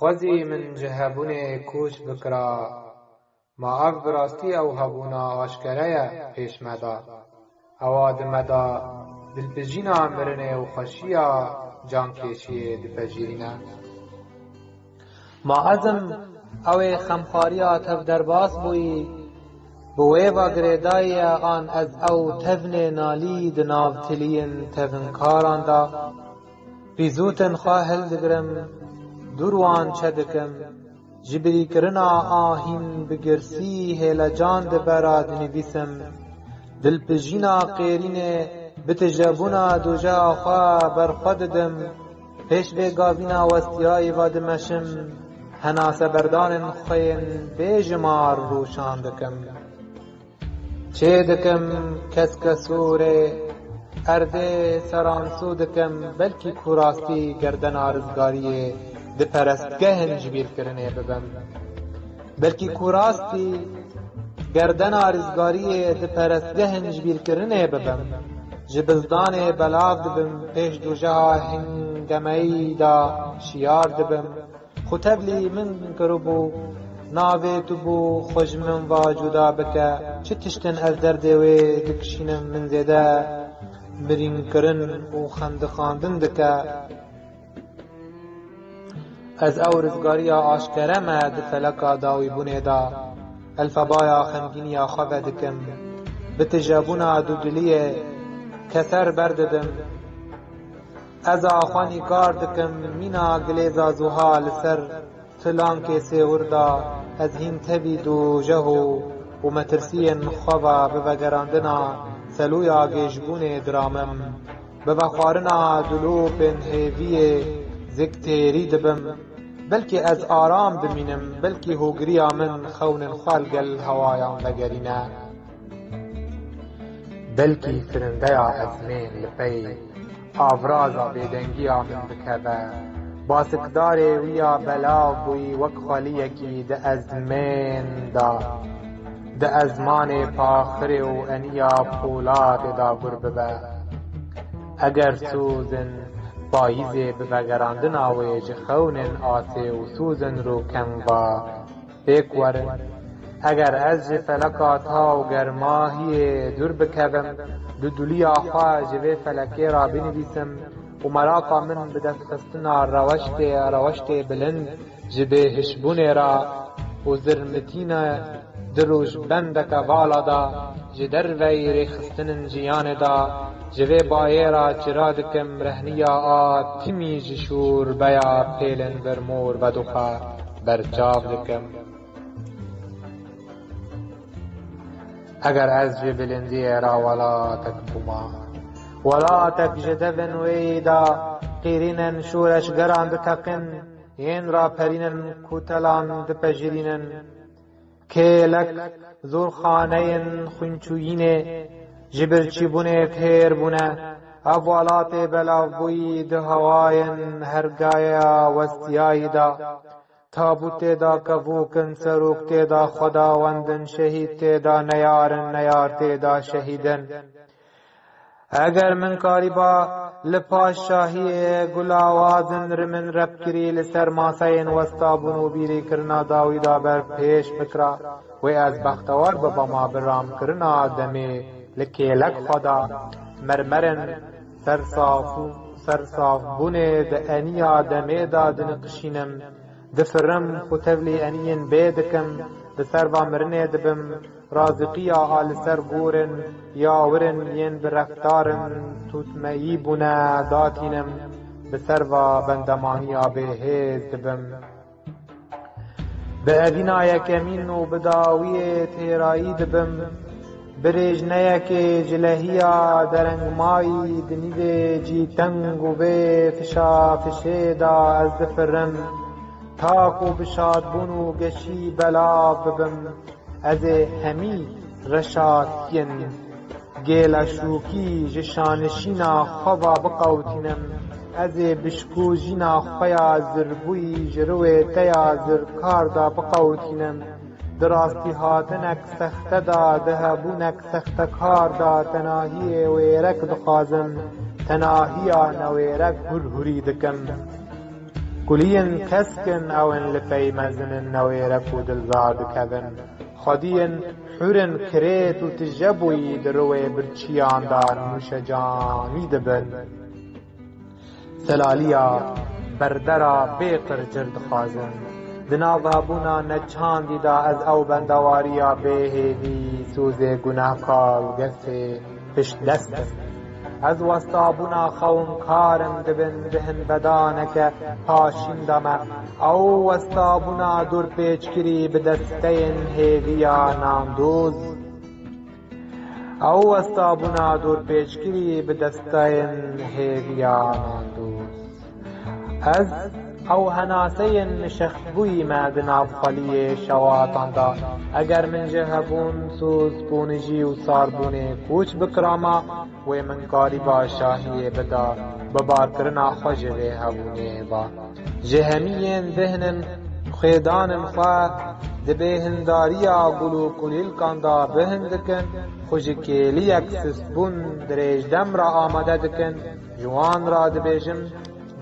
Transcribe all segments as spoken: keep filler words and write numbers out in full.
Xwezî min ji hebûnê koç bikira. Ma ev bi rastî ew hebûna aşkere ye pêş me de. Ewa di me de dilpijîna mirinê û xweşiya cankêşiyê dipejirîne. Ma ez im ew ê xemxariya tev derbas bûyî, bi wê ve girêdayî ye an ez ew tevnê nalî di nav tiliyên tevinkaran de. Pîzûtin xwe hildigirim, dûr wan çedikim, ji birîkirina ahîn bi girsî hêlecan di bera dinivîsim. Dilpijîna qêrînê bi tijebûna dojeha xwe berxwe didim, pêş vê gavîna westiyayî ve dimeşim, henaseberdanên xwe yên bêjimar rûşan dikim. Çê dikim keskesûrê, erdê seransû dikim, belkî ku rastî gerdena rizgariyê di perestgehên jibîrkirinê bibim. Belkî ku rastî gerdena rizgariyê di perestgehên jibîrkirinê bibim. Ji bizdanê belav dibim, pêş dojeha hingemeyî de şiyar dibim. Xwe tevlî min kiribû, navê tu bû xwe ji min va cuda bike. Çi tiştin ez derdê wê dikişînim, min zêde mirînkirin û xendixandin dike. Ez ew rizgariya aşkere me di feleka dawîbûnê de, elfebaya xemgîniya xwe vedikim. Bi tijebûna dudiliyê keser berdidim. Ez a xwe nîkar dikim, mîna gilêza zuha li ser tilankê sêwir da, ez hîn tevî dojeh û, û metirsiyên xwe ve bi vegerandina selûya gêjbûnê diramim. Bi vexwarina dilopên hêviyê zik têrî dibim. Belkî ez aram bimînim, belkî hogiriya min xewnên xwe li gel hewayan vegerîne. Belkî firindeya ezmên li pey avraza bêdengiya min bikeve. Basikdarê wî ya belav bûyî wek xweliyekî di ezmên de, di ezmanê paxirê û eniya polatê de gur bibe. Eger sozin payîzê bi vegerandina wê ji xewnên asê û sozin rûken va pêk werin. Eger ez ji feleka ta û germahiyê dûr bikevim, duduliya xwe ji vê felekê re binivîsim û meraqa min bi destxistina reweştê, reweştê bilind ji bêhişbûnê re û zirmitîna di rojbendeke vala de ji derveyî rêxistinên jiyanê de ji vê bayê re çira dikim, rehniya a timî ji şûrbeya pêlên vermor vedixwe berçav dikim. Eger ez ji bilindiyê re welatek bûma, welatek ji devên wê de qîrînên şoreşgeran diteqin, yên raperînin kotelan dipejirînin, kêlek zorxaneyên xwînçûyînê ji birçîbûnê têr bûne. Ev welatê belavbûyî di hewayên hergaya westiyayî de, tabût tê de kevok in, serok tê de xwedawend in, şehîd tê de neyar in, neyar tê de şehîd in. Eger min karîba li paş şahiyê gulawazin rimin repkirî li ser maseyên westabûn û bîrîkirina dawî de ber pêş bikira, wê ez bextewar bibama bi ramkirina demê li kêlek xwe de mermerên sersaf û sersafbûnê di eniya demê de diniqişînim. Difirim, xwe tevlî eniyên bê dikim, bi ser va mirinê dibim, raziqiya a li ser gorên ya wir in yên bi reftarên tûtmeyî bûne datînim, bi ser va bendemaniya bêhêz dibim. Bi evîna yekemîn û bi dawiyê têrayî dibim. Bi rêjneyekê ji lehiya derengmayî di nîvê cîteng û vê fişafişê de ez difirim. Ta ku bi şadbûn û geşî belav bibim, ez ê hemî reşatiyên gêleşûkî ji şanişîna xwe ve biqewitînim. Ez ê bişkojîna xwe ya zirbûyî ji riwê te ya zirkar de biqewitînim. Di rastîhatinek sexte de, di hebûnek sextekar de tenahiyê wêrek dixwazim, tenahiya newêrek hurhurî dikim. Kuliyên kesk in, ew in li pey mezin in, newêrek û dilzar dikevin. Xwediyên hûr in, kirêt û tije bûyî di riwê birçiyan de nûşecanî dibin. Zelaliya berdera bê qircir dixwazin. Di nav hebûna neçandî de ez ew bendewariya bê hêvî, sozê gunehkar û gefê piştdest im. Ez westabûna xewinkar im, dibin di hinvedaneke paşîn de me. Ew westabûna dorpêçkirî bi desteyên hêviya nandoz. Ew westabûna dorpêçkirî bi desteyên hêviya nandoz. Ez ew henaseyên şextbûyî me di nav xweliyê şewatan de. Eger min ji hebûn, soz, ponijî û sarbûnê koç bikirama, wê min karîba şahiyê bida, bibarkirina xwe ji vê hebûnê ba. Ji hemiyên dihnin xwêdanên xwe di bêhindariya gul û kulîlkan de bihin dikin, xwe ji kêliyek sustbûn dirêj dem re amade dikin, ji wan re dibêjin,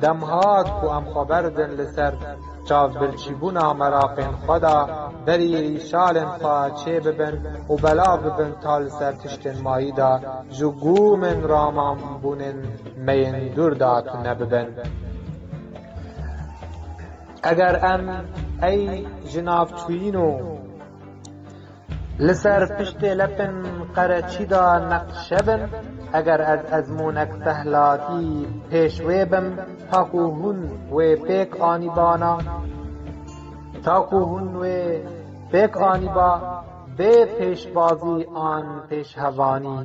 dem hat ku em xwe berdin li ser çavbirçîbûna meraqên xwe de, berî rîşalên xwe çê bibin û belav bibin ta li ser tiştên mayî de ji gûmên ramanbûnên me yên dûr de tune bibin. Eger em ey jinavçûyîn û li ser piştê lepên qereçî de neqşe bin, eger ez ezmûnek pehlatî pêş wê bim, ta ku hûn wê pêk anîbana, ta ku hûn wê pêk anîba, bê pêşbazî an pêşhevanî,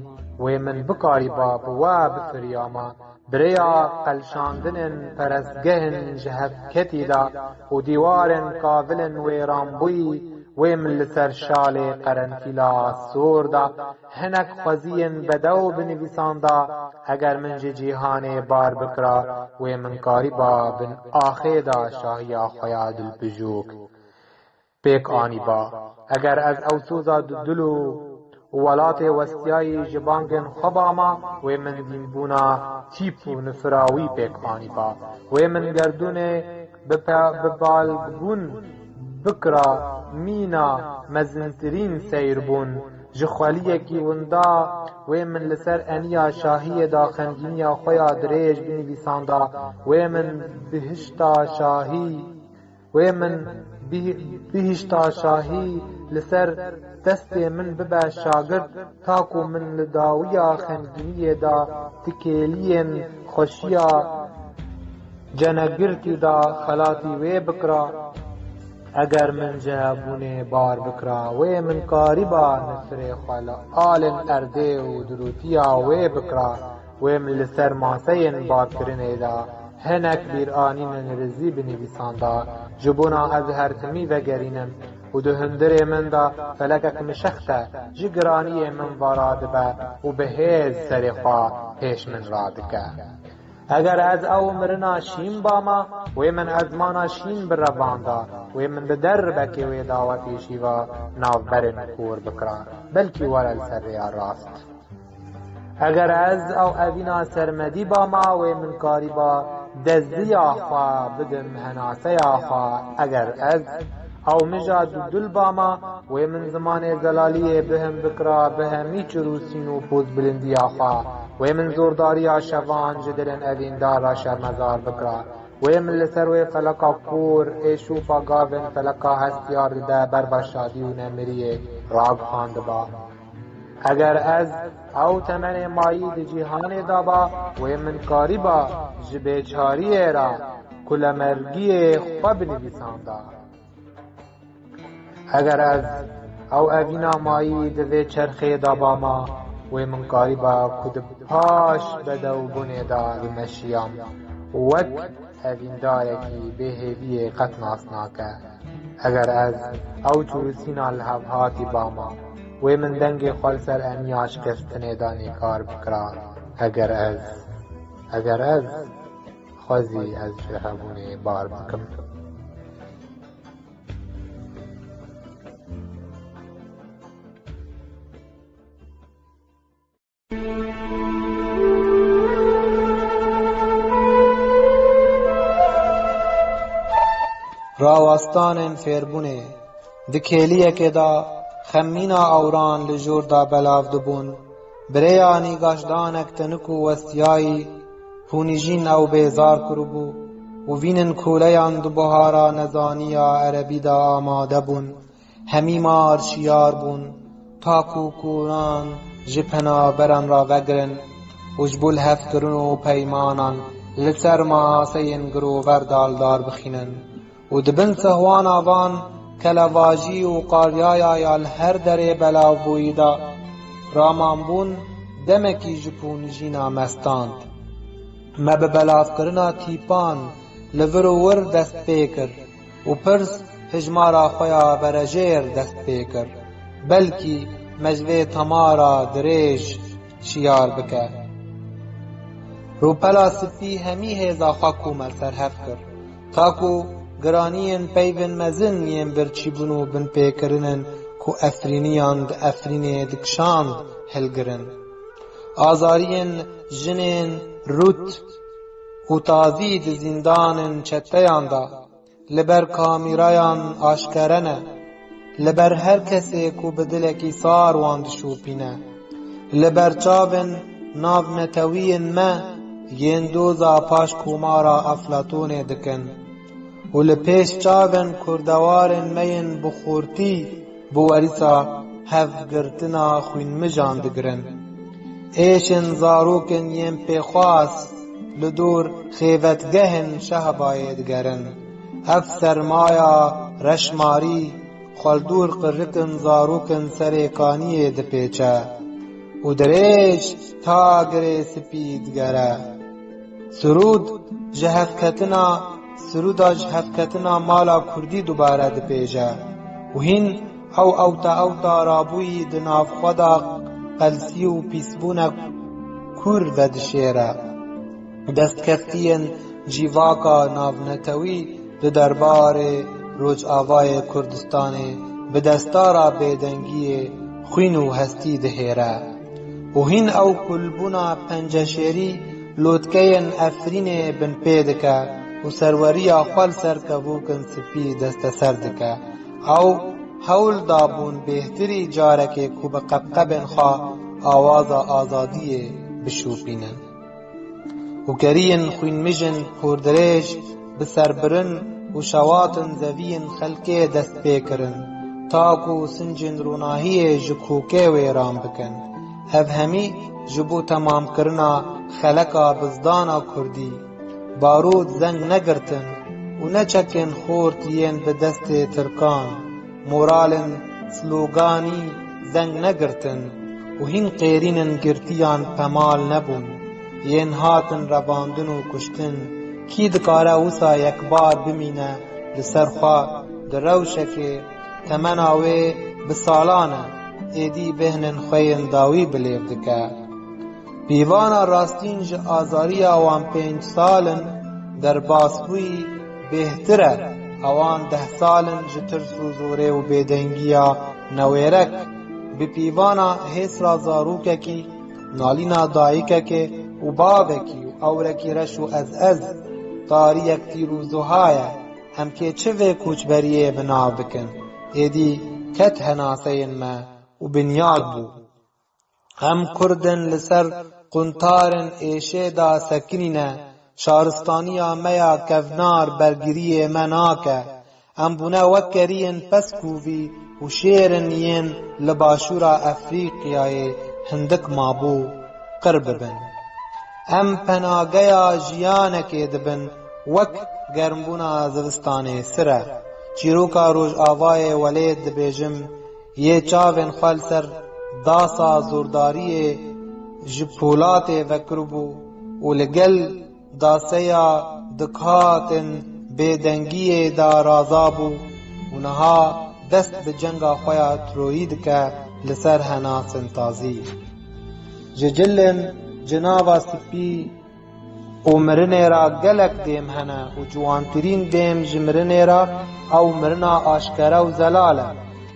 wê min bikarîba bi we bifiryama. Bi rêya qelşandinên perestgehên ji hev ketî de û dîwarên kavilên wêranbûyî, wê min li ser şalê qerentîla sor de hinek xweziyên bedew binivîsanda, eger min ji cîhanê bar bikira, wê min karîba bin axê de şahiya xwe ya dilpijok pêk anîba. Eger ez ew soza dudil û welatê westiyayî ji bangên xwe bama, wê min dînbûna tîp û nifira wî pêk anîba. Wê min gerdûnê bi pe-, bi balbûn bikira mîna mezintirîn seyr bûn. Ji xweliyekî winda wê min li ser eniya şahiyê de xemgîniya xwe ya dirêj binivîsanda. Wê min bihişta şahî Wê min bih-, bihişta şahî li ser destê min bibe şagirt, ta ku min li dawiya xemgîniyê de di kêliyên xweşiya cenegirtî de xelatî wê bikira. Eger min ji hebûnê bar bikira, wê min karîba nifirê xwe li alên erdê û dirûtiya wê bikira. Wê min li ser maseyên barkirinê de hinek bîranînên rizî binivîsanda, ji bona ez her timî vegerînim û di hundirê min de felekek mişext e, ji giraniyê min vara dibe û bi hêz serê xwe pêş min radike. Eger ez ew mirina şîn bama, wê min ezmana şîn birevanda, wê min bi derbekê wê dawetê şîva navberên kor bikira, belkî were li ser rêya rast. Eger ez ew evîna sermedî bama, wê min karîba dezdiya xwe bidim henaseya xwe. Eger ez ew mija dudil bama, wê min zimanê zelaliyê bihim bikira bi hemî çirûsîn û pozbilindiya xwe. Wê min zordariya şevan ji dilên evîndar re şermezar bikira. Wê min li ser wê feleka kor ê şûfa gavên feleka hestiyar dide ber ba şadî û nemiriyê ragihandiba. Eger ez ew temenê mayî di cîhanê de ba, wê min karîba ji bêçariyê re kulemergiyê xwe binivîsanda. Eger ez ew evîna mayî di vê çerxê de bama, wê min karîba ku di paş bedewbûnê de bimeşiyam. Wek evîndarekî bêhêviyê qet nas nake. Eger ez ew çûrisîna li hev hatî bama, wê min dengê xwe li ser eniya şikestinê de nîkar bikira. Eger ez, eger ez xwezî ez ji hebûnê bar bikim. Rawastanên fêrbûnê. Di kêliyekê de xemîna ewran li jor de belav dibûn. Bi rêya nîgaşdanek tinik û westiyayî pûnijîn ew bêzar kiribû û vînin koleyan di buhara nezaniya erebî de amade bûn. Hemî mar şiyar bûn, ta ku koran ji penaberan re vegirin û ji bo lihevkirin û peymanan li ser maseyên girover daldar bixînin. Û di bin sehwana van kelevajî û qaryaya ya li her derê belavbûyî de ramanbûn demekî ji pûnijîna me stand. Me bi belavkirina tîpan li vir û wir dest pê kir û pirs hijmara xwe ya berejêr dest pê kir. Belkî me ji vê temara dirêj şiyar bike. Rûpela spî hemî hêza xwe kome ser hev kir. Ta ku giraniyên peyvên mezin yên birçîbûn û binpêkirinên ku Efrîniyan di Efrînê dikişand hilgirin. Azariyên jinên rût û tazî di zîndanên çeteyan de li ber kamîrayan aşkere ne. Li ber her kesê ku bi dilekî sar wan dişopîne. Li ber çavên navnetewiyên me yên doza paş komara Eflatonê dikin û li pêş çavên kurdewarên me yên bi xortî bi werîsa hevgirtina xwînmijan digirin. Êşên zarokên yên pêxwas li dor xêvetgehên şehbayê digerin. Ev sermaya reşmarî xwe li dor qirikên zarokên serê kaniyê dipêçe û dirêj ta girê spî digere. Sirûd ji hevketina, sirûda ji hevketina mala kurdî dubare dipêje û hîn ew ewta ewta rabûyî di nav xwe de qelsî û pîsbûnek kûr vedişêre. Destkeftiyên civaka navnetewî di derbarê Rojavayê Kurdistanê bi destara bêdengiyê, xwîn û hestî dihêre. Û hîn ew kulbûna penceşêrî lotkeyên Efrînê binpê dike û serweriya xwe li ser kevokên spî desteser dike. Ew hewl dabûn bêhtirî carekê ku bi qebqebên xwe awaza azadiyê bişopînin. Û keriyên xwînmijin pordirêj bi serbirin û şewatin zeviyên xelkê dest pê kirin, ta ku sincên ronahiyê ji kokê wêran bikin. Ev hemî ji bo temamkirina xeleka bizdana kurdî. Barût zeng negirtin û ne çekên xort yên bi destê tirkan, moralên sloganî zeng negirtin û hîn qêrînên girtiyan pemal nebûn, yên hatin revandin û kuştin. Kî dikare wisa yekbar bimîne li ser xwe di rewşekê temena wê bi salan e, êdî bêhnên xwe yên dawî bi lêv dike. Pîvana rastîn ji azariya wan pênc sal in derbasbûyî bêhtir e, ewan deh sal in ji tirs û zorê û bêdengiya newêrek. Bi pîvana hêsra zarokekî, nalîna dayikekê û bavekî û ewrekî reş û ez ez, tariyek tîr û zuha ye. Em kê çi vê koçberiyê bi nav bikin? Êdî ket henaseyên me û binyad bû. Em Kurd in li ser quntarên êşê de sekinîne, şaristaniya me ya kevnar bergiriyê me nake. Em bûne wek keriyên peskûvî û şêrin yên li başûra Efrîqiyayê hindik mabû qir bibin. Em penageya jiyanekê dibin wek germbûna zivistanê sir e. Çîroka Rojavayê Welêt dibêjim, yê çavên xwe li ser dasa zordariyê ji polatê vekiribû û li gel daseya dikhatên bêdengiyê de raza bû û niha dest bi cenga xwe ya Troyî dike li ser henasên tazî. Ji cilên cinava spî û mirinê re gelek dêm hene û ciwantirîn dêm ji mirinê re ew mirina aşkere û zelal e.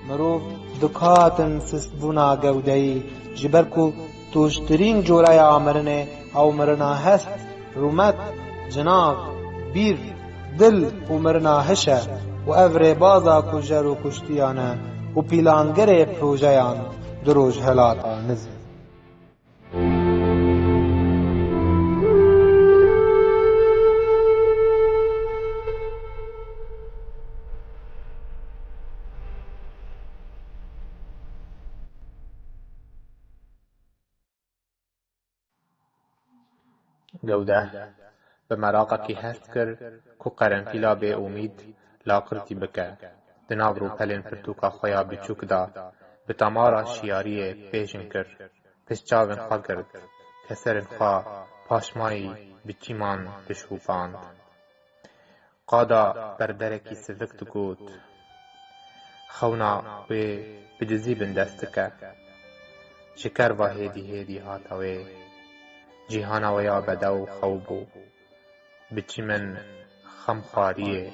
Mirov dikhatin sistbûna gewdeyî, ji ber ku tûjtirîn coreya mirinê ew mirina hest, rûmet, cinav, bîr, Dil û mirina hiş e û ev rêbaza kujer û kuştiyan e û pîlangirê projeyan di Rojhilata Nizî. Gewde bi meraqekî hest kir ku qerenfîla bê umîd laqirtî bike. Di nav rûpelên pirtûka xwe ya biçûk de bi tamara şiyariyê pêşin kir. Pişt çavên xwe girt. Keserên xwe paşmayî bi çîman dişûpand. Qada berberekî sivik digot. Xewna wê bi dizî bindest dike. Ji kerva hêdî hêdî hate wê. Cîhana wê ya bedew xew bû. Bi çîmên xemxwariyê,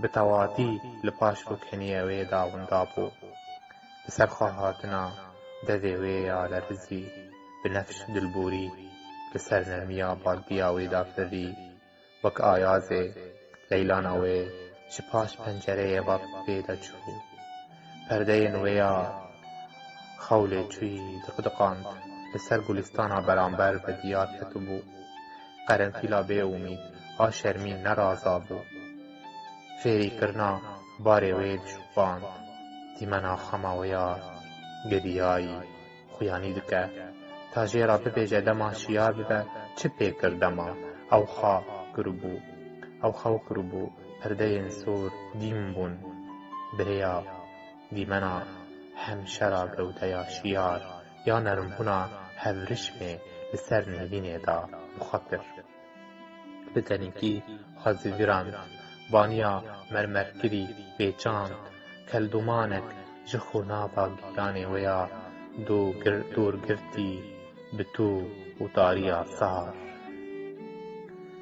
bi tewatî li paş rûkeniyê wê de winda bû. Bi ser xwe hatina devê wê ya lerizî, bi nefş dilborî, li ser nermiya baldiya wê de firî. Wek ayazê leylana wê ji paş pencereyê ve pê de çû. Perdeyên wê ya xew lê çûyî diqdiqand, li ser gulîstana beramber ve diyar ketibû. Qerenfîla bê umîd a şermî nerazabû. Fêrîkirina barê wê dişopand. Dîmena xema wê ya giriyayî xuyanî dike. Ta jê re bibêje dema şiyar bibe, çi pê kir dema ew xwe kiribû. Ew xew kiribû, perdeyên sor dîm bûn. Bi rêya dîmena hemşera gewdeya şiyar ya nermbûna hevrişmê li ser nivînê de bi xwe kir. Bi tenîkî xwe zivirand, baniya mermerkirî pêçand, keldûmanek ji xûnava giyanê wê ya dûr gir-, dûrgirtî bi tû û tariya sar.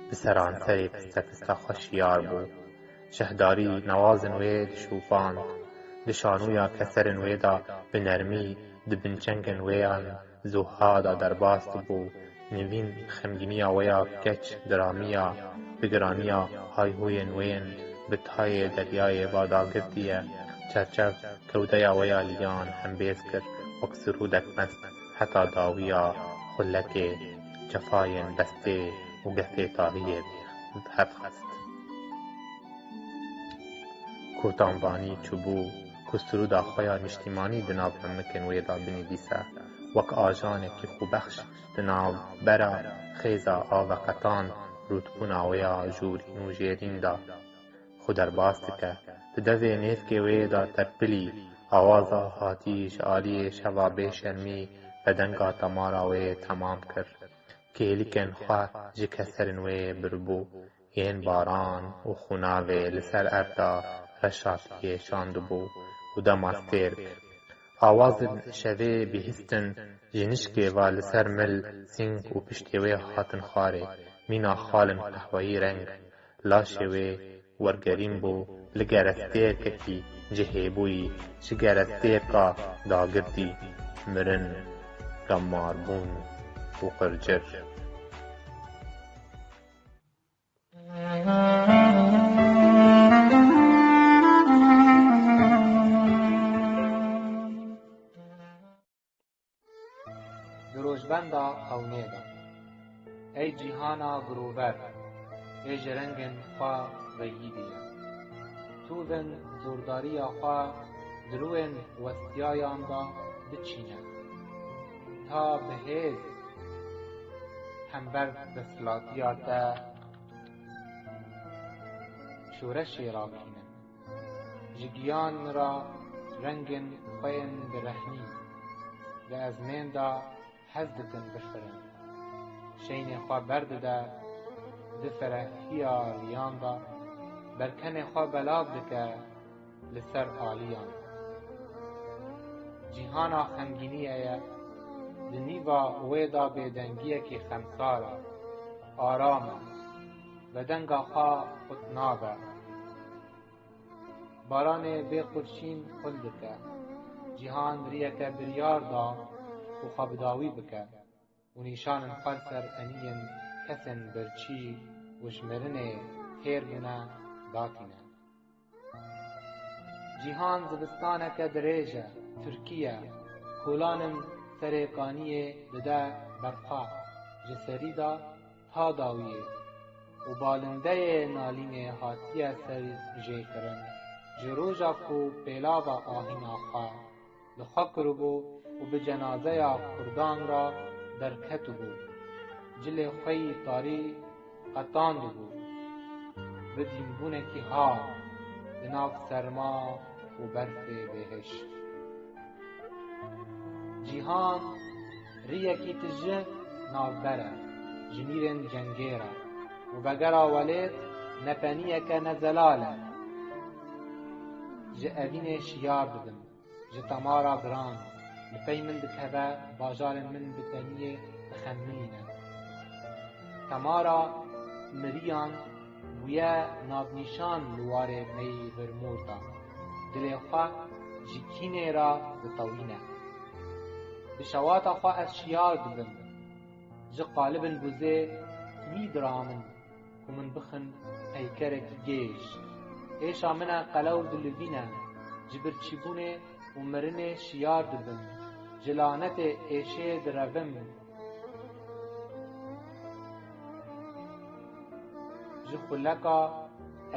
Bi seranserê piste piste xwe şiyar bû. Şehdarî newazên wê dişûpand. Di şanûya keserên wê de bi nermî di binçengên wê yan zuha de derbas dibû. Nivîn xemgîniya wê ya keç diramiya bi giraniya hayhûyên wê yên bi tayê deryayê ve dagirtî ye. Çerçev kewdeya wê ya liyan hembêz kir, wek sirûdek mest heta dawiya xulekê cefayên bestê û gefê tariyê bi hev xist. Kotanvanî çûbû ku sirûda xwe ya niştîmanî di nav hemikên wê de binivîse, wek ajanekî xwebexş di navbera xêza aveqetan rûtbûna wê ya jûrîn û jêrîn de xwe derbas dike. Di devê nêvkê wê de terpilî, awaza hatî ji aliyê şeva bêşermî ve denga temara wê temam kir. Kêlikên xwe ji keserên wê biribû. Yên baran û xûnavê li ser erd de reşatiyê şandibû û dema stêrk. Awazên şevê bihîstin ji nişkê ve li ser mil, sîng û piştê wê hatin xwarê. Mîna xalên qehweyî reng. Laşê wê wergerîn bû, li gerestêrkekî cihê bûyî, ji gerestêrka dagirtî mirin, gemarbûn û qircir. Di rojbenda xewnê de. Ey cîhana girover, ê ji rengên xwe veyî diye. Tûvên zordariya xwe di rûyên westiyayan de biçîne. Ta bi hêz hember desthilatiya te şoreşê rakîne. Ji giyan re rengên xwe yên bi rehnî, di ezmên de hez dikin bifirin. Şeynê xwe berdide di ferehiya liyan de, berkenê xwe belav dike li ser aliyan. Cîhana xemgîniyê ye, di nîva wê de bêdengiyekî xemsar e, aram e, ve denga xwe qut nabe. Baranê bê qurşîn qul dike. Cîhan riyeke biryar da ku xwe bi dawî bike û nîşanên xwe li ser eniyên kesên birçî û ji mirinê têr bûne, datîne. Cîhan zivistaneke dirêj e, tirkî ye, kolan in serê kaniyê dide berfa, ji serî de ta dawiyê û balindeyê nalînê hatiye serjêkirin, ji roja ku pêlava ahîna xwe li xwe kiribû û bi cenazeya kurdan re derketibû, cilê xwe yî tarî qetandibû, bi dînbûnekî hard di nav serma û berfê bêhişt. Cîhan riyekî tije navber e, ji mîrên cengê re û vegera welêt nepeniyeke nezelal e. Ji evînê şiyar dibim. Ji Tamara giran li pey min dikeve, bajarên min bi teniyê dixemilîne. Tamara miriyan bûye navnîşan li warê meyî Vermûrda. Dilê xwe ji kînê re ditewîne. Bi şewata xwe ez şiyar dibim. Ji qalibin buzê timî diramin ku min bixin peykerekî gêj. Êşa min e qelew dilivîne, ji birçîbûnê û mirinê şiyar dibim, ji lanetê êşê direvim. Ji xuleka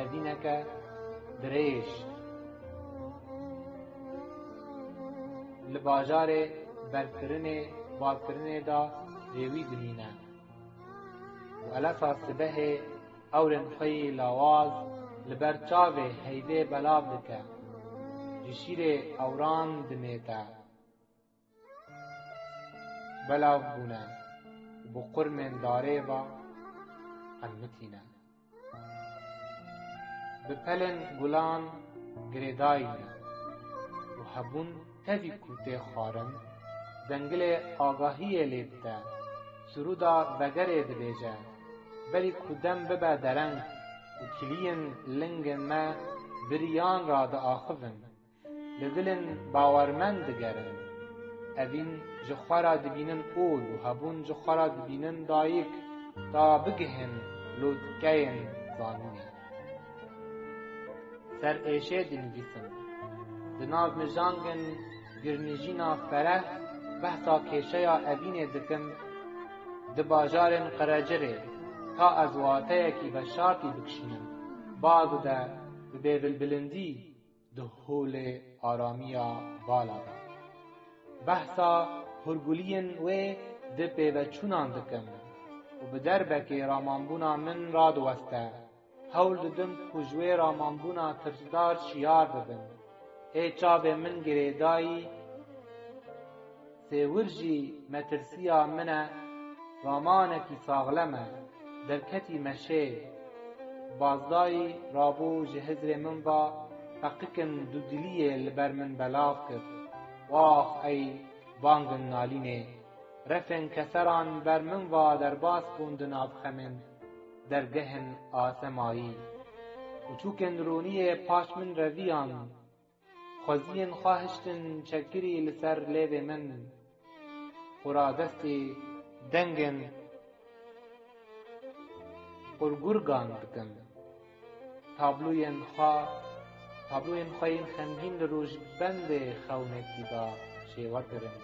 evîneke dirêj li bajarê berkirinê, balkirinê de rêwî dimîne. Û elesa sibehê ewrên xwe yî lawaz li ber çavê heyvê belav dike. Ji şîrê ewran dimête. Belav bûne û bi qurmên darê ve qemitîne. Bi pelên gulan girêdayî ne û hebûn tevî ku tê xwarin, zengilê agahiyê lê dide, sirûda vegerê dibêje, berî ku dem bibe dereng û kiliyên lingên me biriyan re diaxivin. Li dilên bawermend digerin. Evîn ji xwe re dibînin ol û hebûn ji xwe re dibînin dayik, ta bigihên lotkeyên zanînê. Ser êşê dinivîsim. Di nav mijangên girnijîna fereh behsa kêşeya evînê dikim, di bajarên Qerecirê, ta ez wateyekî veşartî bikişînim, baz dide bi bêvilbilindî di holê aramiya vala de. Behsa hurguliyên wê di pêveçûnan dikim û bi derbekê ramanbûna min radiweste. Hewl didim ku ji wê ramanbûna tirsdar şiyar bibim. Ê çavê min girêdayî, sêwir jî metirsiya min e, ramanekî saxlem e, derketî meşê. Bazdayî rabû ji hizrê min va, feqikin dudiliyê li ber min belav kir. Wax ey bangin nalînê! Refên keseran ber min va derbas bûn di nav xemên dergehên asemayî û çûkên roniyê paş min reviyan. Xweziyên xwe hiştin çekirî li ser lêvê min. Xwe radestî dengên qurgurgan dikim. Tabloyên xwe, tabloyên xwe yên xemgîn li rojbendê xewnekî de şêwe kirin.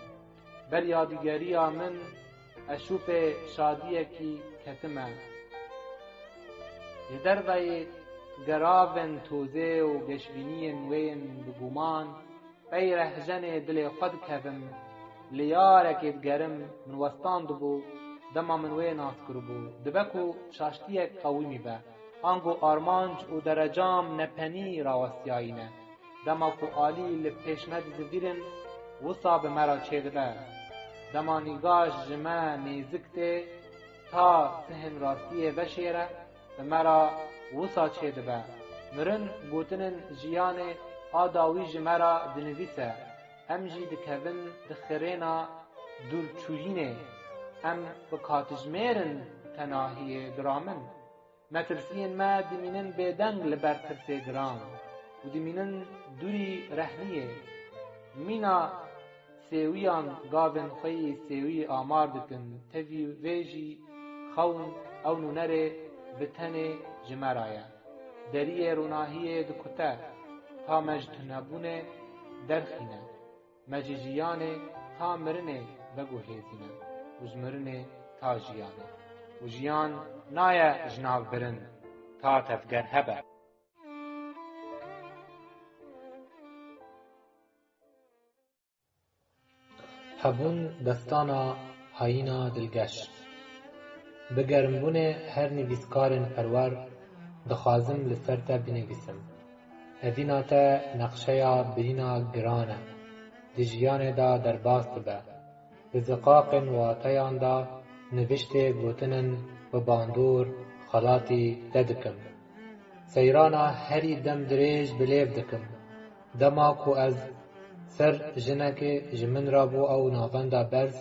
Ber yadîgeriya min eşûpê şadiyekî ketime. Ji derveyê geravên tozê û geşbîniyên wê yên bi guman, pey rehjenê dilê xwe dikevim, li yarekê digerim, min westandibû, dema min wê nas kiribû. Dibe ku şaştiyek qewimî be, ango armanc û derecam nepenî rawestiyayî ne. Dema ku alî li pêş me dizivîrin, wisa bi me re çêdibe. Dema nîgaş ji me nêzik tê, ta sihên rastiyê veşêre, bi me re wisa çêdibe. Mirin gotinên jiyanê a dawî ji me re dinivîse. Em jî dikevin di xirêna dûrçûyînê. Em bi katijmêr in tenahiyê diramin. Metirsiyên me dimînin bêdeng li ber tirsê giran û dimînin dûrî rehniyê. Mîna sêwiyan gavên xwe yî sêwî amar dikin, tevî vê jî xewn ew nûnerê bi tenê ji me re ye. Deriyê ronahiyê dikute, ta me ji tunebûnê derxîne. Me ji jiyanê ta mirinê veguhêzîne û ji mirinê ta jiyanê. Û jiyan naye ji nav birin ta tevger hebe. Hebûn destana hayîna dilgeş. Bi germbûnê her nivîskarên perwer dixwazim li ser te binivîsim. Evîna te nexşeya birîna giran e. Di jiyanê de derbas dibe. Di ziqaqên wateyan de niviştê gotinin bi bandor xelatî te dikim. Seyrana herî dem dirêj bi lêv dikim. Dema ku ez ser jinekê ji min re bû ew navenda berz,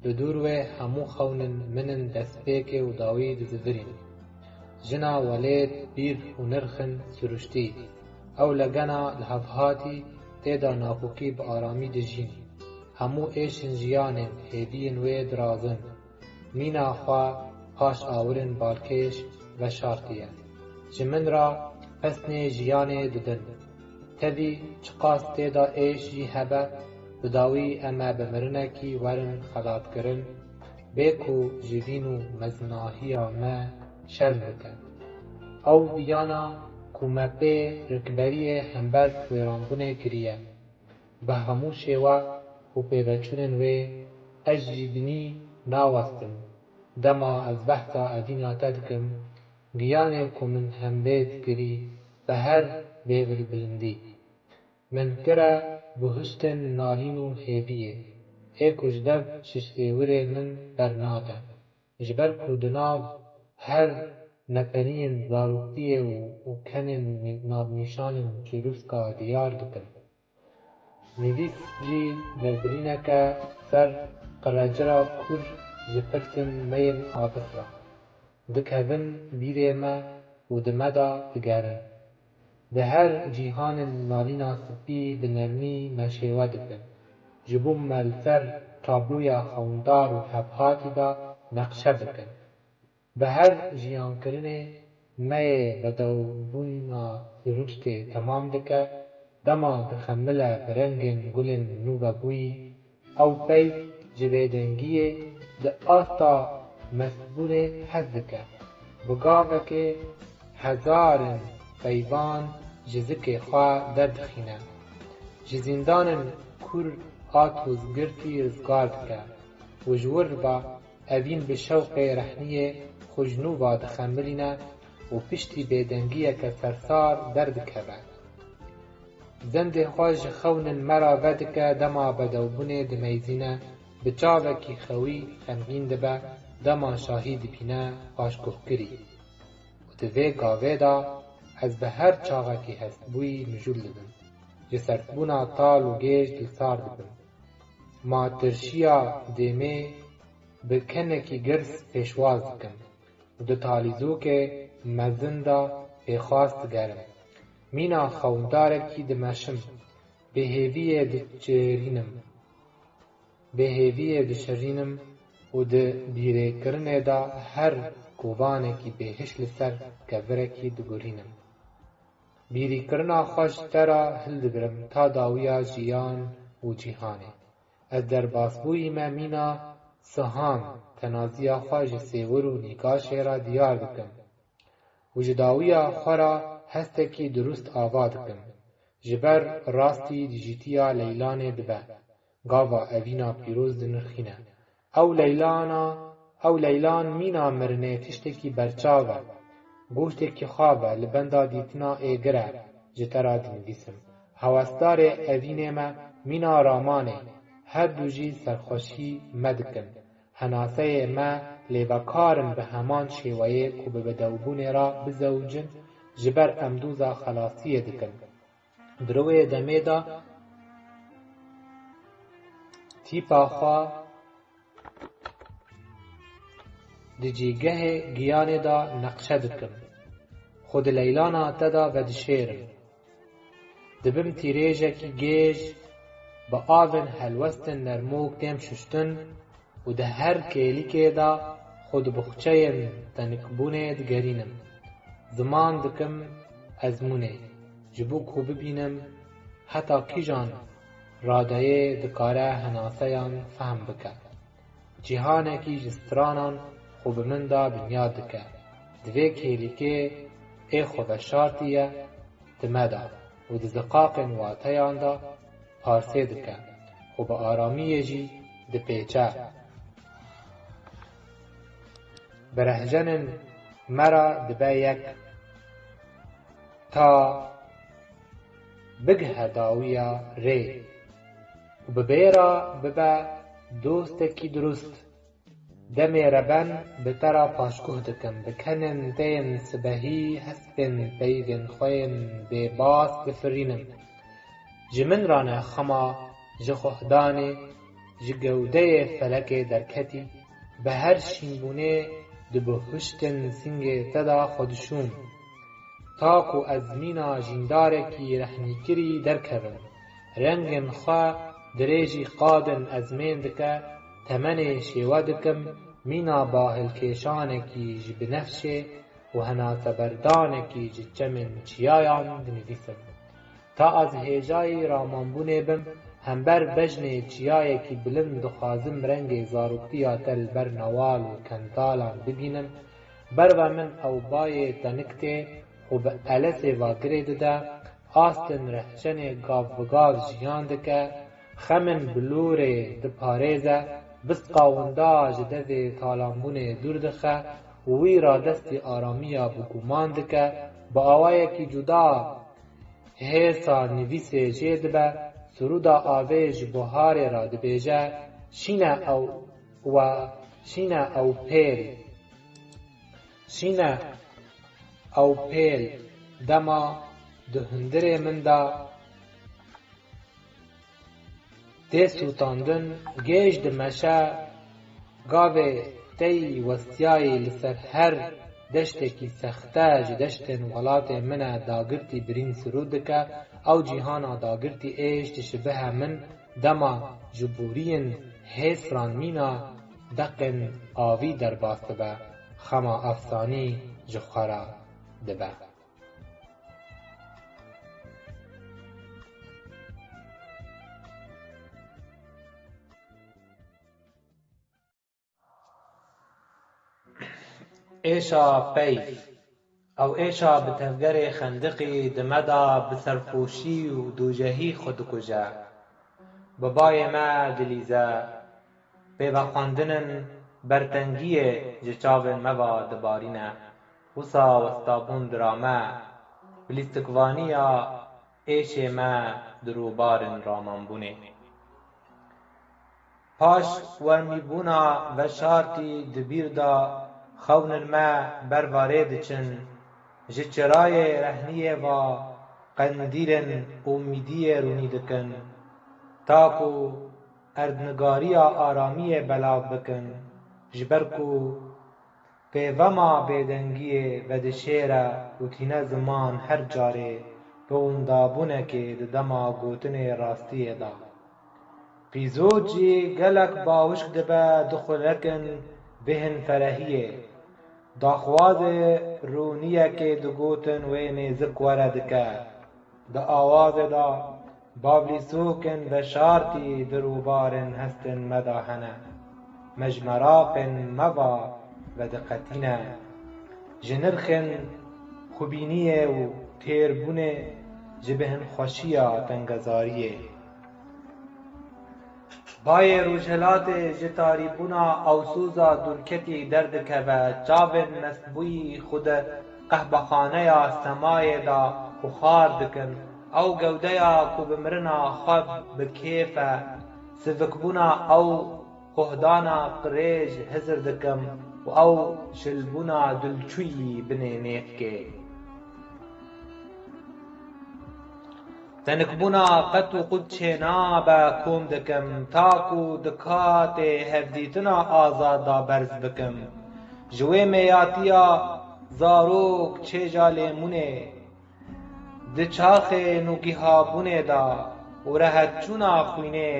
li dûr wê hemû xewnên min in destpêkê û dawî dizivirîn. Jina welêt, bîr û nirxin siruştî. Ew legena lihevhatî tê de nakokî bi aramî dijîn. Hemû êşên jiyanên hêviyên wê dirazin. Mîna xwe paş awirên balkêş veşartiye. Ji min re pesnê jiyanê didin. Tevî çiqas tê de êş jî hebe, bi dawî em ê bi mirinekî werin xelatkirin, bê ku jivîn û mezinahiya me şerm bike. Ew viyana ku me pê rikberiyê hember wêranbûnê kiriye. Bi hemû şêwe û pêveçûnên wê ez jî dinî nawestim. Dema ez behsa evîna te dikim, giyanê ku min hemlê dikirî bi her bêbilbilindî. Min kire guhiştin narîn û hêviyê, ê ku ji dev şişêwirê min bernade. Ji ber ku di nav her neperiyên zaroktiyê û, û kenên navnîşanên çîrûska diyar dikin. Nivîs jî derbirîneke ser qirecira kûr ji pirsên me yên abis re dikevin bîrê me û di me de digerin. Di her cîhanên nalîna spî bi nermî me şêwe dikin. Ji bo me li ser tabloya xewndar û hevhatî de neqşe bikin. Bi her jiyankirinê me yê bedewbûna siruştê temam dike, dema dixemile bi rengên gulên nû vebûyî, ew pey ji bêdengiyê di asta mestbûnê hez dike. Bi gavekê hezarên peyvan ji zikê xwe derdixîne. Ji zîndanên kûr a tozgirtî rizgar dike û ji wir ve evîn bi şewqê rehniyê xwe ji nû ve dixemilîne û piştî bêdengiyeke sersar derdikeve. Zendê xwe ji xewnên me re vedike, dema bedewbûnê dimeyzîne, bi çavekî xewî xemgîn dibe, dema şahî dibîne paşguhkirî. Û di vê gavê de ez bi her çaxekî hestbûyî mijûl dibim. Ji sertbûna tal û gêj dilsar dibim. Ma tirşiya dêmê bi kenekî girs pêşwaz dikim û di talîzokê mezin de pêxwas digerim. Mîna xewndarekî dimeşim, bêhêviyê diçêrînim. Bêhêviyê dişirînim û di bîrêkirinê de her kovanekî bêhiş li ser kevirekî digurînim. Bîrîkirina xwe ji te re hildigirim ta dawiya jiyan û cîhanê. Ez derbasbûyî me mîna sihan, tenaziya xwe ji sêwir û nîgaşê re diyar dikim û ji dawiya xwe re hestekî dirust ava dikim. Ji ber rastî dijîtiya leylanê dibe. Gava evîna pîroz dinirxîne. Ew leylana, ew leylan mîna mirinê tiştekî berçav e. Goştekî xav e, li benda dîtina êgir e, ji te re dinivîsim. Hewesdarê evînê me, mîna ramanê, her du jî serxweşî me dikin. Henaseyê me lê vekarn bi heman şêweyê ku bi bedewbûnê re bizewicin, ji ber em doza xelasiyê dikin. Di rûyê demê de tîpa xwe di cîgehê giyanê de neqşe dikim. Xwe di leylana te de vedişêrim. Dibim tîrêjekî gêj, bi avên helwestin nermok têm şuştin û di her kêlîkê de xwe di buxçeyên tenikbûnê digerînim. Ziman dikim, ezmûnê, ji bo ku bibînim heta kîjan radeyê dikare henaseyan fehm bike. Cîhanekî ji stranan xwe bi min de binyar dike. Di vê kêlîkê ê xwe veşartiye di me de û di ziqaqên wateyan de parsê dike û bi aramiyê jî dipêçe. Bi rehjenên me re dibe yek. Ta bigihe dawiya rê û bi bê re bibe dostekî durust. Demê reben bi te re paşguh dikim, bi kenên te yên sibehî hespên peyvên xwe yên bêbas difirînim. Ji min re ne xema ji xwehdanê, ji gewdeyê felekê derketî, bi her şînbûnê di bihuştên sîngê te de xwe dişûm. Ta ku ez mîna jîndarekî rehnîkirî derkevim, rengên xwe dirêjî qadên ezmên dike, temenê şêwe dikim, mîna bahilkêşanekî ji binefşê û henaseberdanekî ji çemên çiyayan dinivîsim. Ta ez hêjayî ramanbûnê bim, hember bejnê çiyayekî bilind dixwazim rengê zaroktiya te li ber newal û kentalan bibînim. Ber ve min ew bayê tenik tê û bi elesê vagirê dide, astên rehçenê gav bi gav jiyan dike, xemên bilûrê diparêze, bisqa winda ji devê talanbûnê dûr dixe û wî radestî aramiya bi guman dike, bi awayekî cuda hêsa nivîsê jê dibe, sirûda avê ji buharê re dibêje, şîne ew we, şîne ew pêl, şîne ew pêl, dema di hundirê min de tê sûtandin, gêj dimeşe, gavê tey westiyayî li ser her deştekî sexte ji deştên welatê min e dagirtî birîn sirû dike, ew cîhana dagirtî êş dişibihe min, dema ji boriyên hêsran mîna deqên avî derbas dibe, xema efsanî ji xwe re dibe. Êşa peyv. Ew êşa bi tevgerê xendiqî di me de bi serxweşî û dûjehî xwe dikuje. Bi bayê me dilîze. Pêvexwendinin bertengiyê ji çavên me ve dibarîne. Wisa westabûn dirame. Bi lîstikvaniya êşê me di rûbarên ramanbûnê. Paş wermîbûna veşartî di bîr de xewnên me ber varê diçin, ji çirayê rehniyê ve qendîlên umîdiyê rûnî dikin, ta ku erdnigariya aramiyê belav bikin, ji ber ku pêvema bêdengiyê vedişêre û tîne ziman her carê bi windabûnekê di dema gotinê rastiyê de. Qîzot jî gelek bawişk dibe dixulekin bêhnferehiyê. Daxwazê rûniyekê digotin wê nêzik were dike. Di awazê de bavlîsokên veşartî di rûbarên hestên me de hene. Me ji meraqên me ve vediqetîne. Ji nirxên xwebîniyê û têrbûnê, ji bêhnxweşiya tengezariyê. Bayê Rojhilatê ji tarîbûna ewsoza dûrketî derdikeve, çavên mestbûyî xwe di qehbexaneya semayê de xwar dikin. Ew gewdeya ku bi mirina xwe bi kêf e, sivikbûna ew kohdana qirêj hizir dikim û ew şilbûna dilçûyî binê nêfkê. Tenikbûna qet û qut çênabe kom dikim, ta ku di katê hevdîtina azad de berz bikim. Ji wê mêyatiya zarok çêja lêmûnê, di çaxê nûgihabûnê de û rehetçûna xwînê,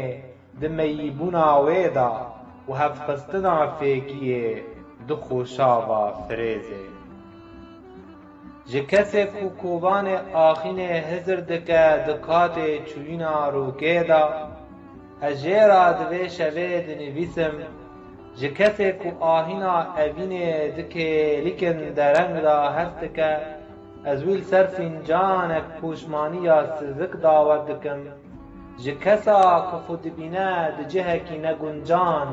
di meyîbûna wê de û hevxistina fêkiyê di xoşava firêzê. Ji kesê ku kobanê axînê hizir dike di katê çûyîna rokê de, ez jê re di vê şevê dinivîsim, ji kesê ku ahîna evînê di kêlîkin dereng de hez dike, ez wî li ser fîncanek poşmaniya sivik dawet dikim. Ji kesa ku xwe dibîne di cihekî neguncan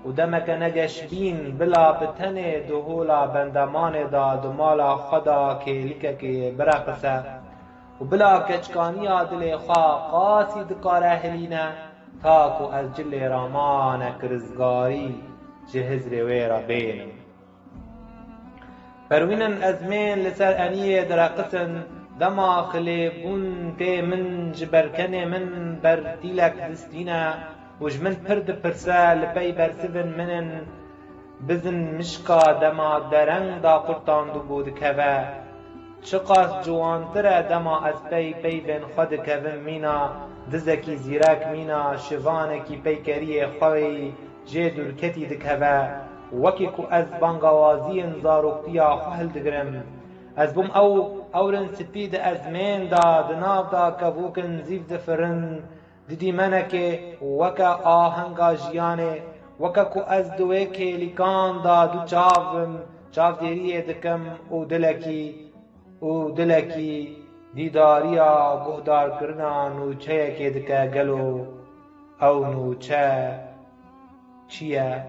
û demeke negeşbîn, bila bi tenê di hola bendemanê de di mala xwe de kêlîkekê bireqise û bila keçkaniya dilê xwe qasî dikare hilîne, ta ku ez cilê ramanek rizgarî ji hizrê wê re bênim. Perwînin ezmên li ser eniyê direqisin, dema xilêbûn tê min ji berkenê min ber tîlek distîne û ji min pir dipirse, li pey bersivên min in, bizin mişka dema dereng daqurtandibû dikeve. Çiqas ciwantir e dema ez pey peyvên xwe dikevim mîna, dizekî zîrek mîna, şivanekî peykeriyê xwe yî jê dûrketî dikeve. Wekî ku ez bangawaziyên zaroktiya xwe hildigirim. Ez bûm ew ewrin spî di ezmên de, di nav de kevokin zîv difirin, di dîmenekê weke ahenga jiyanê, weke ku ez di wê kêlîkan de du çav bim, çavdêriyê dikim û dilekî, û dilekî dîdariya guhdarkirina nûçeyekê dike. Gelo ew nûçe çi ye?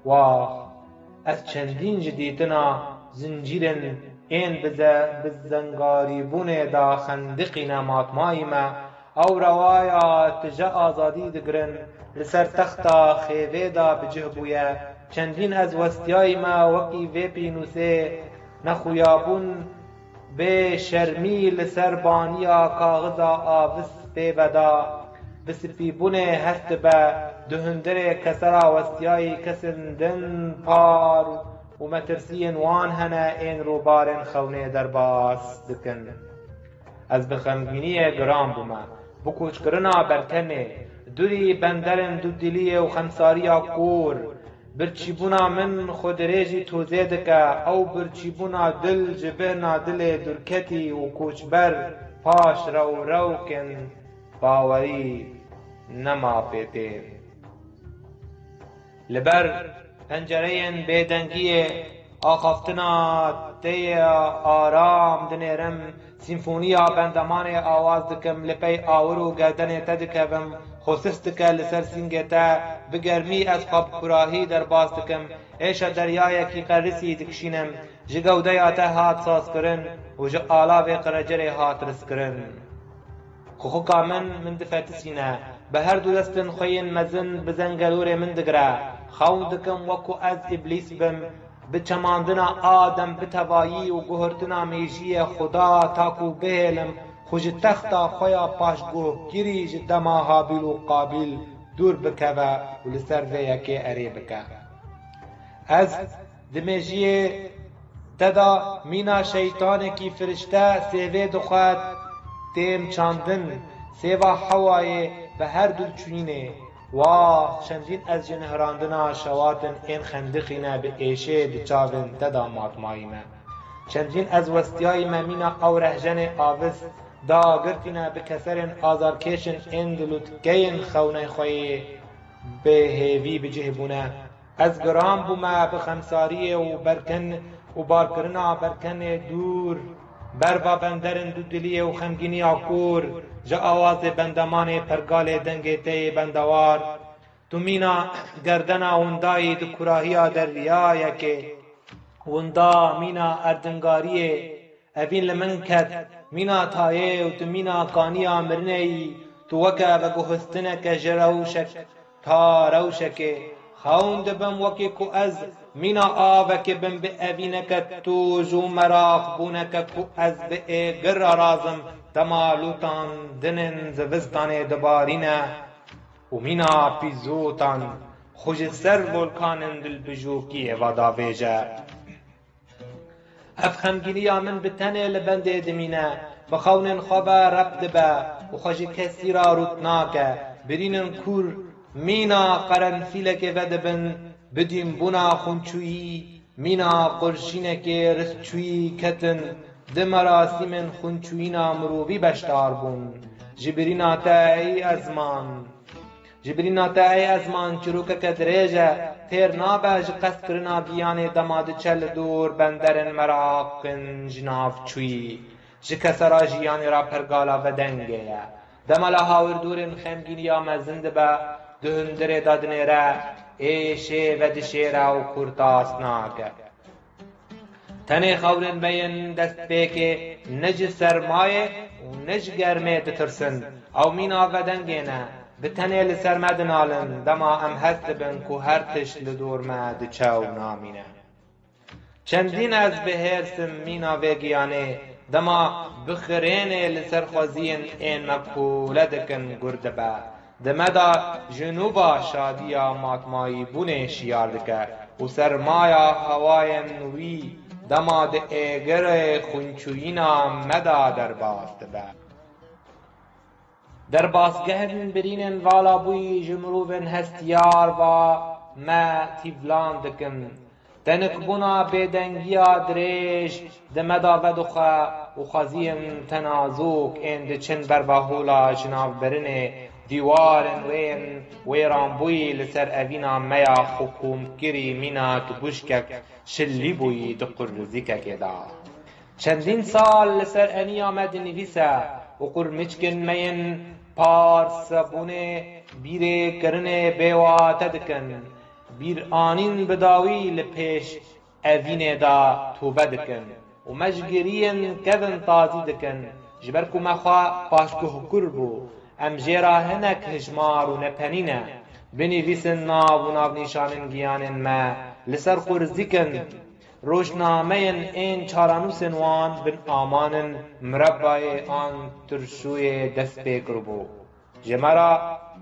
Wax, ez çendîn ji dîtina zincîrên ên bi ze-, bi zengarîbûnê de xendiqîne matmayî me. Ew rewaya tije azadî digirin, li ser texta xêvê de bi cih bûye. Çendîn ez westiyayî me wekî vê pînûsê nexuyabûn. Bê şermî li ser baniya kaxiza avis pê veda, bi spîbûnê hest dibe, di hundirê kesera westiyayî kesên din par û metirsiyên wan hene ên rûbarên xewnê derbas dikin. Ez bi xemgîniyê giran bûme, bi koçkirina berkenê, dûrî benderên dudiliyê û xemsariya kûr, Birçîbûna min xwe dirêjî tozê dike, ew birçîbûna dil ji bihna dilê dûrketî û koçber paş rewrewkên bawerî nema pê tên. Li ber pencereyên bêdengiyê axaftina te ye aram dinêrim, sîmfoniya bendemanê awaz dikim, li pey awir û gerdenê te dikevim, xwe sis dike li ser sîngê te, bi germî ez xwe bi kurahî derbas dikim, êşa deryayekî qerisî dikişînim, ji gewdeya te hat sazkirin û ji alavê qerecerê hat rizkirin. Xixika min, min difetisîne, bi her du destên xwe yên mezin bi zengelûrê min digire, xewn dikim wekû ez îblîs bim, bi çemandina Adem bi tevayî û guhirtina mêjiyê Xuda, ta ku bihêlim xwe ji texta xwe ya paşguhgirî ji dema Habîl û Qabîl dûr bikeve û li ser vê yekê erê bike. Ez di mêjiyê te de mîna şeytanekî firişte sêvê dixwe têm çandin, sêva Hewayê bi her du çûyînê. Wax, çendîn ez ji nihrandina şewatin ên xendiqîne bi êşê di çavên te de matmayî me. Çendîn ez westiyayî me mîna ew rehjenê avis dagirtîne bi keserên azarkêşin ên di lûtkeyên xewnê xwe yê bêhêvî bi cih bûne. Ez giran bûme bi xemsariyê û berken û barkirina berkenê dûr, berva benderên dudiliyê û xemgîniya kûr, ji awazê bendemanê pergalê dengê te yê bendewar. Tu mîna gerdena windayî di kurahiya deryayekê, winda mîna erdingariyê, Evîn li min ket, mîna tayê û tu mîna kaniya mirinê yî, tu weke veguhistineke ji rewşek ta rewşekê. Xewn dibim wekî ku ez mîna avekê bim bi evîneke tûj û meraqbûneke ku ez bi êgir re razim, dema lûtandinên zivistanê dibarîne û mîna pîzotan xwe ji ser volkanên dilbijûkiyê ve davêje. Ev xemgîniya min bi tenê li bendê dimîne, bi xewnên xwe ve rep dibe û xwe ji kesî re rût nake. Birînin kûr mîna qerenfîlekê vedibin, bi dînbûna xûnçûyî, mîna qurşînekê rizçûyî ketin, Di merasîmên xwinçûyîna mirovî beşdar bûn. Ji birîna te ey ezman. Ji birîna te ey ezman çirokeke dirêj e, têr nabe ji qestkirina giyanê dema diçe li dor benderên meraqin ji nav çûyî. Ji kesera jiyanê re pergala vedengê ye. Dema li hawirdorên xemgîniya mezin dibe, di hundirê de dinêre, êşê vedişêre û kurtas nake. Tenê xewrên me yên destpêkê ne ji sermayê û ne ji germê ditirsin. Ew mîna vedengê ne. Bi tenê li ser me dinalin, dema em hest dibin ku her tişt li dor me diçe û namîne. Çendîn ez bi hêrs im mîna vê giyanê, dema bi xirênê li ser xweziyên ên me kole dikin gur dibe. Di me de jinûba şadiya matmayîbûnê şiyar dike û sermaya hewayên wî dema di êgirê xwinçûyîna me de derbas dibe. Derbasgehên birînên vala bûyî ji mirovên hestiyar va me tîvlan dikin. Tenikbûna bêdengiya dirêj di me de vedixwe û xweziyên tenazok ên diçin ber ve hola jinavbirinê, dîwarên wê yên wêranbûyî li ser evîna me ya xwekomkirî mînak bûşkek şilî bûyî di qurizîkekê de. Çendîn sal li ser eniya me dinivîse û qurmiçkên me yên parsebûnê bîrê kirinê bêwate dikin. Bîranîn bi dawî li pêş evînê de tobe dikin û me ji giriyên kevin tazî dikin, ji ber ku me xwe paşguhkur bû, em jê re hinek hijmar û nepenî ne. Binivîsin nav û navnîşanên giyanên me li ser qurizîkin. Rojnameyên ên çarenûsên wan bin aman in, mirebayê an tirşûyê dest pê kiribû. Ji me re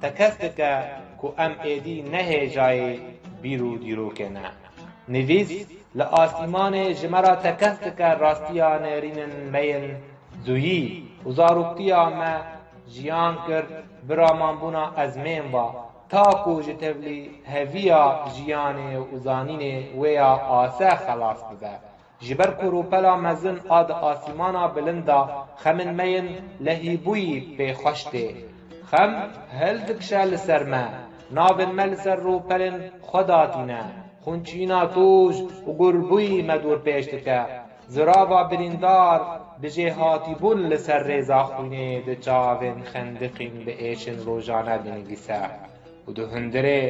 tekez dike ku em êdî ne hêjayê bîr û dîrokê ne. Nivîs li asîmanê ji me re tekez dike rastiya nêrînên me yên duyî û zaroktiya me jiyan kir, bi ramanbûna ezmên va, ta ku ji tevlîheviya jiyanê û zanînê wê ya ase xelas bibe. Ji ber ku rûpela mezin a di asîmana bilind de xemên me yên lehîbûyî pê xweş tê. Xem hildikişe li ser me. Navên me li ser rûpelên xwe datîne. Xwinçîna tûj û gurbûyî me dorpêç dike. Zirava birîndar bi jêhatîbûn li ser rêza xwînê di çavên xendiqîn bi êşên rojane dinivîse û di hundirê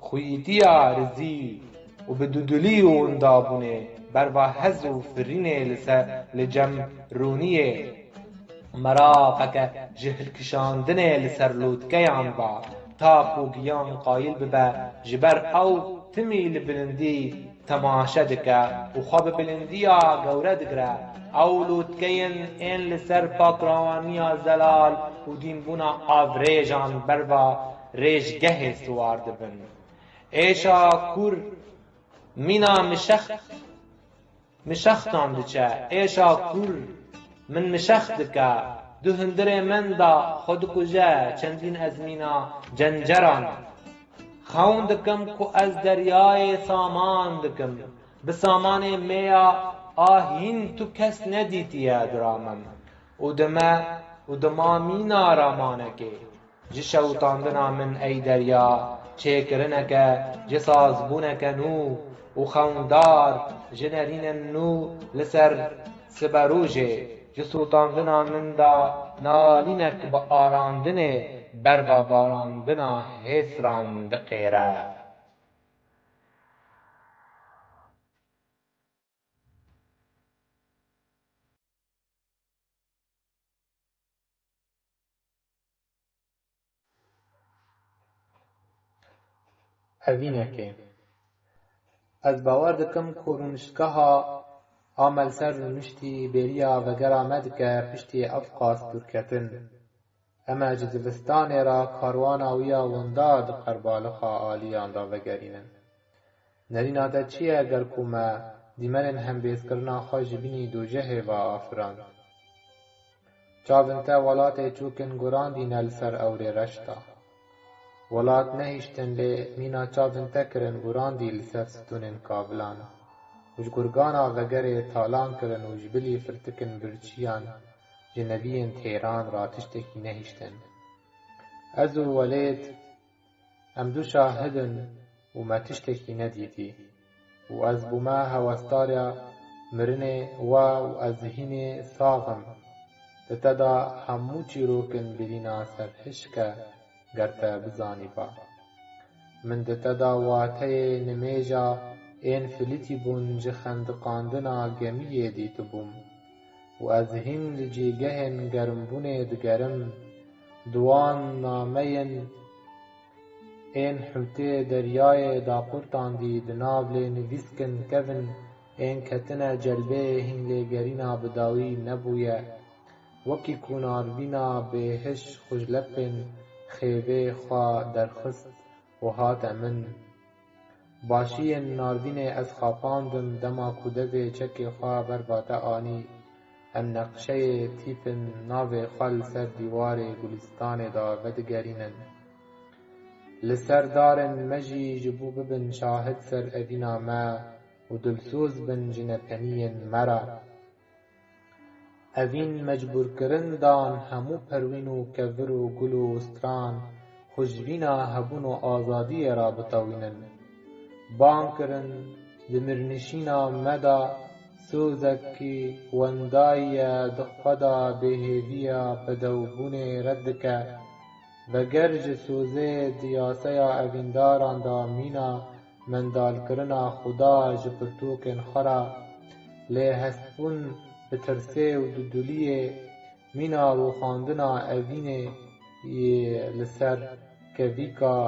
xwîtiya rizî û bi dudilî û windabûnê berva hez û firînê li ser, li cem rûniyê meraqeke ji hilkişandinê li ser lûtkeyan va, ta ku giyan qayîl bibe, ji ber ew timî li bilindî temaşe dike û xwe bi bilindiya gewre digire. Ew lûtkeyên ên li ser pakrawaniya zelal û dînbûna avrêjan berva rêjgehê siwar dibin. Êşa kûr mîna mişex, mişextan diçe. Êşa kûr min mişex dike. Du hundirê min de xwe dikuje. Çendîn ez mîna cenceran. Xewn dikim ku ez deryayê saman dikim. Bi samanê mêya ahîn tu kes nedîtiye dira min. Û dime û dima mîna ramanekê. Ji şewitandina min ey derya, çêkirineke ji sazbûneke nû û xewndar ji nerînên nû li ser siberojê, ji sûtandina min de nalînek bi arandinê berva varandina hêsran diqêre. Evînekê. Ez bawer dikim ku rûniştgeha a me li ser rûniştî bêriya vegera me dike piştî ev qas dûrketin. Em ê ji zivistanê re karwana wî ya winda di qerbalixa aliyan de vegerînin. Nerîna te çi ye ger ku me dîmenên hembêzkirina xwe ji binî dojehê ve afirand? Çavên te welatê çûkin gurandîne li ser ewrê reş de. Welat nehiştin lê mîna çavên te kirin gurandî li ser stûnên kavilan. û ji gurgana vegerê talan kirin û ji bilî firtikên birçiyan ji neviyên têran ra tiştekî nehiştin. Ez û Welêd, em du şahid in û me tiştekî nedîtî û ez bûme hewesdarya mirinê we û ez hînê sax im. Di te de hemû çîrokên birîna serhişk e, ger te bizanîba. Min di te de wateyê nimêja ên filîtî bûn ji xendiqandina gemiyê dîtibûm û ez hîn li cîgehên germbûnê digerim. Di wan nameyên ên hûtê deryayê daqurtandî di nav lênivîskên kevin ên ketine celbê hîn lêgerîna bi dawî nebûye. Wekî ku narvîna bêhiş xwe ji lepên xêvê xwe derxist û hate min. Başiyên narvînê ez xapandim, dema ku devê çekê xwe ber ba te anî, em neqşeyê tîpin navê xwe li ser dîwarê gulîstanê de vedigerînin. Li ser darên me jî ji bo bibin şahid ser evîna me û dilsoz bin ji nepeniyên me re. Evîn mecbûrkirin dan hemû perwîn û kevir û gul û stran xwe ji vîna hebûn û azadiyê re bitewînin. Bang kirin, di mirnişîna me de sozekî wendayî ye, di xwe de bêhêviya bedewbûnê red dike. Veger ji sozê di yaseya evîndaran de mîna mendalkirina Xuda ji pirtûkên xwe re, lê hestbûn bi tirsê û dudiliyê mîna rûxandina evînê yê li ser kevîka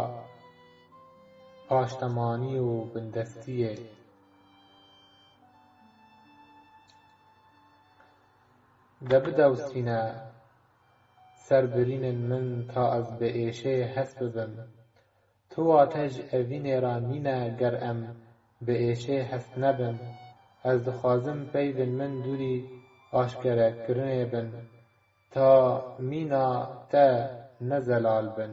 paştemanî û bindestiyê. De bidewsîne ser birînên min ta ez bi êşê hest bibim. Tu wate ji evînê re nîne ger em bi êşê hest nebin. Ez dixwazim peyvên min dûrî aşkerekirinê bin, ta mîna te ne zelal bin,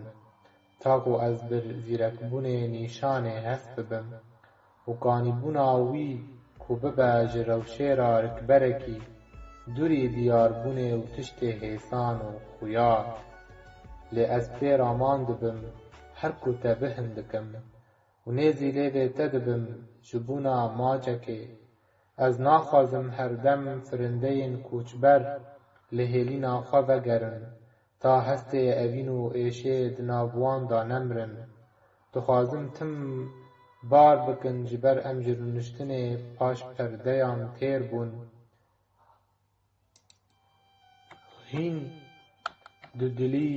ta ku ez bi zîrekbûnê nîşanê hest bibim û kanîbûna wî ku bibe ji rewşê re rikberekî dûrî diyarbûnê û tiştê hêsan û xuya. Lê ez pê raman dibim, her ku te bihin dikim û nêzî lêvê te dibim ji bûna maçekê. Ez naxwazim herdem firindeyên koçber li hêlîna xwe vegerin, ta hestê evîn û êşê di nav wan de nemirin. Dixwazim tim bar bikin, ji ber em ji rûniştinê paş perdeyan têr bûn. Hîn dudilî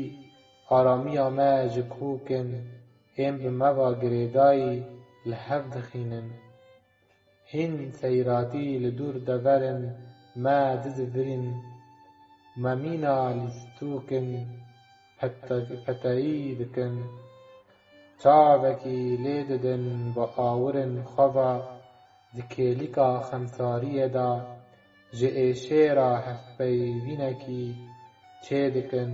aramiya me ji kokên ên bi me ve girêdayî li hev dixînin. Hîn seyratî li dûr deverên me dizivirîn, me mîna lîstokên pete-, peteyî dikin. Çavekî lê didin bi awirên xwe ve, di kêlîka xemsariyê de ji êşê re hevpeyvînekî çêdikin.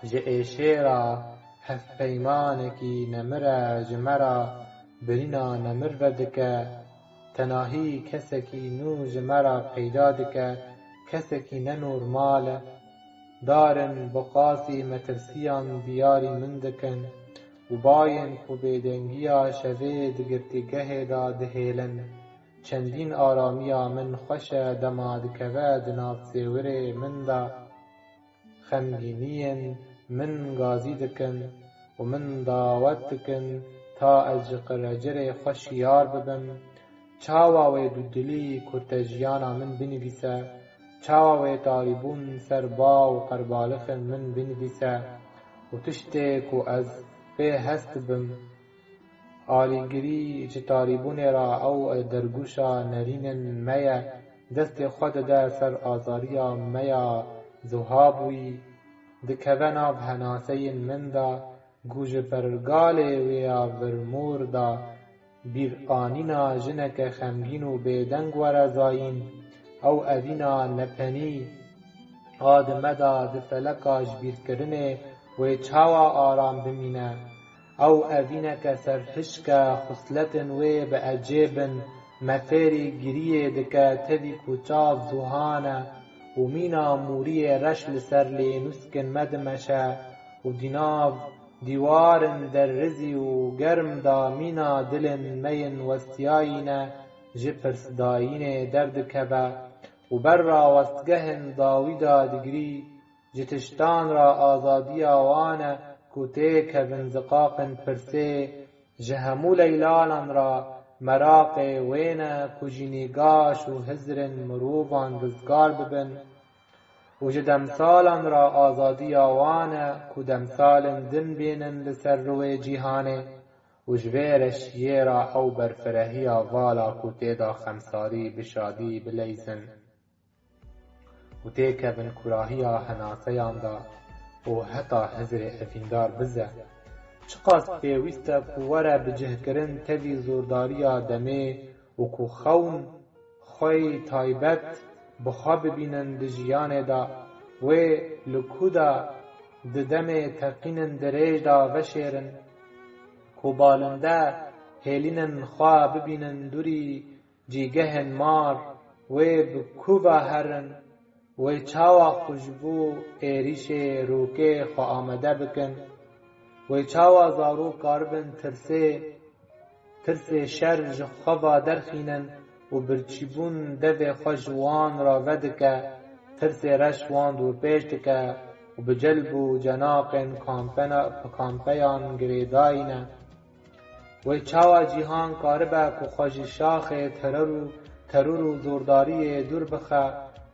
Ji êşê re hevpeymanekî nemir e ji me re birîna nemir vedike. Tenahî kesekî nû ji me re peyda dike, kesekî nenormal e. Darên bi qasî metirsiyan diyarî min dikin û bayên ku bêdengiya şevê di girtîgehê de dihêlin. Çendîn aramiya min xweş e dema dikeve di nav sêwirê min de. Xemgîniyên min gazî dikin û min dawet dikin ta ez ji qirecirê xwe şiyar bibim. Çawa wê dudilî kurte jiyana min binivîse? Çawa wê tarîbûn ser ba û qerbalixên min binivîse û tiştê ku ez pê hest dibim? Alîgirî ji tarîbûnê re ew dergûşa nerînên me ye, destê xwe dide ser azariya me ya zuhabûyî, dikeve nav henaseyên min de, ku ji pergalê wê ya virmor de bîranîna jineke xemgîn û bêdeng were zayîn. Ew evîna nepenî a di me de di feleka ji bîrkirinê wê çawa aram bimîne? Ew evîneke serhişk e, xusletên wê bi ecêb in. me fêrî giriyê dike, tevî ku çav zuhan e û mîna mûriyê reş li ser lênûskin me dimeşe û di nav dîwarin derizî û germ da mîna dilên me yên westiyayî ne ji pirsdayînê derdikeve û ber rawestgehên dawî da digirî. Ji tiştan re azadiya wan e ku têkevin ziqaqên pirsê, ji hemû leylanan re meraqê wê ne ku ji nîgaş û hizrên mirovan rizgar bibin û ji demsalan re azadiya wan e ku demsalên din bênin li ser rûyê cîhanê û ji vê re şiyê re ew berfirehiya vala ku tê de xemsarî bi şadî bileyzin û têkevin kûrahiya henaseyan de û heta hizrê evîndar bize. Çiqas pêwîst e ku were bicihkirin tevî zordariya demê û ku xewn xwey taybet bi xwe bibînin di jiyanê de, wê li ku de di demê teqînin dirêj de veşêrin, ku balinde hêlînin xwe bibînin dûrî cîgehên mar, wê bi ku ve herin, wê çawa xwe ji bo êrîşê rokê xwe amade bikin, wê çawa zarok karibin tirsê, tirsê şer ji xwe ve derxînin û birçîbûn devê xwe ji wan re vedike, tirsê reş wan dorpêç dike û bi celb û cenaqên kampena-, kampeyan girêdayî ne. Wê çawa cîhan karibe ku xwe ji şaxê teror û, teror û zordariyê dûr bixe?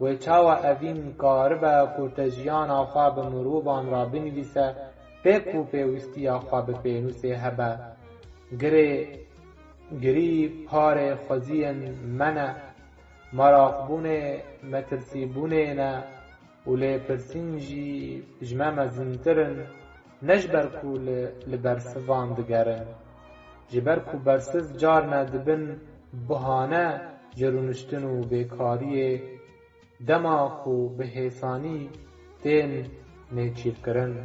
Wê çawa evîn karibe ku te jiyana xwe bi mirovan re binivîse, pê ku pêwîstiya xwe bi pênûsê hebe? Girê, girî parê xweziyên me ne, meraqbûnê, metirsîbûnê ne. Û lêpirsîn jî ji me mezintir in, ne ji ber ku li, li bersivan digerin, ji ber ku bersiv carna dibin bihane ji rûniştin û bêkariyê, dema ku bi hêsanî tên nêçîrkirin.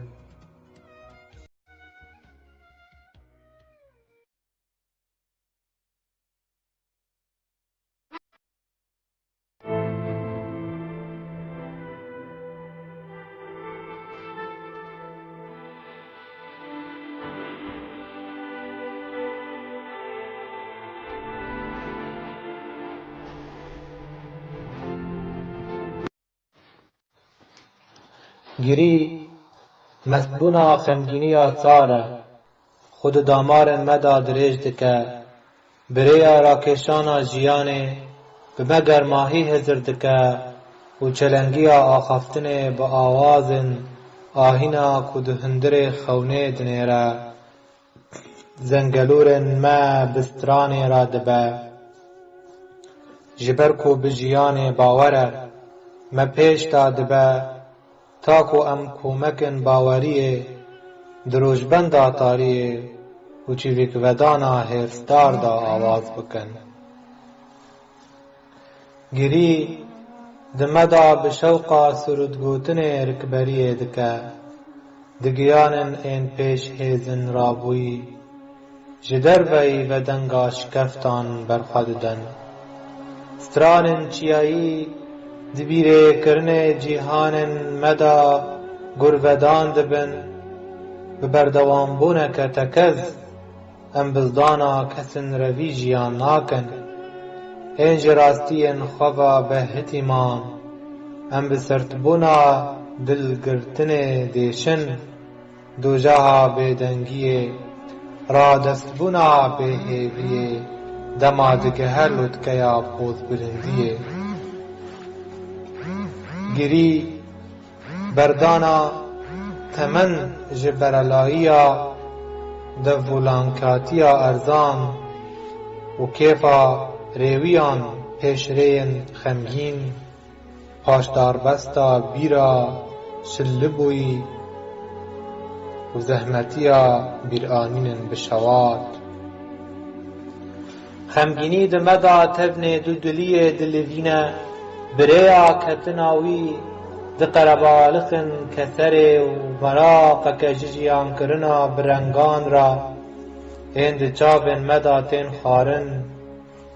Girî, mestbûna xemgîniya sar e, xwe di damarên me de dirêj dike, bi rêya rakêşana jiyanê bi me germahî hizir dike û çelengiya axaftinê bi awazên ahîna ku di hundirê xewnê dinêre, zengelûrên me bi stranê re dibe. Ji ber ku bi jiyanê bawer e, me pêş de dibe, ta ku em komekin baweriyê di rojbenda tariyê û çivîkvedana hêrsdar de awaz bikin. Girî di me de bi şewqa sirûdgotinê rikberiyê dike. Di giyanên ên pêş hêzin rabûyî, ji derveyî ve denga şikeftan berxwe didin. Stranên çiyayî di bîrêkirinê cîhanên me de gurvedan dibin, bi berdewambûneke tekez. Em bizdana kesên revî jiyan nakin. Ên ji rastiyên xwe ve behitî man. Em bi sertbûna dilgirtinê dêşin. Dojaha bêdengiyê, radestbûna bêhêviyê, dema digehe lotkeya pozbilindiyê. Girî, berdana temen ji berelayiya devûlankatiya erzan û kêfa rêwiyan pêşrêyên xemgîn, paşdarbesta bîra şillibûyî û zehmetiya bîranînên bi şewat. Xemgînî di me de tevnê dudiliyê dilivîne, bi rêya ketina wî diqerebalixin keserê û meraqeke ji jiyankirina bi rengan re ên di çavên me de tên xwarin.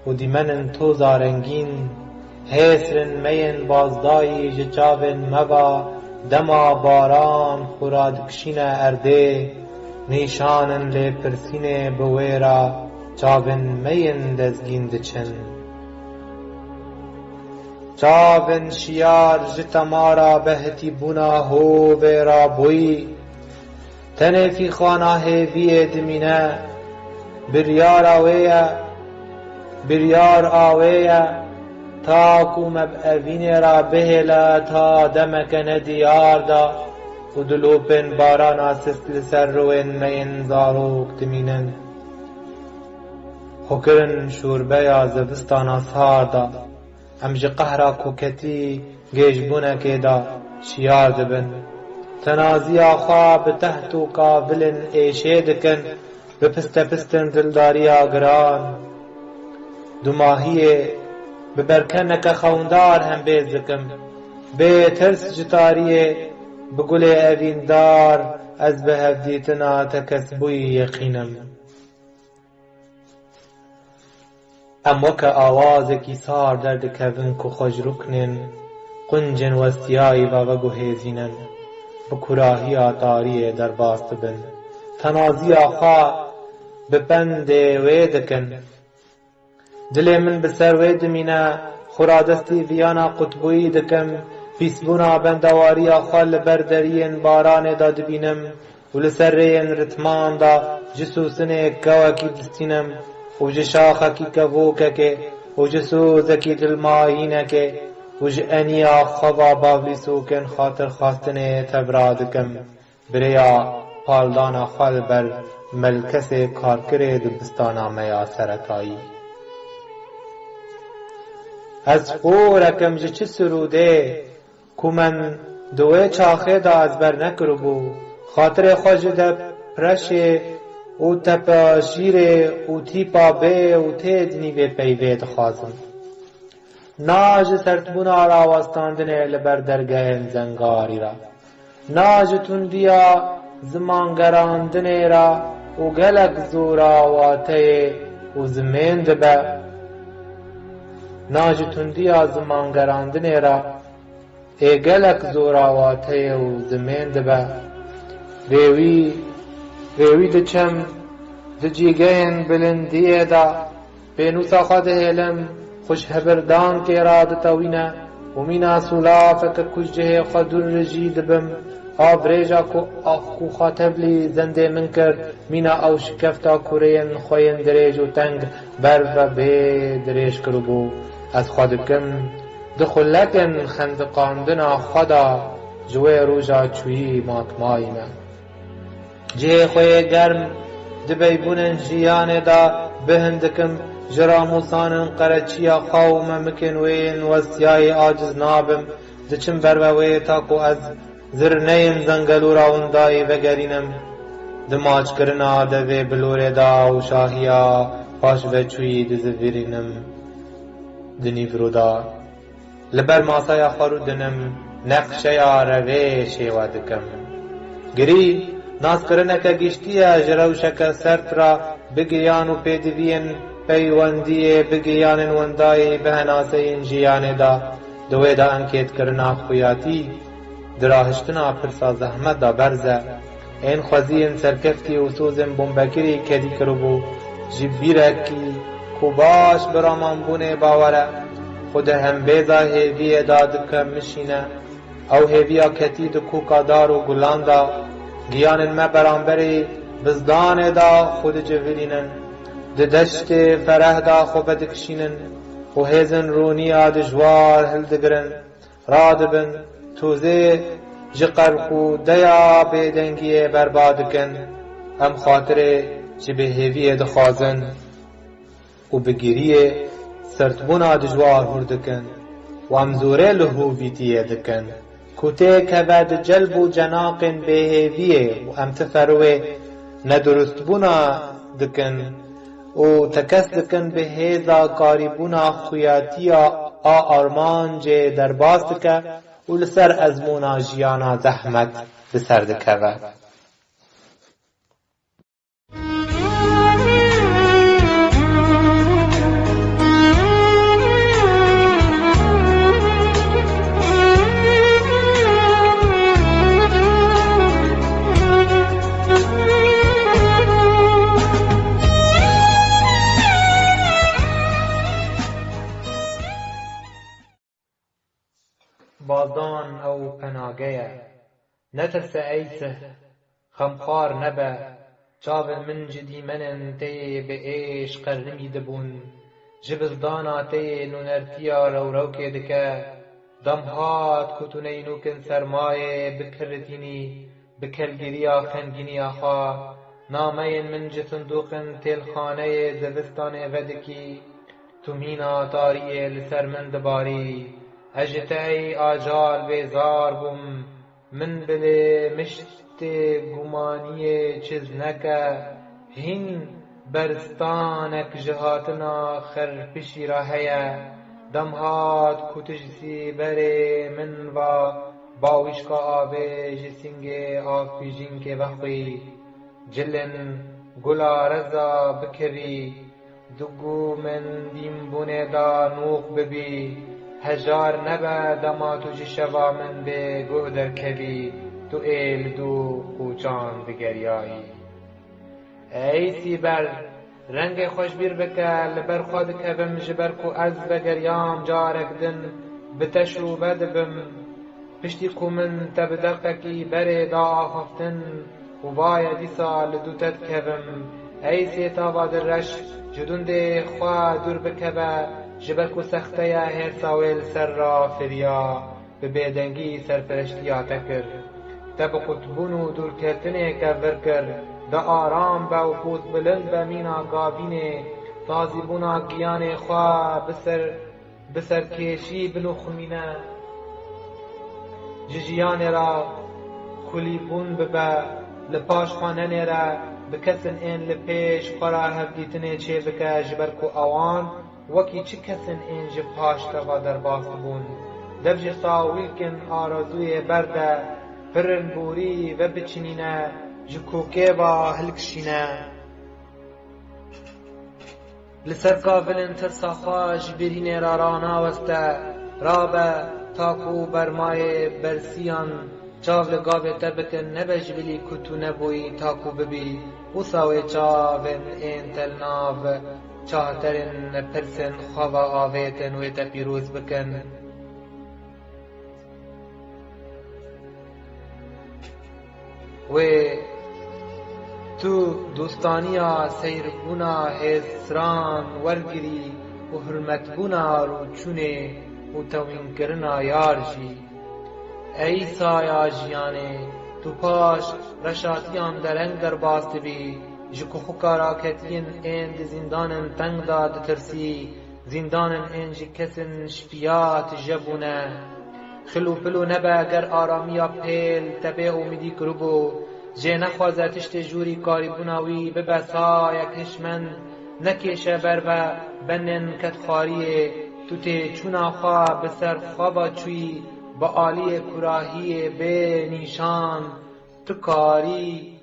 û dîmenin toza rengîn. Hêsrin meyên bazdayî ji çavên me va, dema baran xwe radikişîne erdê, nîşanin lêpirsînê bi wê re çavên meyên dezgîn diçin. Çavên şiyar ji temara behtîbûna hovê re bûyî. Tenê fîxana hêviyê dimîne. Biryara wê ye, biryar a wê ye, ta ku me bi evînê re bihêle ta demeke nediyar de û dilopên barana sist li ser rûyên me yên zarok dimînin. Xwekirin şûrbeya zivistana sar de. Em ji qehra koketî gêjbûnekê de şiyar dibin. Tenaziya xwe bi teht û kavilên êşê dikin, bi pistepistin dildariya giran. Dumahiyê bi berkeneke xewndar hembêz dikim. Bê tirs ji tariyê bi gulê evîndar ez bi hevdîtina tekesbûyî yeqîn im. Em weke awazekî sar derdikevin ku xwe ji ruknên quncên westiyayî ve veguhêzînin, bi kurahiya tariyê derbas dibin. Tenaziya xwe bi pendê wê dikin. Dilê min bi ser wê dimîne, xwe radestî viyana qutbûyî dikim, pîsbûna bendewariya xwe li ber deriyên baranê de dibînim. û li ser rêyên ritman de ji sûsinê kewekî distînim û ji şaxekî kevokekê û ji sozekî dilmayînekê û ji eniya xwe va bavlîsokên xatirxwestinê tevra dikim, bi rêya paldana xwe li ber melkesê karkirê dibistana me ya seretayî. Ez xorek im ji çi sirûdê, ku min di wê çaxê de ezber nekiribû, xatirê xwe ji depreşê û tepeşîrê û tîpa bê û tê di nîvê peyvê dixwazim. Na ji sertbûna rawestandinê li ber dergehên zengarî re, na ji tundiya zimangerandinê re û gelek zora wateyê û zimên dibe, na ji tundiya zimangerandinê re ê gelek zora wateyê û zimên dibe. Vê wî, vê wî diçim, di cîgehên bilindiyê de pênûsa xwe dihêlim, xwe ji hibirdankê re ditewîne û mîna sûlafeke ku ji cihê xwe dûr rijî dibim, a virêja ku ax ku xwe tevlî zendê min kir, mîna ew şikefta kureyên xwe yên dirêj û teng ber ve bê dirêj kiribû. Ez xwe dikim, di xulekên xendiqandina xwe de ji wê roja çûyî matmayî me. Cihê xwe yê germ di beybûnên jiyanê de bihin dikim, ji ramûsanên qereçiya xwe û memikên wê yên westiyayî aciz nabim, diçim ber ve wê ta ku ez zirneyên zengelûra windayî vegerînim, di maçkirina devê bilorê de û şahiya paşveçûyî dizivîrînim di nîvro de. Li ber masaya xwe rûdinim, neqşeya revê şêwe dikim. Girî, naskirineke giştî ye ji rewşeke sert re bi giyan û pêdiviyên peywendiyê bi giyanên wendayî bi henaseyên jiyanê de. Di wê de enkêtkirina xuyatî di rahiştina pirsa zehmet de berz e. Ên xweziyên serkeftî û sozên bombekirî kedî kiribû, ji bîrekî ku baş bi ramanbûnê bawer e, xwe di hembêza hêviyê de dikemişîne. Ew hêviya ketî di koka dar û gulan de, giyanên me beramberî bizdanê de xwe dicivirînin, di deştê fereh de xwe vedikişînin û hêzên rûniya dijwar hildigirin. Radibin, tozê ji qerqûdeya bêdengiyê berba dikin. Em xatirê ji bêhêviyê dixwazin û bi giriyê sertbûna dijwar hûr dikin û em zorê li hovîtiyê dikin, ku têkeve di celb û cenaqên bêhêviyê û em tiferwê nedurustbûna dikin û tekez dikin bi hêza karîbûna xuyatiya a armancê derbas dike û li ser ezmûna jiyana zehmet bi ser dikeve. ge ye. Netirse ey sih, xemxwar nebe. Çavên min ji dîmenên te yê bi êş qernimî dibûn. Ji bizdana te yê nûnertiya rewrewkê dike. Dem hat ku tu neynûkin sermayê bikiritînî, bi kelgiriya xemgîniya xwe, nameyên min ji sindûqên têlxaneyê zivistanê vedikî. Tu mîna tariyê li ser min dibarî. Ez ji te ey acal bêzar bûm. Min bilê miştê gumaniyê çiz neke. Hîn berstanek ji hatina xerpişî re heye. Dem hat ku tu ji sîberê min va bawîşka avê ji sîngê avpîjînkê vexwî. Cilên gula reza bikirî. Di gû min dînbûnê de nûq bibî. Hejar nebe dema tu ji şeva min bê guh derkevî, tu ê li dû qûçan digeriyayî. Ey Sîber, rengê xwe ji bîr bike, li ber xwe dikevim, ji ber ku ez vegeriyam carek din bi te şûve dibim. Piştî ku min te bi deqekî berê da axaftin û vaye dîsa li dû te dikevim. Ey sêtava direş, ji dundê xwe dûr bikeve, ji ber ku sexte ye hêrsa wê li ser re firiya, bi bêdengî serperiştiya te kir. Te bi qutbûn û dûrketinê kevir kir, de aram be û poz bilind be mîna gavînê, tazîbûna giyanê xwe bi ser bi serkêşî binûximîne. Ji jiyanê re xwilîbûn bibe, li paş xwe nenêre, bi kesên ên li pêş xwe re hevdîtinê çêbike, ji ber ku ewan wekî çi kesên ên ji paş te ve derbas dibûn. Dev ji sawîlkên arezûyê berde, pirin borî vebiçinîne, ji kokê ve hilkişîne. Li ser kavilên tirsa xwe ji birînê re ranaweste, rabe, ta ku bermayê bersiyan çav li gavê te bikin, nebe ji bilî ku tu nebûyî ta ku bibî. Wisa wê çavên ên te li nav çaterên pirsên xwe ve avêtin, wê te pîroz bikin. Wê tu dostaniya seyrbûna hêzran wergirî û hurmetbûna rûçûnê û tewînkirina yar jî. Ey saya jiyanê, tu paş reşatiyan dereng derbas dibî, ji ku xwe karaketiyên ên di zîndanên teng de ditirsî, zîndanên ên ji kesên şipiya tije bûne. Xil û pil û nebe ger aramiya pêl te bê umîdî kiribû, jê nexwaze tiştê jûrî karîbûna wî bibe sayek hişmend, nekêşe ber ve benên kedxwariyê, tu têçûna xwe bi ser xwe ve çûyî, bi aliyê kurahiyê bê nîşan, tu karî.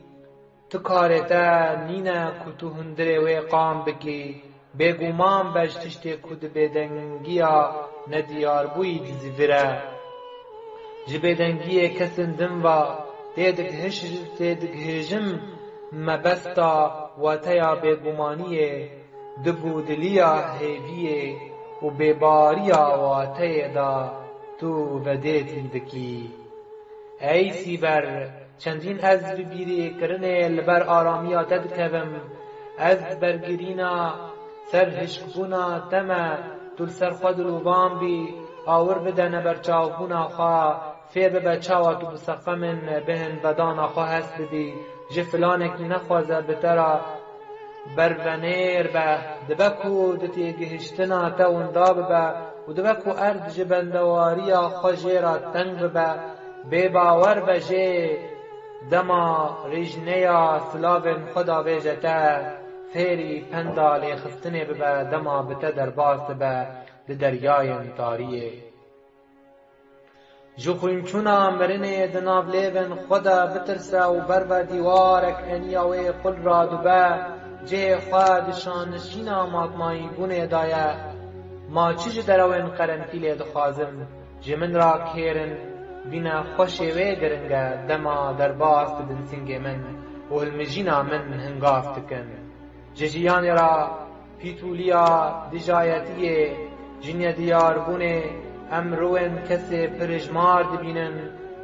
Tu karê te nîne ku tu hundirê wê qam bikî, bêguman be ji tiştê ku di bêdengiya nediyarbûyî dizivire. Ji bêdengiyê kesên din ve têdigihiş-, têdigihêjim mebesta wateya bêgumaniyê, dibûdiliya hêviyê û bêbariya wateyê de tu vedêtî dikî. Ey Sîber, çendîn ez bi bîrîkirinê li ber aramiya te dikevim. Ez bergirîna serhişkbûna te me, tu li ser xwe dilovan bî, awir bide neberçavbûna xwe, fêr bibe çawa tu bi seqemên bihin vedana xwe hest bidî, ji filanekî nexwaze bi te re bervenêr be. Dibe ku di têgihiştina te winda bibe û dibe ku erd ji bendewariya xwe jê re teng bibe, bêbawer be jê dema rîjneya silavên xwe davêje te, fêrî penda lêxistinê bibe dema bi te derbas dibe di deryayên tariyê. Ji xwînçûna mirinê di nav lêvên xwe de bitirse û ber ve dîwarek eniya wê qul radûbe, cihê xwe di şanişîna matmayîbûnê daye. Ma çi ji derewên qerenfîlê dixwazim, ji min re kêr in, bîne xweşê wê giring e, dema derbas dibin singê min û hilmijîna min hingav dikin. Ji jiyanê re pîtûliya dijayetiyê, jinediyarbûnê, em rûyên kesê pir hijmar dibînin.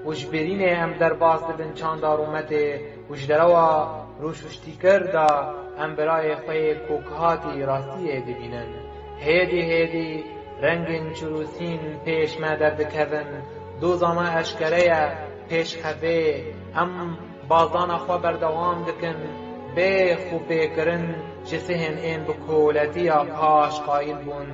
Û ji bêrînê em derbas dibin çanda rûmetê û ji derewa rûşuştîkir de em birayê xwe yê kokhatî rastiyê dibînin. Hêdî hêdî rengên çirûsîn pêş me derdikevin. Doza me eşkere ye, pêş xevê. Em bazana xwe berdewam dikin. Bê xwepêkirin ji sihên ên bi koletiya paş qayîl bûn.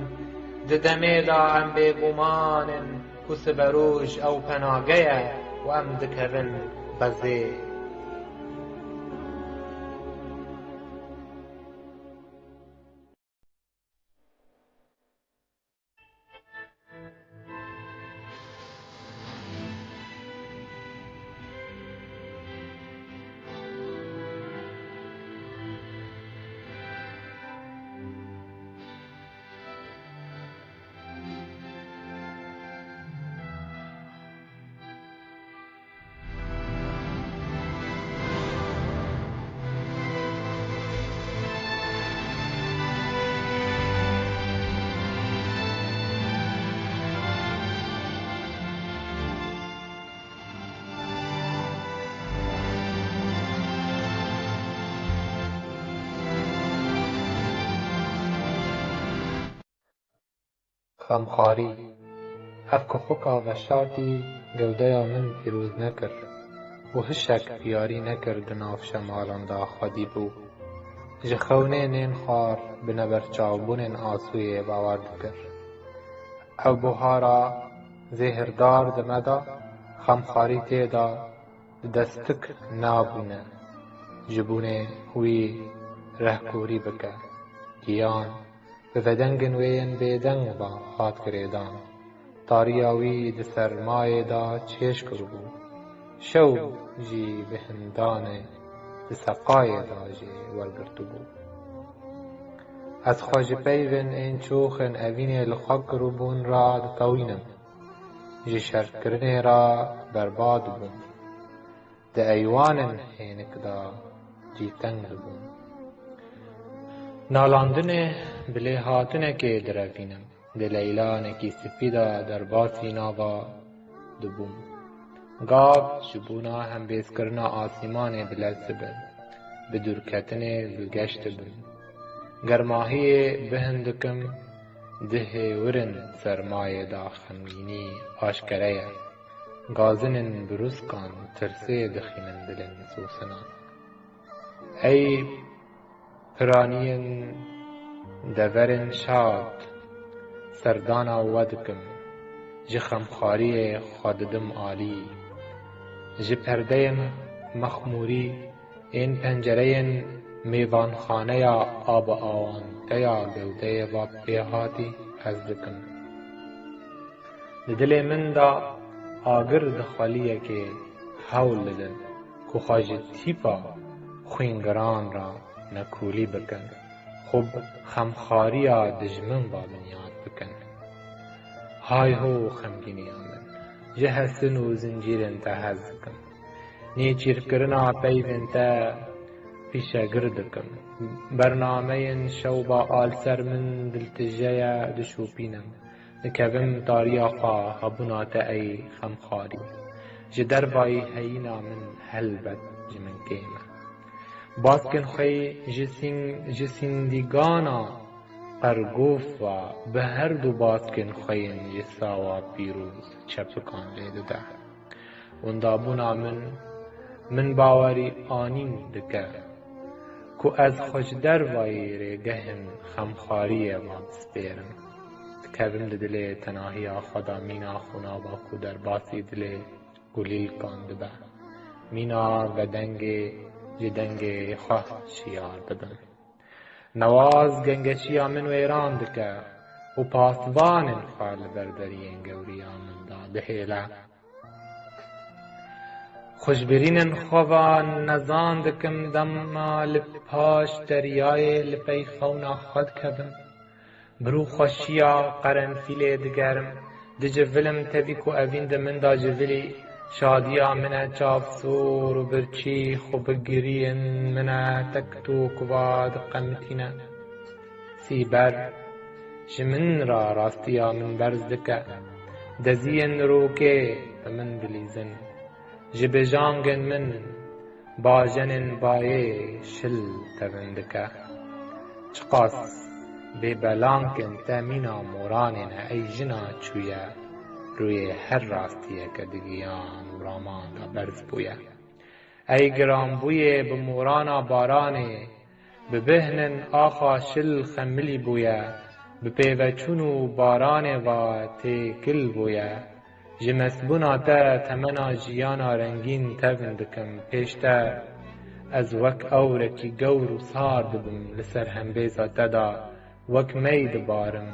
Di demê de em bêguman in ku siberoj ew penage ye û em dikevin bezê. Xemxarî. Ev kuxika veşartî gewdeya min pîroz nekir û hişek piyarî nekir di nav şemalan de xwedî bû. Ji xewnên ên xwar bi neberçavbûnên asûyê bawer dikir. Ew buhara zêhirdar di me de xemxarî tê de di destik nabûne ji bûnê wî rehkûrî bike. Giyan bi vedengên wê yên bêdeng ve hat girêdan. Tariya wî di sermayê de çêj kiribû. Şew jî bi hindanê di seqayê de jî wergirtibû. Ez xwe ji peyvên ên çoxên evînê li xwe kiribûn re ditewînim. Ji şerkirinê re berbat bûm. Di eywanên hênik de jî teng dibûm. Nalandinê bi lêhatinekê direvînim. Di leylanekî spî de derbasî nava dibûm. Gav ji bona hembêzkirina asîmanê bi lez dibim. Bi dûrketinê bi geş dibim. Germahiyê bihin dikim, di hêwirin sermayê de xemgînî aşkere ye. Gazinên birûskan tirsê dixînin dilên sosinan. Ey piraniyên deverên şad, serdana we dikim, ji xemxariyê xwe didim alî. Ji perdeyên mexmûrî ên pencereyên mêvanxaneya abiawanteya gewdeyê ve pêhatî hez dikim. Di dilê min de agir di xweliyekê hewl didin ku xwe ji tîpa xwîngiran re nekolî bikin, xwe bi xemxariya dijmin ve binyat bikin. Hay ho xemgîniya min, ji hesin û zincîrên te hez dikim. Nêçîrkirina peyvên te pîşegir dikim. Bernameyên şewba a li ser min diltije ye, dişopînim. Dikevim tariya xwe hebûna te ey xemxarî. Ji dervayî heyîna min helbet ji min kêm e. Baskên xwe ji sîng-, ji sîndîgana qergof ve bi her du baskên xwe yên ji sawa pîroz çepikan lê dide. Windabûna min, min bawerî anîn dike ku ez xwe ji dervayî rêgehên xemxariyê ve bispêrim. Dikevim di dilê tenahiya xwe de mîna xwe nava ku derbasî dilê gulîlkan dibe. Mîna vedengê ji dengê xwe şiyar dibim. Newaz gengeşiya min wêran dike û pasvanên xwe li ber deriyên gewriya min de dihêle. Xwe ji birînên xwe ve nezan dikim, dema li paş deryayê li pey xewna xwe dikevim. Bi rûxweşiya qerenfîlê digerim, dicivilim tevî ku evîn di min de civilî, şadiya min e çavsor û birçî xwe bigirîn, min e tek tok va diqemitîne. Sîber ji min re rastiya min berz dike, deziyên rokê bi min dilîzin. Ji bijangên min bajenên bayê şil tevin dike. Çiqas bêbelang in te mîna moranê ne, ey jina çûye rûyê her rastiyeke di giyan û raman de berz bûye. Ey giranbûyê bi morana baranê, bi bêhnin axa şil xemilî bûye, bi pêveçûn û baranê ve têkil bûye. Ji mestbûna te temena jiyana rengîn tevin dikim pêş te. Ez wek ewrekî gewr û sar dibim li ser hembêza te de, wek mey dibarim,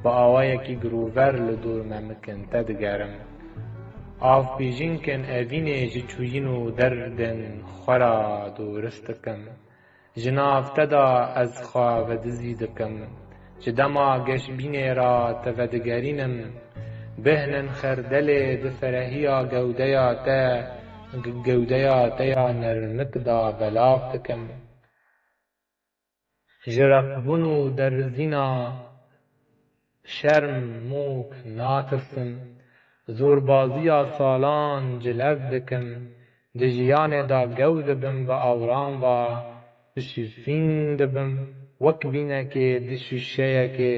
bi awayekî girûver li dûr memikin te digerim. Av pîjinkên evînê ji çûyîn û derdên xwe re dûrist dikim. Ji nav te de ez xwe vedizî dikim. Ji dema geşbînê re te vedigerînim. Bêhnên xerdelê di ferehiya gewdeya te, g-, gewdeya te ya nermik de belav dikim. Ji reqbûn û derizîna şerm mûk natirsim. Zûrbaziya salan cilev dikim. Di jiyanê de gew dibim bi awran ve, pişîfîn dibim. Wek vînekê di şûşeyekê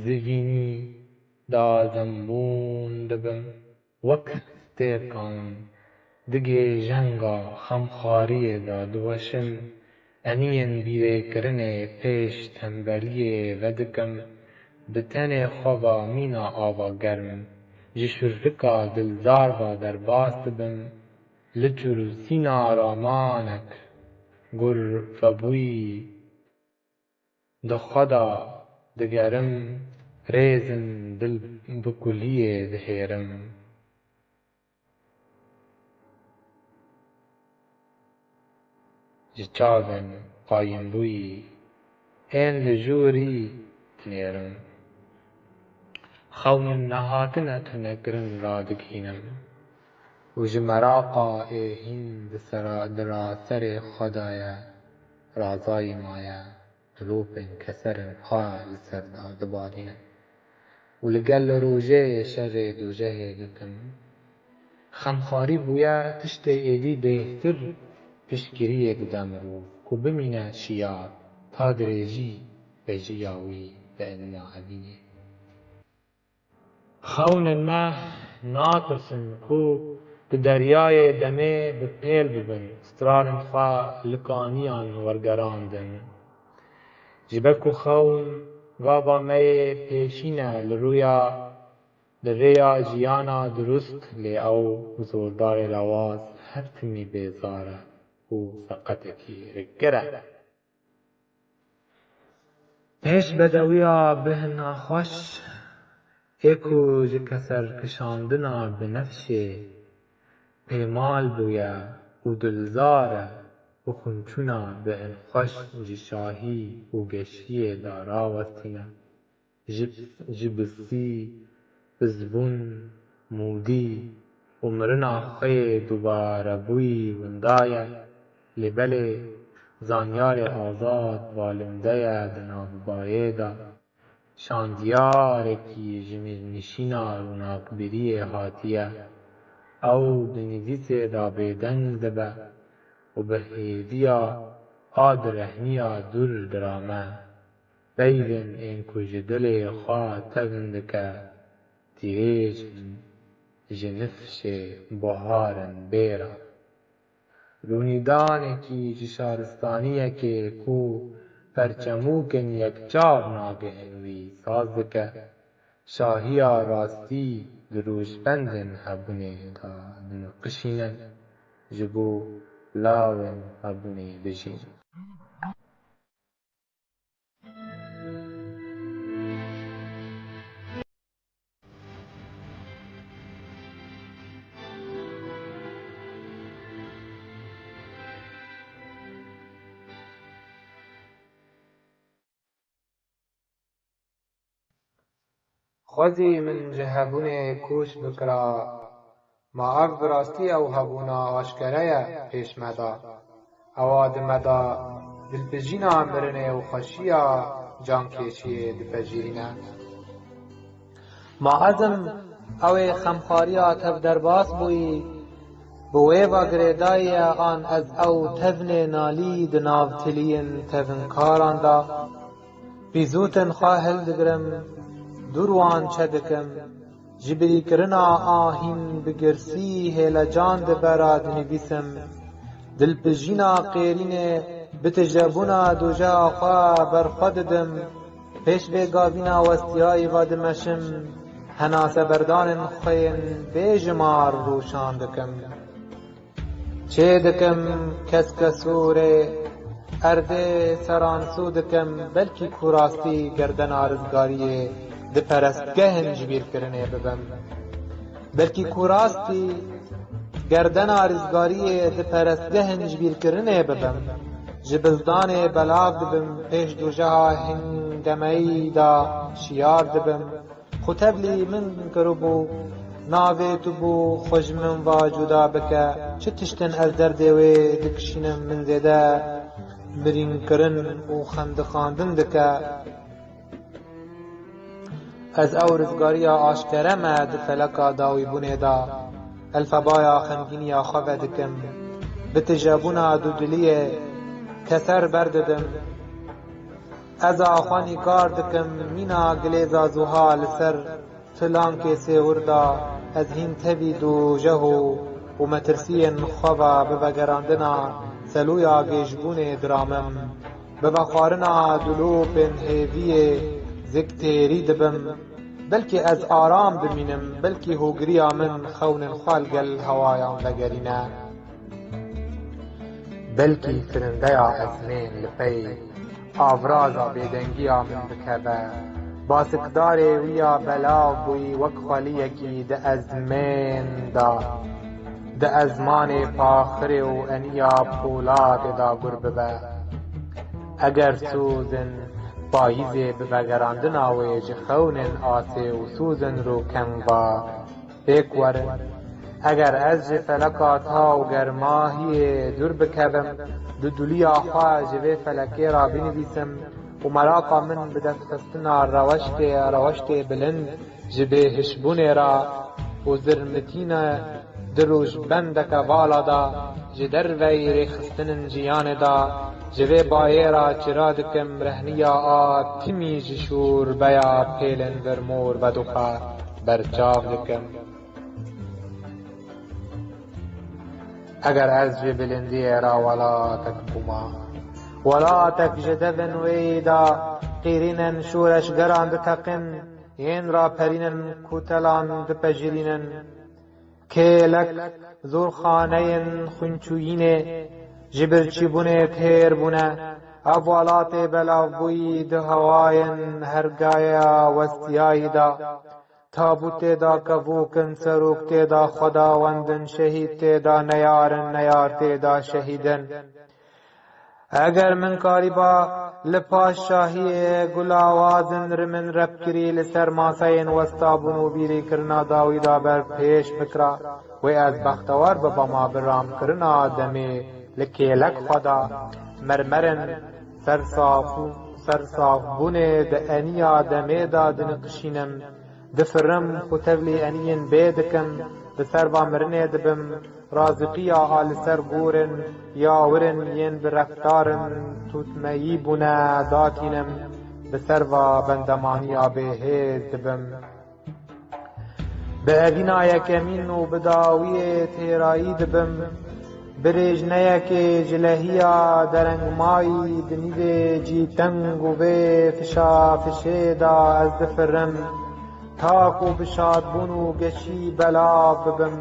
zivînî de zembûn dibim. Wek stêrkan di gêjenga xemxariyê de diweşim, eniyên bîrêkirinê pêş tembeliyê vedikim, bi tenê xwe ve mîna ava germ, ji şûrika dilzar ve derbas dibim, li çûrûsîna ramanek gur vebûyî. Di xwe de digerim, rêzin dil bi kuliyê dihêrim. Ji çavên qayîmbûyî ên li jûrî dinêrim. Xewnên nehatine tunekirin radigihînim û ji meraqa ê hîn di sera, di ra serê xwe de ye, razayî maye. Dilopên keserên xwe li ser de dibalînim û li gel rojê şerê dojehê dikim. Xemxwarî bûye tiştê êdî bêhtir piştgiriyê dide mirov ku bimîne şiyar, ta dirêjî vejiya wî bi eniya evînê. Xewnên me natirsin ku di deryayê demê bi pêl bibin, strarên xwe li kaniyan wergerandin. Ji ber ku xewn gava me yê pêşîn e li rûya, li rêya jiyana dirust, lê ew zordarê lawaz her timî bêzar e û seqetekî rikgir e. Pêş bedewiya bêhna xweş ê ku ji keser kişandina binefşê pêmal bûye û dilzar e û xwinçûna bêhn xweş ji şahî û geşiyê de rawestîne. Ji, ji bisî, bizbûn, mûdî û mirina xwe yê dubarebûyî winda ye, lê belê zanyarê azad valinde ye di navbayê de. Şandiyarekî ji mêrnişîna ronakbiriyê hatiye. Ew di nivîsê de bêdeng dibe û bi hêviya a direhniya dûr dirame. Peyvên ên ku ji dilê xwe tevin dike, dirêj in, ji nifşê buhar in bêra. Rûnîdanekî ji şaristaniyekê ku perçemûkên yekçav nagihin wî saz dike, şahiya rastî di rûspendên hebûnê de diniqişînin, ji bo lawên hebûnê dijîn. Xwezî min ji hebûnê kûç bikira. Ma ev bi rastî ew hebûna aşkere ye pêş me de. Ewa di me de dilpijîna mirinê û xweşiya cankêşiyê dipejirîne. Ma ez im ew ê xemxwariya tev derbas bûyî, Bi wê va girêdayî ye an ez ew tevnê nalî di nav tiliyên tevinkaran de, pîzûtên xwe hildigirim, dûr wan çe dikim, ji birîkirina ahîn bi girsî hêlecan di bera dinivîsim, dilpijîna qêrînê bi tijebûna dojeha xwe berxwe didim, pêş vê gavîna westiyayî ve dimeşim, henaseberdanên xwe yên bêjimar rûşan dikim. Çê dikim keskesûrê, erdê seransû dikim, belkî ku rastî gerdena rizgariyê di perestgehên jibîrkirinê bibim. Belkî ku rastî gerdena rizgariyê di perestgehên jibîrkirinê bibim. Ji bizdanê belav dibim, pêş dojeha hingemeyî de şiyar dibim. Xwe tevlî min kiribû, navê tu bû, xwe ji min va cuda bike. Çi tiştin ez derdê wê dikişînim, min zêde mirînkirin û xendixandin dike. Ez ew rizgariya aşkere me di feleka dawîbûnê de, elfebaya xemgîniya xwe vedikim. Bi tijebûna dudiliyê keser berdidim. Ez a xwe nîgar dikim, mîna gilêza zuha li ser tilankê sêwir de, ez hîn tevî dojeh û, û metirsiyên xwe ve bi vegerandina selûya gêjbûnê diramim. Bi vexwarina dilopên hêviyê zik têrî dibim. Belkî ez aram bimînim, belkî hogiriya min xewnên xwe li gel hewayan vegerîne. Belkî firindeya ezmên li pey avraza bêdengiya min bikeve. Basikdarê wî ya belav bûyî wek xweliyekî di ezmên de, di ezmanê paxirê û eniya poladê de gur bibe. Eger sozên payîzê bi vegerandina wê ji xewnên asê û sozên rûken ve pêk werin. Eger ez ji feleka ta û germahiyê dûr bikevim, dudiliya xwe ji vê felekê re binivîsim û meraqa min bi destxistina reweştê, reweştê bilind ji bêhişbûnê re û zirmitîna di rojbendeke vala de ji derveyî rêxistinên jiyanê de ji vê bayê re çira dikim, rehniya a timî ji şûrbeya pêlên vermor vedixwe berçav dikim. Eger ez ji bilindiyê re welatek bûma, welatek ji devên wê de qîrînên şoreşgeran diteqin, yên raperînên kotelan dipejirînin, kêlek zorxaneyên xwînçûyînê ji birçîbûnê têr bûne, ev welatê belavbûyî di hewayên hergaya westiyayî de, tabût tê de kevok in, serok tê de xwedawend in, şehîd tê de neyar in, neyar tê de şehîd in. Eger min karîba li paş şahiyê gulawazin rimin repkirî li ser maseyên westabûn û bîrîkirina dawî de ber pêş bikira, wê ez bextewar bibama bi ramkirina demê li kêlek xwe de mermerên sersaf û sersafbûnê di eniya demê de diniqişînim. Difirim, xwe tevlî eniyên bê dikim, bi ser va mirinê dibim, raziqiya a li ser gorên ya wirin yên bi reftarên tûtmeyî bûne datînim, bi ser va bendemaniya bêhêz dibim. Bi evîna yekemîn û bi dawiyê têrayî dibim, bi rêjneyekê ji lehiya derengmayî di nîvê cîteng û vê fişafişê de ez difirim, ta ku bi şadbûn û geşî belav bibim,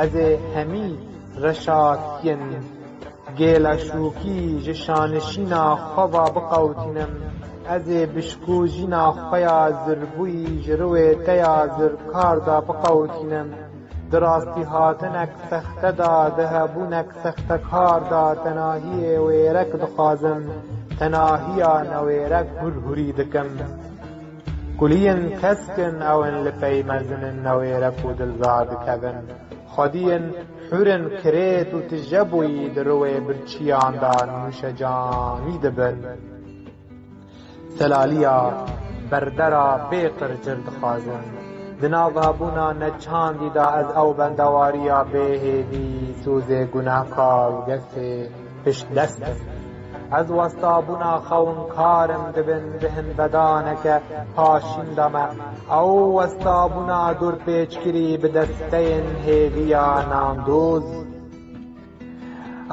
ez ê hemî reşatiyên gêleşokî ji şanişîna xwe ve biqewitînim, ez ê bişkojîna xwe ya zirbûyî ji riwê te ya zirkar de biqewitînim. Di rastî hatinek sexte de, di hebûnek sextekar de tenahiyê wêrek dixwazim, tenahiya newêrek hurhurî dikim. Kuliyên kesk in ew in li pey mezin in newêrek û dilzar dikevin. Xwediyên hûr in kirêt û tije bûyî di riwê birçiyan de nûşecanî dibin. Selaliya berdera bê qircir dixwazin. Di nav hebûna neçandî de ez ew bendewariya bêhêvî, sozê gunehkar û gefê piştdest im. Ez westabûna xewinkar im di bin bihin vedaneke paşîn de me. Ew westabûna dorpêçkirî bi desteyên hêviya nandoz.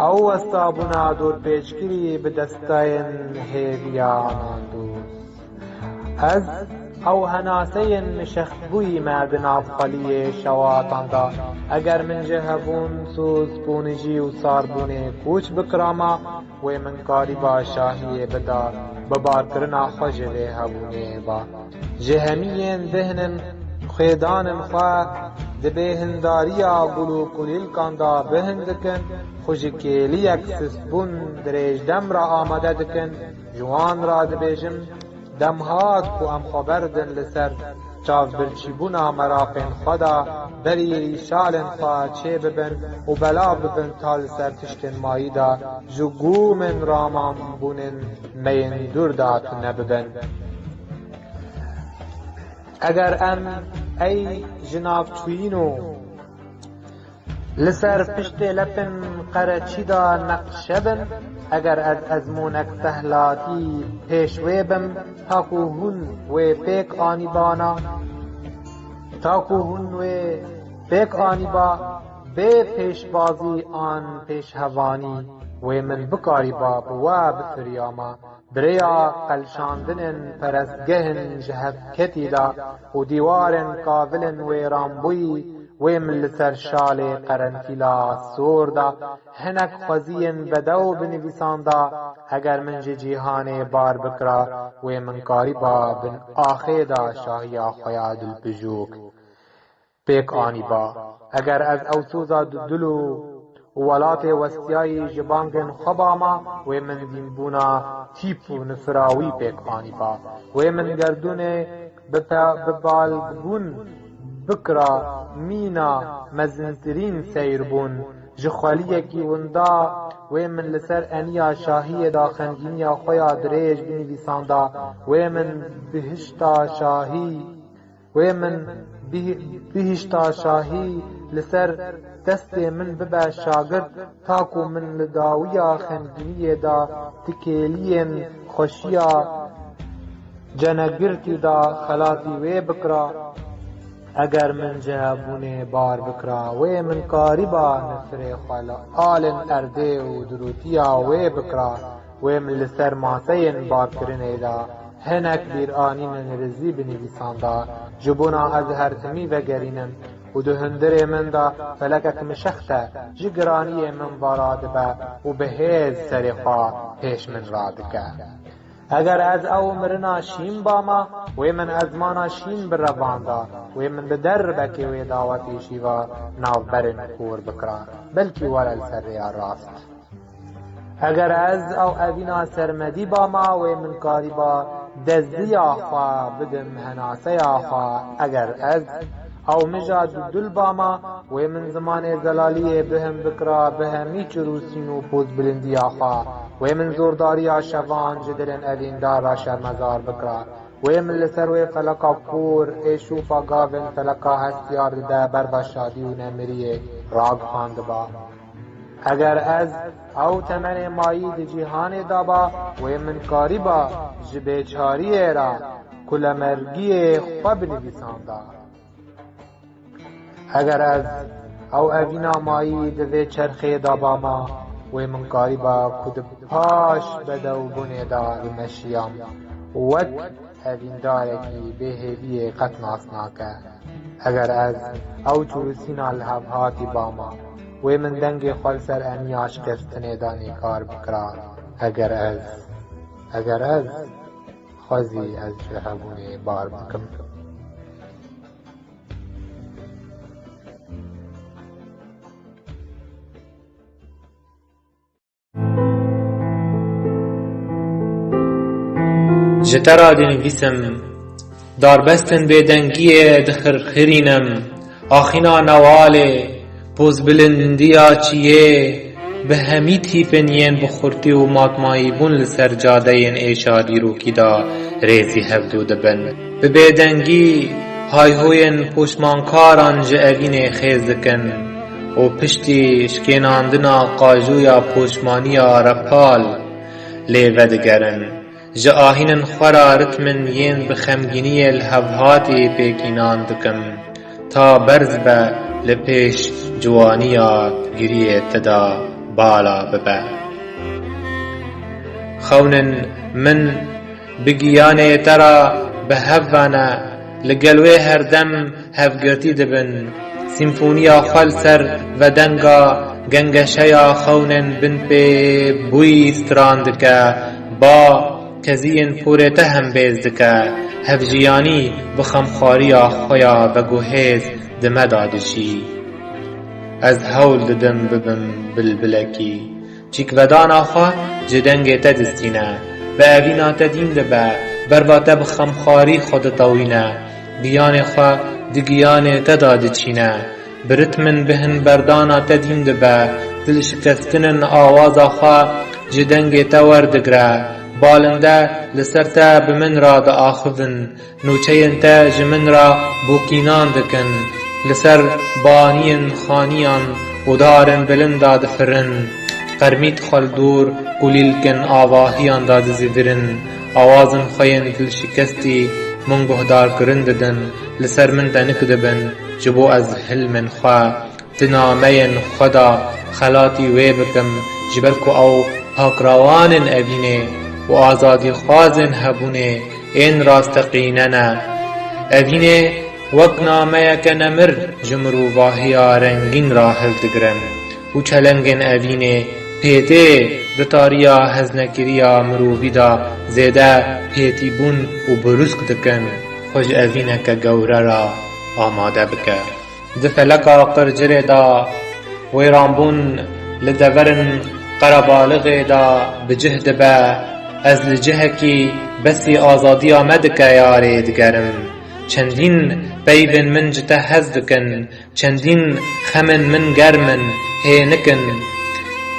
Ew westabûna dorpêçkirî bi desteyên hêviya nandoz. Ez ew henaseyên mişextbûyî me di nav xweliyê şewatan de. Eger min ji hebûn, soz, ponijî û sarbûnê koç bikirama, wê min karîba şahiyê bida, bi barkirina xwe ji vê hebûnê ba. Ji hemiyên dihnin xwêdanên xwe di bêhindariya gul û kulîlkan de bihin dikin, xwe ji kêliyek sistbûn dirêj dem re amade dikin, ji wan re dibêjim, dem hat ku em xwe berdin li ser çavbirçîbûna meraqên xwe de, berî rîşalên xwe çêbibin û belav bibin ta li ser tiştên mayî de ji gûmên ramanbûnên me yên dûr de tune bibin. Eger em ey jinavçûyîn û li ser piştê lepên qereçî de neqşe bin, eger ez ezmûnek tehlatî pêş wê bim, ta ku hûn wê pêk anîbana, ta ku hûn wê pêk anîba, bê pêşbazî an pêşhevanî, wê min bikarîba bi we bifiriyama. Bi rêya qelşandinên perestgehên ji hev ketî de û dîwarên kavilên wêranbûyî, wê min li ser şalê qerentîla sor de hinek xweziyên bedew binivîsanda, eger min ji cîhanê bar bikira, wê min karîba bin axê de şahiya xwe ya dilbijûk pêk anîba. Eger ez ew soza dudil û welatê westiyayî ji bangên xwe bama, wê min dînbûna tîp û nifira wî pêk anîba. Wê min gerdûnê bi pe-, bi balbûn bikira mîna mezintirîn seyr bûn. Ji xweliyekî winda wê min li ser eniya şahiyê de xemgîniya xwe ya dirêj binivîsanda. Wê min bihişta şahî Wê min bih-, bihişta şahî li ser destê min bibe şagirt, ta ku min li dawiya xemgîniyê de tikêliyên xweşiya cenegirtî de xelatî wê bikira. Eger min ji hebûnê bar bikira, wê min karîba nifirê xwe li alên erdê û dirûtiya wê bikira. Wê min li ser maseyên barkirinê de hinek bîranînên rizî binivîsanda. Ji bona ez her timî vegerînim û di hundirê min de felekek mişext e, ji giraniyê min vala dibe û bi hêz serê xwe pêş min radike. Eger ez ew mirina şîn bama, wê min ezmana şîn birevanda, wê min bi derbekê wê dawetê şîva navberên kor bikira, belkî were li ser rêya rast. Eger ez ew evîna sermedî bama, wê min karîba dezdiya xwe bidim henaseya xwe. Eger ez ew mija dudil bama, wê min zimanê zelaliyê bihim bikira bi hemî çirûsîn û pozbilindiya xwe. Wê min zordariya şevan ji dilên evîndar re şermezar bikira. Wê min li ser wê feleka kûr ê şûfa gavên feleka hestiyar dide ber be şadî û nemiriyê ragihandiba. Eger ez ew temenê mayî di cîhanê de ba, wê min karîba ji bêçariyê re kulemergiyê xwe binivîsanda. Eger ez ew evîna mayî di vê çerxê de bama, wê min karîba ku di paş bedewbûnê de bimeşiyam, wek evîndarekî bêhêviyê qet nas nake. Eger ez ew çirûsîna li hev hatî bama, wê min dengê xwe li ser eniya şikestinê de nîkar bikira. Eger ez, eger ez xwezî ez ji hebûnê bar bikim. Ji te re dinivîsim, darbestên bêdengiyê dixirxirînim, axîna newalê, pozbilindiya çiyê, bi hemî tîpên yên bi xurtî û matmayîbûn li ser cadeyên êşa dîrokî de rêzî hevdû dibin. Bi bêdengî, Hayhûyên poşmankaran ji evînê xêz dikin û piştî şikênandina qajûya poşmaniya repal lê vedigerin. Ji ahînin xwe re ritmin yên bi xemgîniyê li hevhatî pêkînan dikim, ta berz be li pêş ciwaniya giriyê te de bala bibe. Xewnên min bi giyanê te re bi hev ve ne, li gel wê herdem hevgirtî dibin. Sîmfoniya xwe li ser vedenga gengeşeya xewnên binpê bûyî stran dike, ba keziyên porê te hembêz dike, hevjiyanî bi xemxwariya xwe ya veguhêz di me de dijî. Ez hewl didim bibim bilbilekî. Çîkvedana xwe ji dengê te distîne. Bi evîna te dîn dibe, berva te bi xemxwarî xwe ditewîne. Giyanê xwe di giyanê te de diçîne. Bi ritmin bi hinberdana te dîn dibe, dilşikestinin awaza xwe ji dengê te werdigre. Balinde li ser te bi min re diaxivin. Nûçeyên te ji min re bûkînan dikin. Li ser baniyên xaniyan û darên bilind de difirin. Qermît xwe li dor kulîlkên avahiyan de dizivirin. Awazên xwe yên dilşikestî min guhdarkirin didin. Li ser min denik dibin, ji bo ez hilmên xwe di nameyên xwe de xelatî wê bikim, ji ber ku ew pakrawanên evînê û azadîxwazên hebûnê ên rasteqîne ne. Evînê wek nameyeke nemir ji mirovahiya rengîn re hildigirin û çelengên evînê pêtê di tariya heznekiriya mirovî de zêde pêtîbûn û birûsk dikin. Xwe ji evîneke gewre re amade bike. Di feleka qircirê de wêranbûn li deverên qerebalixê de bi cih dibe. Ez li cihekî besî azadiya me dike yarê digerim. Çendîn peyvên min ji te hez dikin, çendîn xemên min germ in, hênik in.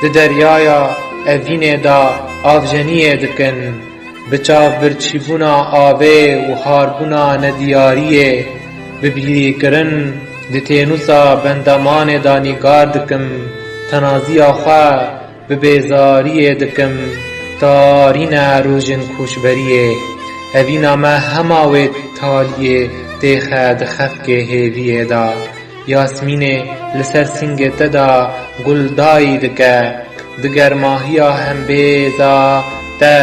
Di deryaya evînê de avjeniyê dikin. Bi çavbirçîbûna avê û harbûna nediyariyê, bi bîrîkirin di tênûsa bendemanê de nîgar dikim, tenaziya xwe bi bêzariyê dikim, tarîne rojên koçberiyê. Evîna me hema wê taliyê têxe di xefkê hêviyê de. Yasmînê li ser sîngê te de guldayî dike, di germahiya hembêza te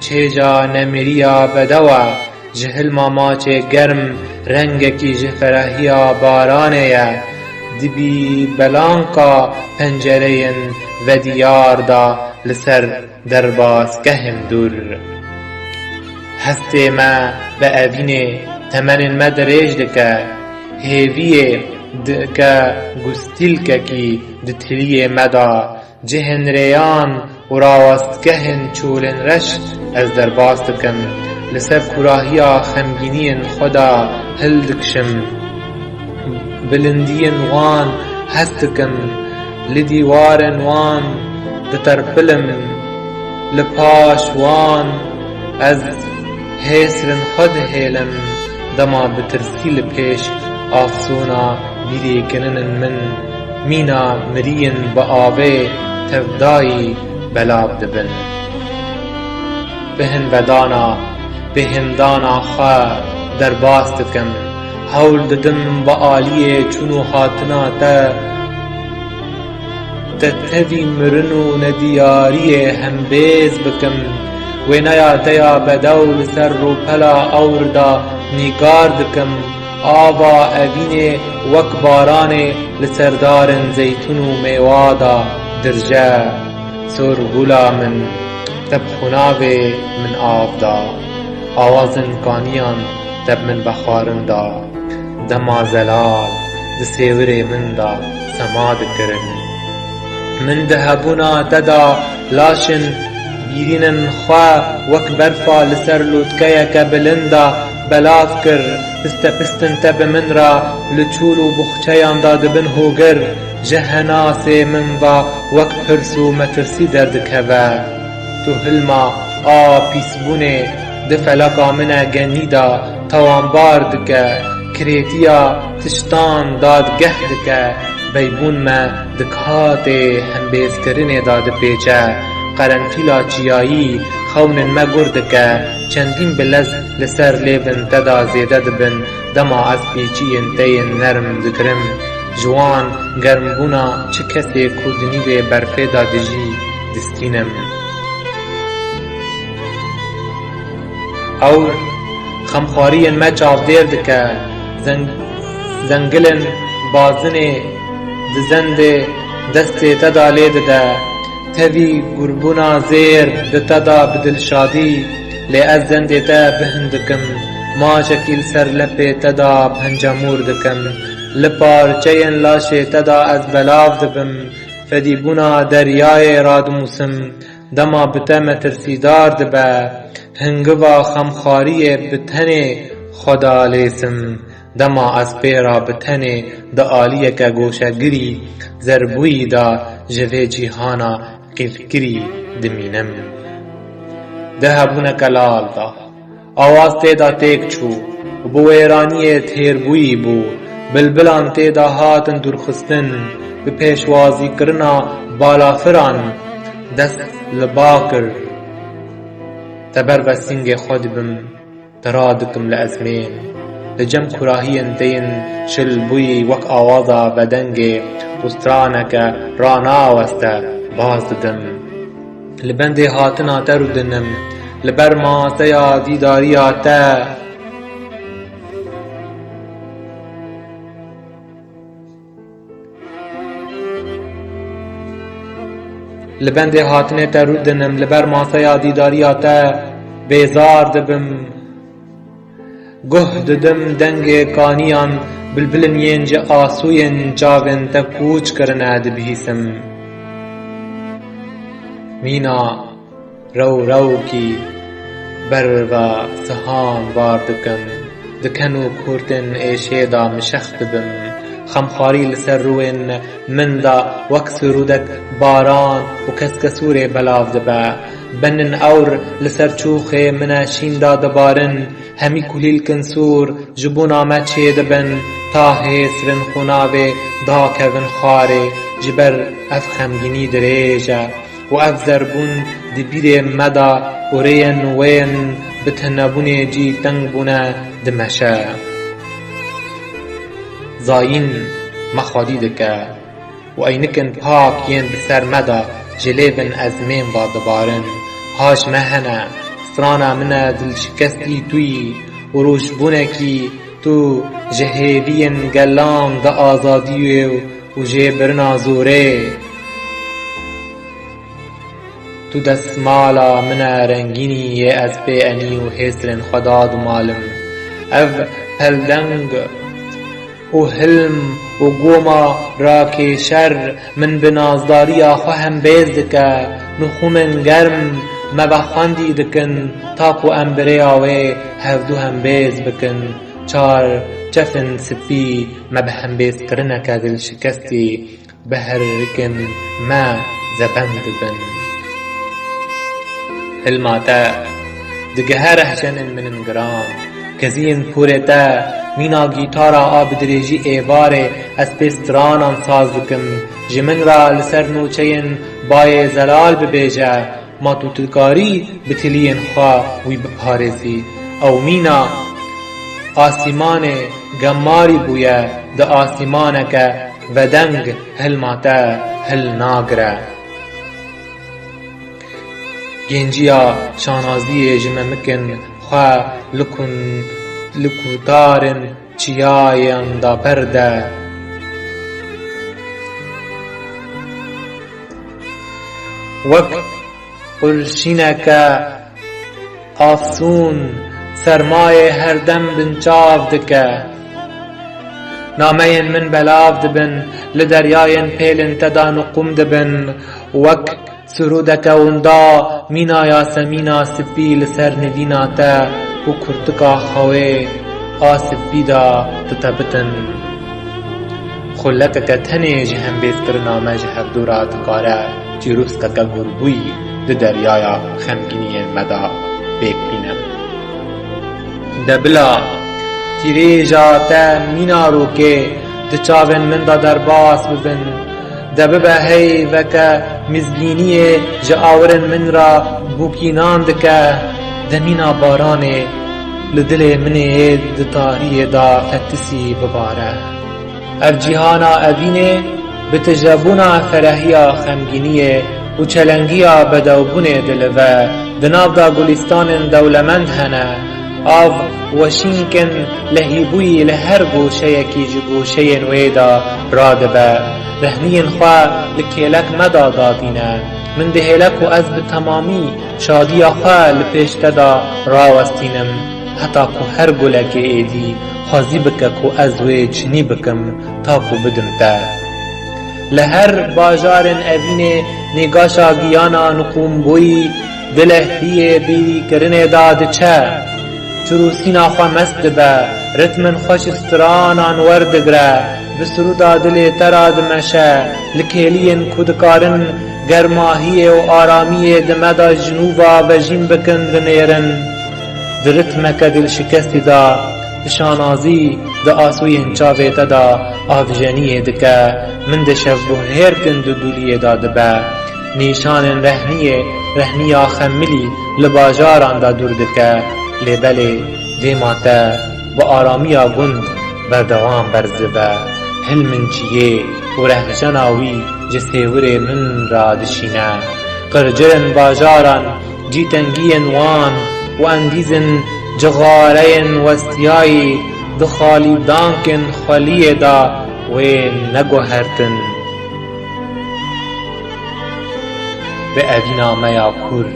çêca nemiriya bedew e, ji hilma maçê germ rengekî ji ferehiya baranê ye, di bîbelanka pencereyên vediyar de li ser derbasgehên dûr. Hestê me bi evînê temenên me dirêj dike, hêviyê dike gustîlkekî di tiliyê me de, cihên rêyan û rawestgehên çolên reş ez derbas dikim, li ser kûrahiya xemgîniyên xwe de hildikişim. Bilindiyên wan hez dikim, li dîwarên wan diterpilim, li paş wan ez hêsrên xwe dihêlim, dema bi tirsî li pêş afsûna bîrîkirinên min mîna miriyên bi avê tevdayî belav dibin. Bi hinvedana, bi hindana xwe derbas dikim. Hewl didim bi aliyê çûn û hatina te, te tevî mirin û nediyariyê hembêz bikim. Wêneya te ya bedew li ser rûpela ewr de nîgar dikim. Ava evînê wek baranê li ser darên zeytûn û mêwa de dirje. Sorgula min, te bi xunavê min av da. Awazên kaniyan te bi min vexwarin da. Dema zelal di sêwirê min de sema dikirin. Min di hebûna te de laşên bîrînên xwe wek berfa li ser lotkeyeke bilind de belav kir. Piste pistin te bi min re li çûl û buxçeyan de dibin hogir. Ji henasê min ve wek pirs û metirsî derdikeve. Tu hilma a pîsbûnê di feleka min e genî de tawanbar dike. Kirêtiya tiştan dadgeh dike, beybûn me di katê hembêzkirinê de dipêçe. Qerenfîla çiyayî xewnên me gur dike, çendîn bilez li ser lêvên te de zêde dibin, dema ez pîçiyên te yên nerm digirim. Ji wan germbûna çi kesê ku di nîvê berfê de dijî, distînim. Ewr xemxwariyên me çavdêr dike, zeng-, zengilên bazinê di zendê destê te de lê dide. Tevî gurbûna zêr di te de bi dilşadî, lê ez zendê te bihin dikim. Maçekî li ser lepê te de pencemûr dikim. Li parçeyên laşê te de ez belav dibim. Fedîbûna deryayê radimûsim. Dema bi te metirsîdar dibe, hingiva xemxwariyê bi tenê xwe de lêsim. Dema ez pê re bi tenê di aliyeke goşegirî, zerbûyî de ji vê cîhana qîfkirî dimînim. Di hebûneke lal de, awaz tê de têk çû û bi wêraniyê têrbûyî bû. Bilbilan tê de hatin dûrxistin, bi pêşwazîkirina balafiran dest li ba kir. Teber ve sîngê xwe dibim, te radikim li ezmên. Li cem kurahiyên te yên şilbûyî wek awaza vedengê û straneke ranaweste baz didim. Li bendê hatina te rûdinim, li ber maseya dîdariya te. Li bendê hatinê te rûdinim, li ber maseya dîdariya te bêzar dibim. Guh didim dengê kaniyan, bilbilin yên ji asûyên çavên te kûç kirine dibihîsim. Mîna rew rewkî ber ve sihan bar dikim. Di ken û kurtên êşê de mişex dibim. Xemxwarî li ser rûyên min de wek sirûdek baran û keskesûrê belav dibe. Benên ewr li ser çûxê min e şîn de dibarin. Hemî kulîlkin sûr ji bona me çêdibin, ta hêsrin xwe navê dakevin xwarê, ji ber ev xemgînî dirêj e û ev zerbûn di bîrê me de û rêyên wên bi tenebûnê cî teng bûne dimeşe. Zayîn me xwedî dike. û eynikin pak yên bi ser me de ji lêvên ezmên ve dibarin. Haş me hene, strana min e dilşikestî tu yî û rûşbûnekî tu ji hêviyên gelan di azadiyê û jêbirina zorê. Tu destmala min e rengînî yê ez pê enî û hêsrên xwe dadimalim. Ev peldeng û hilm û goma rakêşer min bi nazdariya xwe hembêz dike. Nixûmên germ me vexwendî dikin, ta ku em bi rêya wê hevdu hembêz bikin. Çar çefên spî me bi hembêzkirineke dilşikestî bi herikên me zebend dibin. Hilma te digihe rehçenên min in giran. Keziyên porê te mîna gîtara a bi dirêjî êvarê ez pê stranan saz dikim. Ji min re li ser nûçeyên bayê zelal bibêje. Ma tu dikarî bi tiliyên xwe wî biparêzî? Ew mîna asîmanê gemarî bûye, di asîmaneke vedeng hilma te hilnagire. Genciya şanaziyê ji me mikin xwe li kun-, li kutarên çiyayan de berde. Wek qurşîneke afsûn sermayê herdem binçav dike. Nameyên min belav dibin, li deryayên pêlên te de nuqûm dibin. Wek sirûdeke winda mîna yasemîna spî li ser nivîna te û kurtika xewê a spî de ditebitin. Xulekeke tenê ji hembêzkirina me ji hevdû re dikare çîrûskeke gurbûyî di deryaya xemgîniyên me de pêk bîne. De bila Dirêja te mîna rokê di çavên min de derbas bibin. De bibe hey veke mizgîniyê ji awirên min re bûkînan dike. De mîna baranê li dilê min ê di tariyê de fetisî bibare. Ev cîhana evînê bi tijebûna ferehiya xemgîniyê û çelengiya bedewbûnê dilive. Di nav de gulîstanên dewlemend hene. Av weşînkin lehîbûyî li her goşeyekî ji goşeyên wê de radibe. Rehniyên xwe li kêlek me de dadîne. Min dihêle ku ez bi temamî şadiya xwe li pêş te de rawestînim, heta ku her gulekê êdî xwezî bike ku ez wê çinî bikim, ta ku bidim te. Li her bajarên evînê nîgaşa giyana niqûmbûyî di lehiyê bîrîkirinê de diçe. Çirûsîna xwe mest dibe, ritmên xweş stranan werdigre, bi sirûda dilê te re dimeşe, li kêliyên ku dikarin germahiyê û aramiyê di me de ji nû ve vejîn bikin dinêrin. Di ritmeke dilşikestî de, di şanazî, di asûyên çavê te de avjeniyê dike, min de şevbûhêrkin di dûliyê de dibe. Nîşanên rehniyê, rehniya xemilî li bajaran de dûr dike, lê belê dêma te bi aramiya gund berdewam berz dibe. Hilminciyê û rehjena wî ji sêwirê min re dişîne. Qircirên bajaran cîtengiyên wan û endîzên cixareyên westiyayî di xalîdankên xweliyê de wê neguhertin. Bi evîna me ya kûr,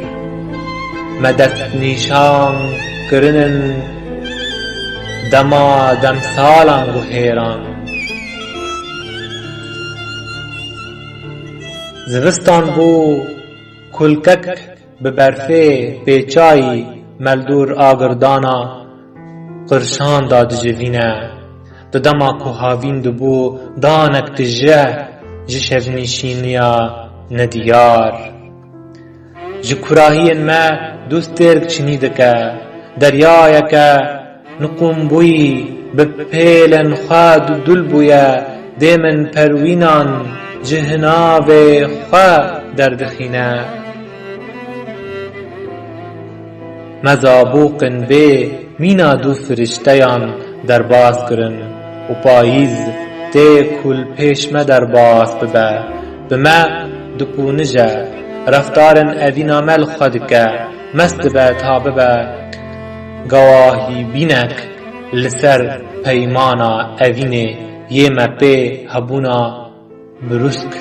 me destnîşan kirinin dema demsalan guhêran. Zivistan bû, kulkek bi berfê pêçayî meldûr agirdana qirşan da dicivîne. Di dema ku havîn dibû danek tije ji şevnîşîniya nediyar. Ji kurahiyên me du stêrk çinî dike. Deryayeke niqûmbûyî bi pêlên xwe dudul bûye, dêmên perwînan ji hinavê xwe derdixîne. Me zabûqên bê mîna du firişteyan derbas kirin û payîz tê ku li pêş me derbas bibe, bi me dipûnije, reftarên evîna me li xwe dike, mest dibe ta bibe gewahîbînek li ser peymana evînê yê me pê hebûna birûsk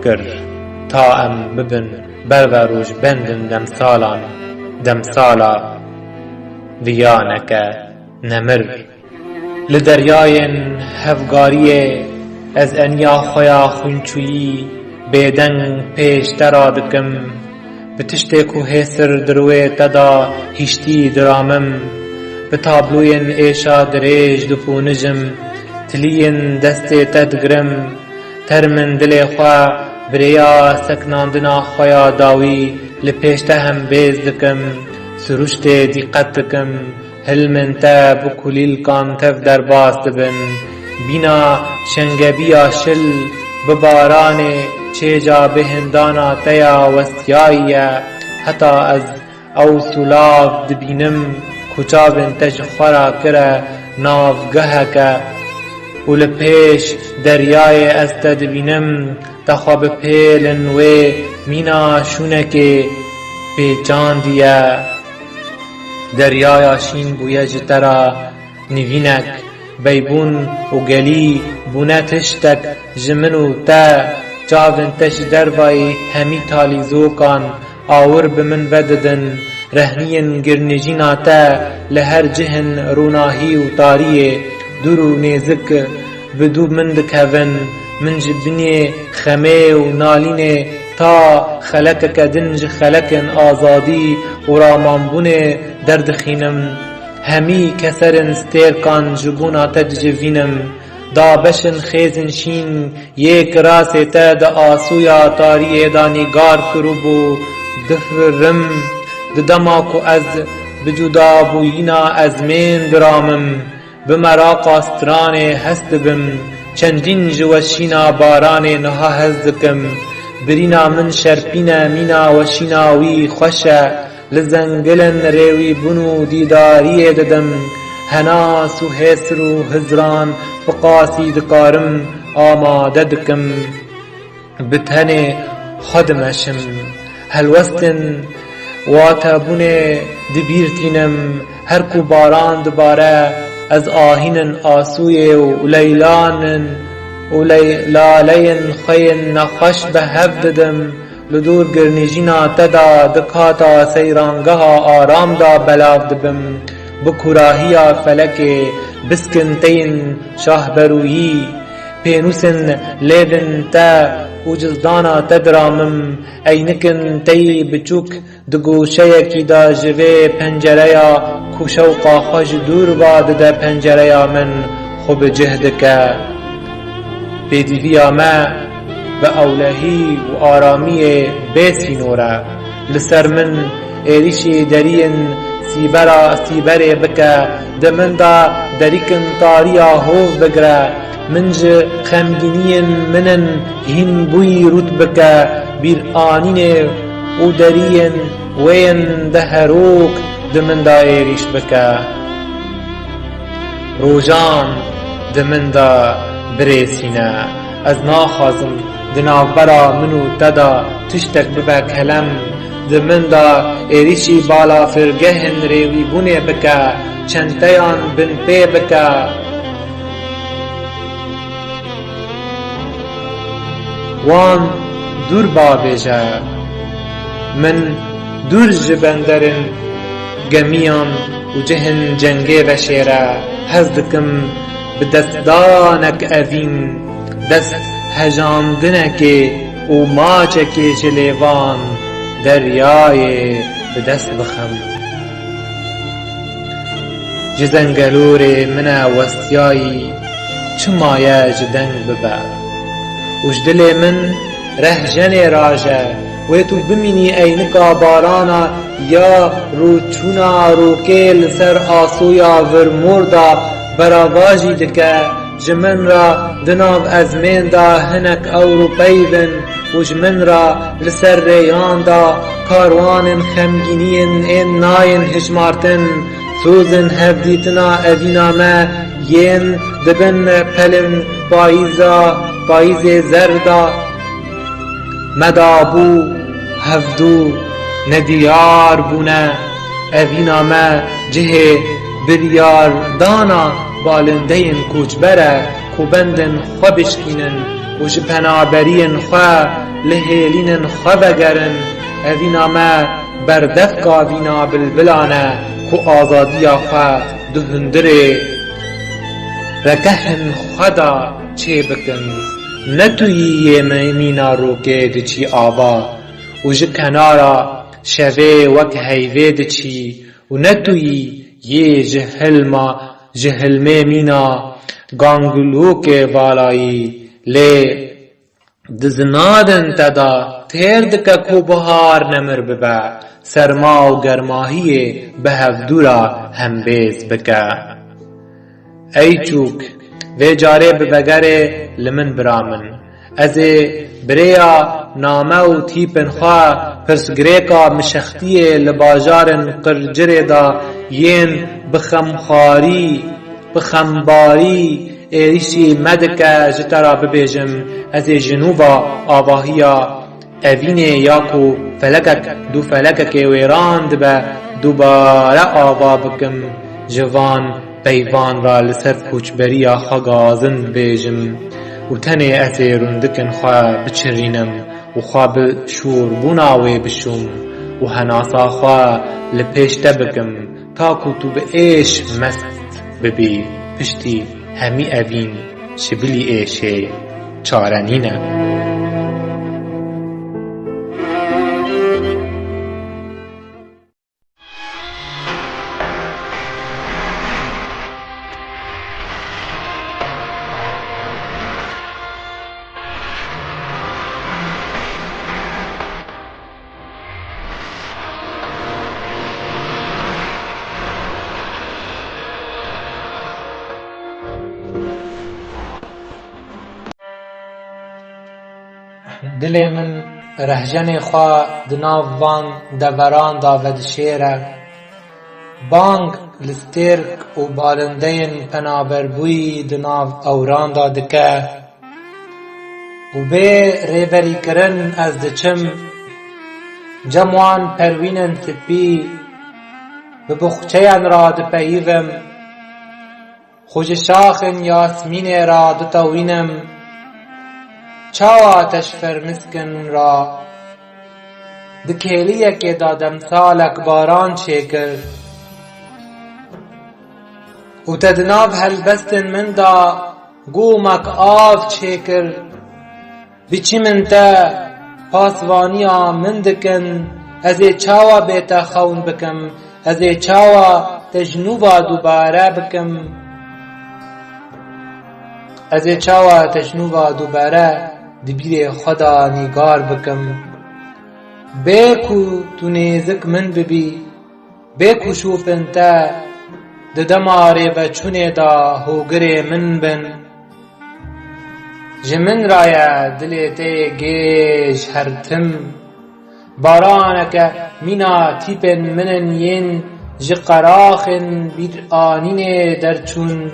kir, ta em bibin berverojbendên demsalan, demsala viyaneke nemir. Li deryayên hevgariyê ez eniya xwe ya xwînçûyî bêdeng pêş te radikim. Bi tiştê ku hêsir di rûyê te de hiştî diramim, bi tabloyên êşa dirêj dipûnijim, tiliyên destê te digirim, termên dilê xwe bi rêya seknandina xwe ya dawî li pêş te hembêz dikim, siruştê dîqet dikim. Hilmên te bi kulîlkan tev derbas dibin. Bîna şengebiya şil bi baranê çêca bêhindana te ya westiyayî ye. Heta ez ew sûlav dibînim ku çavên te ji xwe re kire navgeheke û li pêş deryayê ez te dibînim, te xwe bi pêlên wê mîna şûnekê pêçandiye. Deryaya şîn bûye ji te re nivînek, beybûn û gelî bûne tiştek ji min û te. Çavên te ji dervayî hemî talîzokan awir bi min vedidin. Rehniyên girnijîna te li her cihên rûnahî û tariyê, dûr û nêzik, bi dû min dikevin. Min ji binê xemê û nalînê ta xelekeke din ji xelekên azadî û ramanbûnê derdixînim. Hemî keserên stêrkan ji bona te dicivînim. Da beşin xêzin şîn yê kirasê te di asûya tariyê de nîgar kiribû, difirim. Di dema ku ez bi cudabûyîna ezmên diramim, Bi meraqa stranê hest dibim, çendîn ji weşîna baranê niha hez dikim. Birîna min şerpîne mîna weşîna wî xweş e. Li zengilin rêwîbûn û dîdariyê didim. Henas û hêsir û hizran bi qasî dikarim amade dikim. Bi tenê xwe dimeşim. Helwestin watebûnê dibîr tînim. Her ku baran dibare, ez ahînin asûyê û leylanin û ley-, laleyên xwe yên nexweş bi hev didim. Li dûr girnîjîna te de di kata seyrangeha aram de belav dibim. Bi kûrahiya felekê biskin teyên şahberûyî. Pênûsên lêvên te û cizdana te diramim, eynikin teyî biçûk di goşeyekî de ji vê pencereya ku şewqa xwe ji dûr ve dide pencereya min, xwe bi cih dike. Pêdîviya me bi ewlehî û aramiyê bê sînor e. Li ser min êrîşî deriyên sîbera sîberê bike, di min de derîkin tariya hov bigire. Min ji xemgîniyên min in hîn bûyî rût bike, bîranînê û deriyên wê yên deherok di min de êrîş bike. Rojan di min de birêsîne. Ez naxwazim di navbera min û te de tiştek bibe kelem. Di min de êrîşî balafirgehên rêwîbûnê bike, çenteyan binpê bike. Wan dûr bavêje. Min dûr ji benderên gemiyan û cihên cengê veşêre. Hez dikim bi destdanek evîn, dest hejandinekê û maçekê ji lêvan deryayê bi dest bixim. Ji zengelorê min e westiyayî, çima ye ji deng bibe? Û ji dilê min reh jenê raje, wê tu bimînî eynika barana ya rûçûna rokê li ser asoya vir mor de beravajî dike. Ji min re di nav ezmên de hinek Ewropeyî bin û ji min re li ser rêyan de karwanên xemgîniyên ên nayên hişmartin, sozên hevdîtina evîna me yên di bin pelên payîza, payîzê zer de me dabû hevdû nediyar bûne. Evîna me cihê biryardana balindeyên koçber e ku bendên xwe bişkînin û ji penaberiyên xwe li hêlînên xwe vegerin. Evîna me berdevka vîna bilbilan e ku azadiya xwe di hundirê rekehên xwe de çêbikin. Ne tu yî yê me mîna rokê diçî ava û ji kenara şevê wek heyvê diçî û ne tu yî yê ji hilma, ji hilmê mîna gangulokê valayî. Lê di zinadên te de têr dike ku bihar nemir bibe, serma û germahiyê bi hevdû re hembêz bike. Ey çûk, vê carê bi vegerê li min bira min. Ez ê bi rêya name û tîpên xwe pirsgirêka mişextiyê li bajarên qircirê de yên bi xemxarî, bi xembarî êrîşî me dike ji te re bibêjim, ez ê ji nû ve avahiya evînê ya ku felekek du felekekê wêran dibe, dubare ava bikim, ji van peyvan re li ser koçberiya xwe gazin bibêjim û tenê ez ê rûndikên xwe biçirînim û xwe bi şûrbûna wê bişûm û henasa xwe li pêş te bikim, ta ku tu bi êş mest bibî. Piştî hemî evîn ji bilî êşê çare nîne. Dilê min rehjenê xwe di nav van deveran de vedişêre. Bang li stêrk û balindeyên penaberbûyî di nav ewran de dike. Û bê rêberîkirin ez diçim, cem wan perwînên spî, bi buxçeyan re dipeyivim. Xwe ji şaxên yasmînê re ditewînim. Çawa te ji fermiskin re di kêliyekê de demsalek baran çêkir û te di nav helbestên min de gomek av çêkir. Bi çi min te pasvaniya min dikin, ez ê çawa bê te xewn bikim, ez ê çawa te ji nû ve dubare bikim? Ez ê çawa te ji nû ve dubare di bîrê xwe de nîgar bikim? Bê ku tu nêzik min bibî, bê ku şûfên te di dema rêveçûnê de hogirê min bin. Ji min re ye dilê te yê gêj her tim. Baraneke mîna tîpên min in yên ji qeraxên bîranînê derçûn.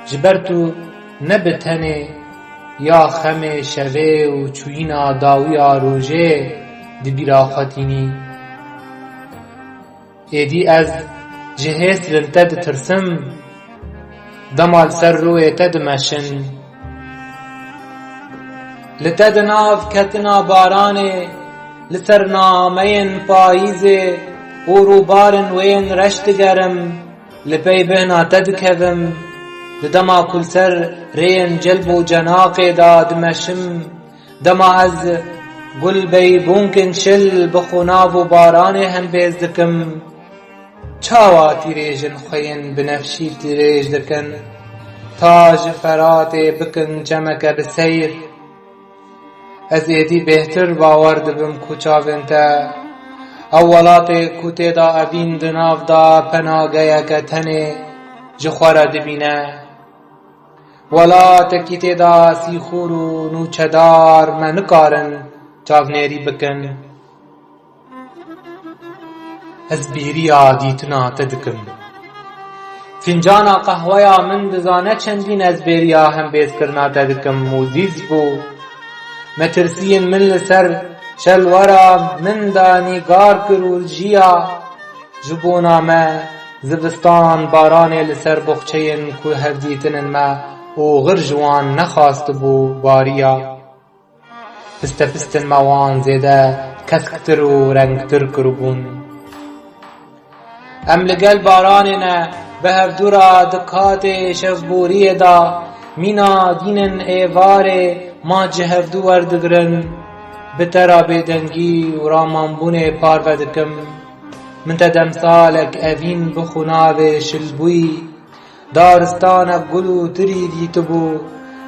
Ji ber tu ne bi tenê ya xemê şevê û çûyîna dawiya rojê di bîra xwe tînî. Êdî ez ji hêsrên te ditirsim, dema li ser rûyê te dimeşin. Li te di nav ketina baranê, li ser nameyên payîzê û rûbarên wê yên reş digerim, li pey bêhna te dikevim, di dema ku li ser rêyên celb û cenaqê de dimeşim, dema ez gul beybûnkên şil bi xunav û baranê hembêz dikim, çawa tîrêjên xwe yên binefşî tîrêj dikin, ta ji Feratê bikin çemeke bi seyr? Ez êdî bêhtir bawer dibim ku çavên te, ew welatê ku tê de evîn di nav de penageyeke tenê ji xwe re dibîne. Welatekî tê de sîxûr û nûçedar me nikarin çavnêrî bikin. Ez bêriya dîtina te dikim. Fincana qehweya min dizane çendîn ez bêriya hembêzkirina te dikim û zîz bû. Metirsiyên min li ser şelwera min de nîgar kir û jiya. Ji bona me zivistan baranê li ser boxçeyên ku hevdîtinên me oxir ji wan nexwastibû bariya. Pistepistên me wan zêde kesktir û rengtir kiribûn. Em li gel baranê ne, bi hevdû re di katê şevboriyê de mîna dînên êvarê ma ji hevdû werdigirin. Bi te re bêdengî û ramanbûnê parve dikim. Min te demsalek evîn bi xunavê şilbûyî, daristanek gul û tirî dîtibû.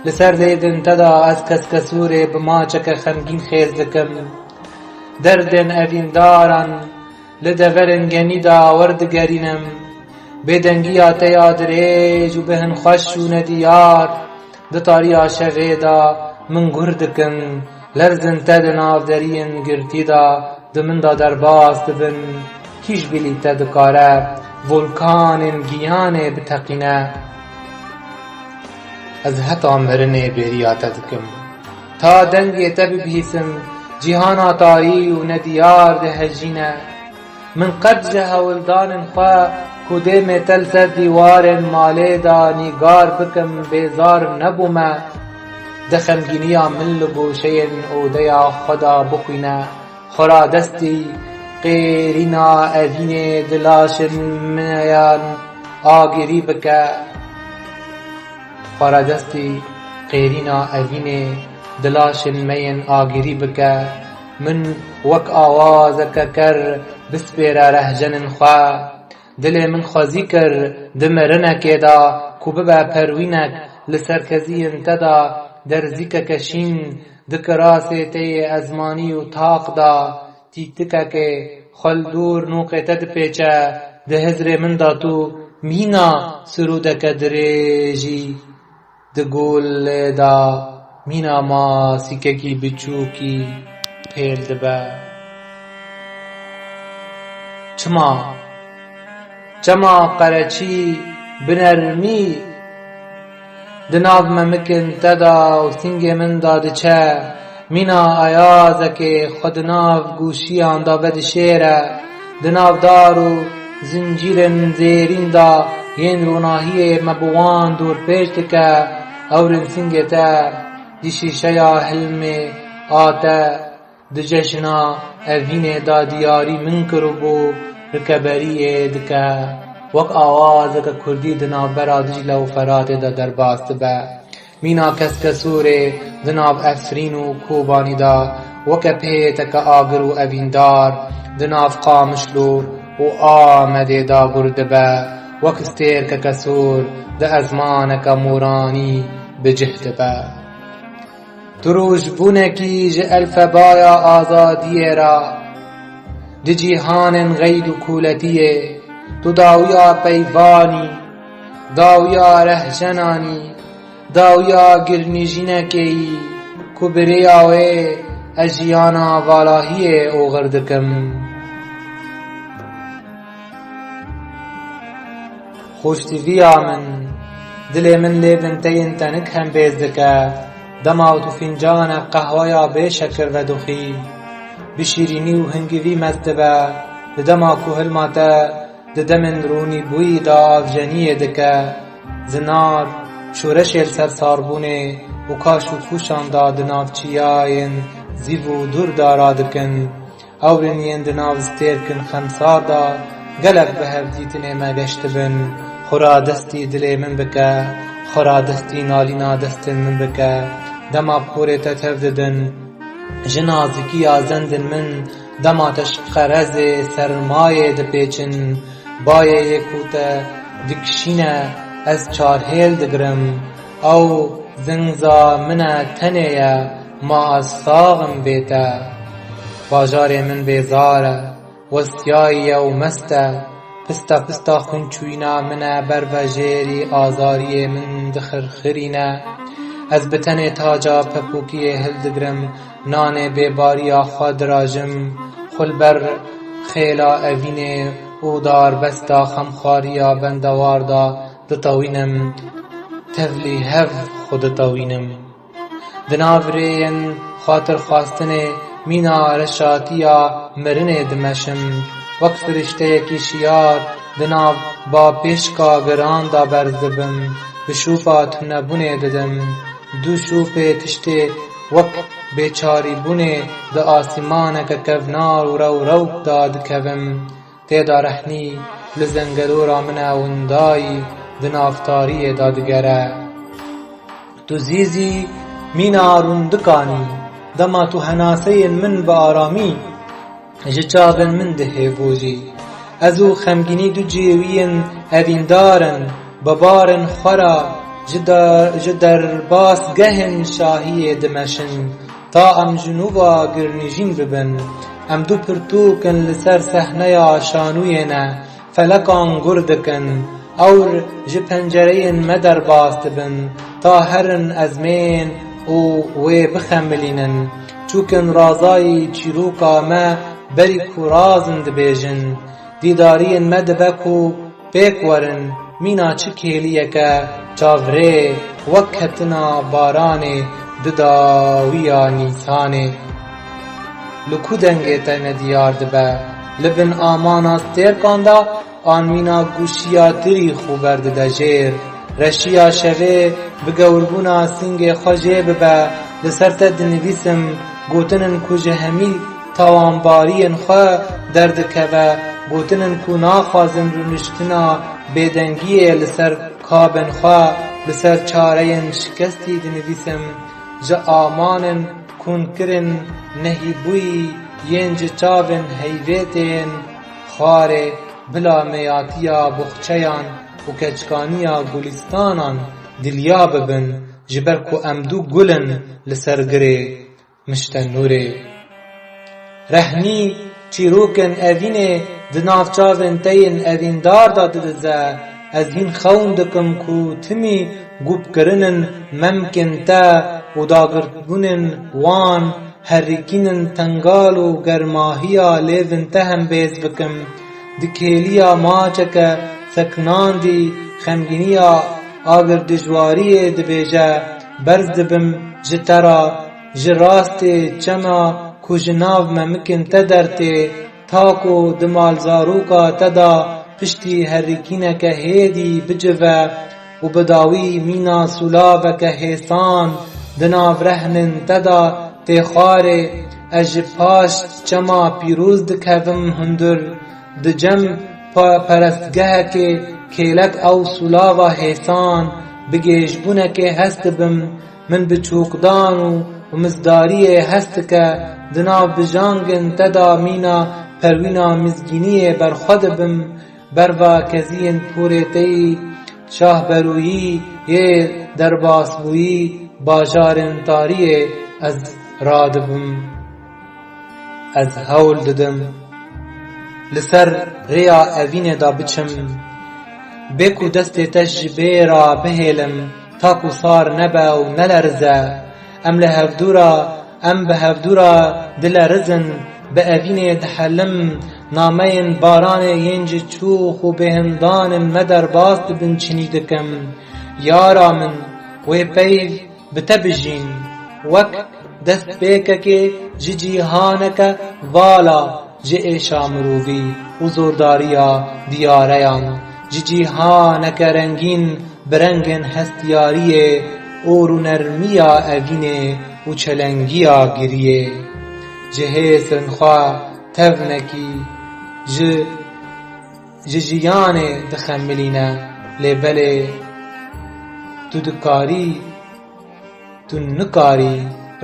Li ser dêdên te de ez keskesûrê bi maçeke xemgîn xêz dikim. Derdên evîndaran li deverên genî de werdigerînim. Bêdengiya te ya dirêj û bêhnxweş û nediyar di tariya şevê de min guh dikin. Lerzên te di nav deriyên girtî de di min de derbas dibin. Kî ji bilî te dikare volkanên giyanê biteqîne? Ez heta mirinê bêriya te dikim. Ta dengê te bibihîsim, cîhana tarî û nediyar dihejîne. Min qet ji hewldanên xwe ku dêmê te li ser dîwarên malê de nîgar bikim bêzar nebûme. De xemgîniya min li goşeyên odeya xwe de bixwîne. Xweradestî qêrîna evînê di laşên me yan agirî bike. Xweradestî qêrîna evînê di laşên me yên agirî bike. Min wek awazeke ker bispêre rehcenên xwe. Dilê min xwezî kir di mirinekê de ku bibe perwînek li ser keziyên te de derzîkeke şîn di kirasê te yê ezmanî û taq de. Tîtikekê xwe li dûr nûqê te dipêçe, di hizrê min de tu mîna sirûdeke dirêjî di gulê de Mîna masîkekî biçûkî pêl dibe. Çima? Çema qereçî bi nermî di nav memikin te de û sîngê min de diçe, mîna ayazekê xwe di nav gûşiyan de vedişêre, di nav dar û zincîrên zêrîn de yên ronahiyê me bi wan dorpêç dike, ewrin sîngê te di şîşeya hilmê a te di cejna evînê de diyarî min kiribû, rikeberiyê dike. Wek awazeke kurdî di navbera Dîcle û Feratê de derbas dibe. Mîna Keskesûrê di nav Efrîn û Kobanî de weke pêteke agir û evîndar di nav Qamişlo û Amedê de gur dibe. Wek stêrkeke sor di ezmaneke moranî bi cih dibe. Tu rojbûnekî ji elfebaya azadiyê re, di cîhanên xeyd û koletiyê, tu dawiya peyvanî, dawiya rehjenanî, dawiya girnîjînekê yî ku bi rêya wê ez jiyana valahiyê oxir dikim. Xweştîviya min, dilê min lê bin teyên tenik hembêz dike. Dema tu fîncanek qehweya bê şekir vedixwî, bi şîrînî û hingivî mest dibe, di dema ku hilma te di demên rûnîbûyî de avjeniyê dike, zinar, şoreşê li ser sarbûnê û kaş û fûşan de di nav çiyayên zîv û dûr de radikin. Ewrên yên di nav stêrkin xemsar de gelek bi hev dîtinê me geştibin. Xwera destî dilê min bike, xwera destî nalîna destên min bike. Dema porê te tev didin, ji nazîkiya zendin min, dema te ji qerezê sermayê dipêçin, bayê yê ku te dikişîne, ez çarhêl digirim. Ew zingza min e, tenê ye, ma ez sax im bê te. Bajarê min bêzar e, westiyayî ye û mest e. Pista pista xwînçûyîna min e, ber vejêrî azariyê min dixirxirîne. Ez bi tenê taca pepûkiyê hildigirim, nanê bêbariya xwe dirajim, xwe li ber xêla evînê û darbesta xemxwariya bendewar de ditewînim, tevlî hev xwe ditewînim. Di nav rêyên xatirxwastinê mîna reşatiya mirinê dimeşim. Wek firişteyekî şiyar di nav bapêşka giran de berz dibim, bi şûfa tunebûnê didim. Du şûfê tiştê wek bêçarîbûnê di asîmaneke kevnar û rew rewk de dikevim. Tê de rehnî li zengelora min e windayî di nav tariyê de digere. Tu zî zî mîna rûndikan î, dema tu henaseyên min bi aramî ji çavên min dihêvojî. Ez û xemgînî du cêwiyên evîndar in, bi barên xwe re ji de-, ji derbasgehên şahiyê dimeşin. Ta em ji nû ve girnîjîn bibin. Em du pirtûk in li ser sehneya şanûyê ne, felekan gur dikin. Ewr ji pencereyên me derbas dibin, ta herin ezmên û wê bixemilînin. Çûkin razayî çîroka me berî ku razin dibêjin. Dîdariyên me dibe ku pêk werin, mîna çi kêliyeke çavrê wek ketina baranê di dawiya Nîsanê. Li ku dengê te nediyar dibe? Li bin amana stêrkan de an mîna gûşiyatirî xwe berdide jêr? Reşiya şevê bi gewrbûna sîngê xwe jê bibe, li ser te dinivîsim, gotinên ku ji hemî tawanbariyên xwe derdikeve, gotinên ku naxwazin rûniştina bêdengiyê li ser kabên xwe, li ser çareyên şikestî dinivîsim, ji amanên kûnkirin nehîbûyî yên ji çavên heyvêtên xwarê bila meyatiya boxçeyan û keçkaniya gulîstanan diliya bibin, ji ber ku em du gul in li ser girê mişte nûrê. Rehnî çîrokên evînê di nav çavên te yên evîndar de didize. Ez hîn xewn dikim ku timî gûpkirinên memkên te û dagirtbûnên wan herikînin tengal û germahiya lêvên te hembêz bikim. Di kêliya maçeke seknandî xemgîniya agir dijwariyê dibêje, berz dibim ji te re, ji rastê çema ku ji nav memikên te dertê, ta ku di malzaroka te de piştî herikîneke hêdî bicive û bi dawî mîna sûlaveke hêsan di nav rehnên te de tê xwarê, ez ji paş çema pîroz dikevim hundir, di cem pa-, perestgehekê kêlek ew sûlava hêsan bi gêjbûnekê hest dibim. Min bi çûkdan û, û mizdariyê hest dike, di nav bijangên te de mîna perwîna mizgîniyê berxwe dibim, berva keziyên porê te yî şahberûyî yê derbasbûyî bajarên tariyê ez radibim. Ez hewl didim li ser rêya evînê de biçim. Bê ku destê te ji bê re bihêlim, ta ku sar nebe û nelerize. Em li hevdû re, em bi hevdû re dilerizin, bi evînê dihelim, nameyên baranê yên ji çûx û bêhindanên me derbas dibin çinî dikim. Yara min, wê peyv bi te bijîn, wek destpêkekê ji cîhaneke vala ji êşa mirovî û zordariya diyareyan, ji cîhaneke rengîn bi rengên hestiyariyê û rûnermiya evînê û çelengiya giriyê. Ji hêsên xwe tevnekî ji, ji jiyanê dixemilîne, lê belê tu dikarî Tu nikarî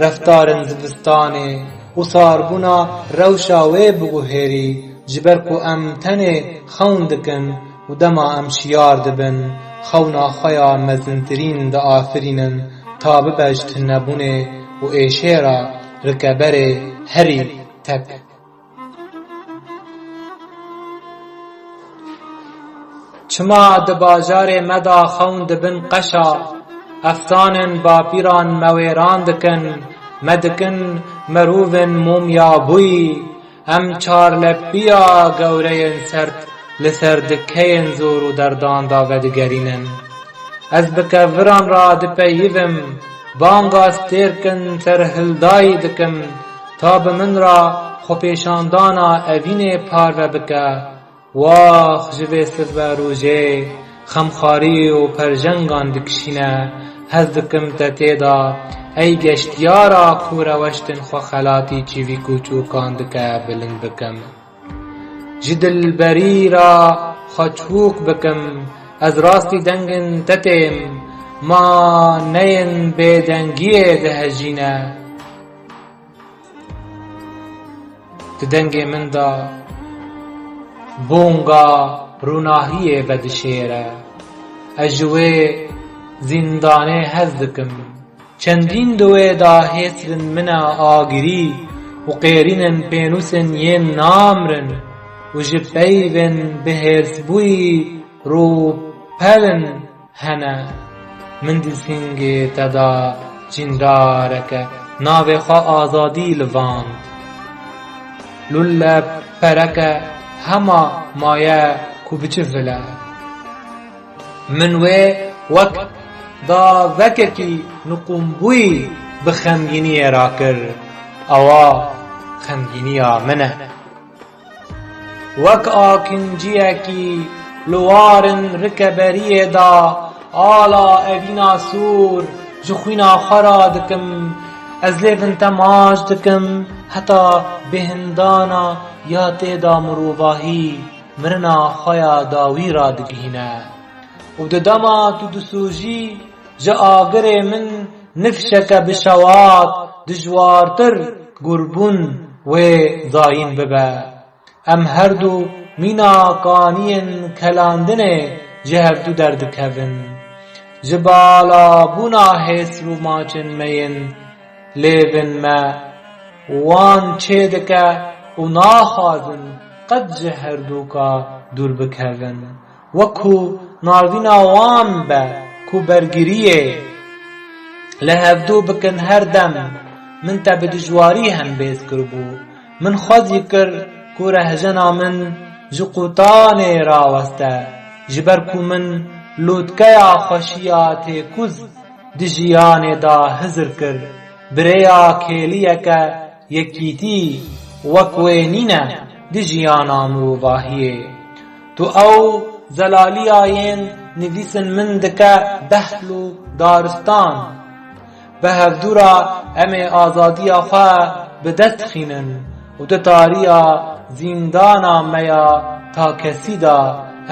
reftarên zivistanê û sarbûna rewşa wê biguhêrî, ji ber ku em tenê xewn dikin û dema em şiyar dibin, xewna xwe ya mezintirîn diafirînin, ta bibe ji tunebûnê û êşê re rikeberê herî tek. Çima di bajarê me de xewn dibin qeşa, efsanên bapîran me wêran dikin, me dikin merovên momyabûyî, em çarlepiya gewreyên serd li ser dikeyên zor û derdan de vedigerînin. Ez bi keviran re dipeyivim, banga stêrkin serhildayî dikim, ta bi min re xwepêşandana evînê parve bike. Wax ji vê sibe rojê xemxarî û perjengan dikişîne, hez dikim te tê de, ey geştiyara ku reweştên xwe xelatî çîvîk û çûkan dike, bilind bikim. Ji dilberî re xwe çûk bikim, ez rastî dengên te têm, ma neyên bêdengiyê dihejîne. Di dengê min de bonga ronahiyê vedişêre. Ez ji wê zîndanê hez dikim. Çendîn di wê de hêsrên min e agirî û qêrînên pênûsên yên namirin û ji peyvên bihêrsbûyî rûpelin hene. Min di sîngê te de cîndareke navê xwe azadî livand. Lûle pereke hema maye ku bicivile. Min wê wek davekekî niqûmbûyî bi xemgîniyê rakir. Ewa xemgîniya min e. Wek akinciyekî li warên rikeberiyê de ala evîna sor ji xwîna xwe radikim. Ez lêvên te maç dikim heta bêhindana ya tê de mirovahî mirina xwe ya dawî radigihîne. Û di dema tu disûjî, ji agirê min nifşeke bi şewat dijwartir gurbûn wê zayîn bibe. Em her du mîna kaniyên kelandinê ji hevdu derdikevin. Ji balabûna hêsr û maçên me yên lêvên me wan çêdike û naxwazin qet ji herduka dûr bikevin. Wek ku navîna wan be ku bergiriyê li hevdû bikin her dem. Min te bi dijwarî hembêz kiribû. Min xwezî kir ku rehjena min ji qutanê raweste, ji ber ku min lûtkeya xweşiya têkuz di jiyanê de hizir kir. Bi rêya kêliyeke yekîtî wek wê nîne di jiyana mirovahiyê. Tu ew zelaliya yên nivîsin min dike dehl û daristan. Bi hevdû re em ê azadiya xwe bi dest xînin û di tariya zîndana me ya takesî de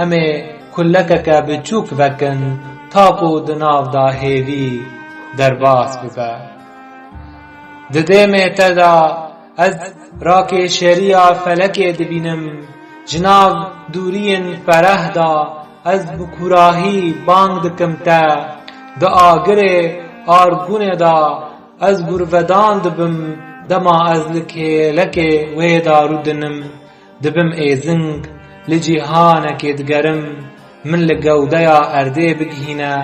em ê kulekeke biçûk vekin, ta ku di nav de hêvî derbas bibe. Di dêmê te de ez rakêşeriya felekê dibînim. Ji nav dûriyên fereh de ez bi kûrahî bang dikim te. Di agirê argûnê de ez gurvedan dibim, dema ez li kêlekê wê de rûdinim. Dibim êzing, li cîhanekê digerim, min li gewdeya erdê bigihîne,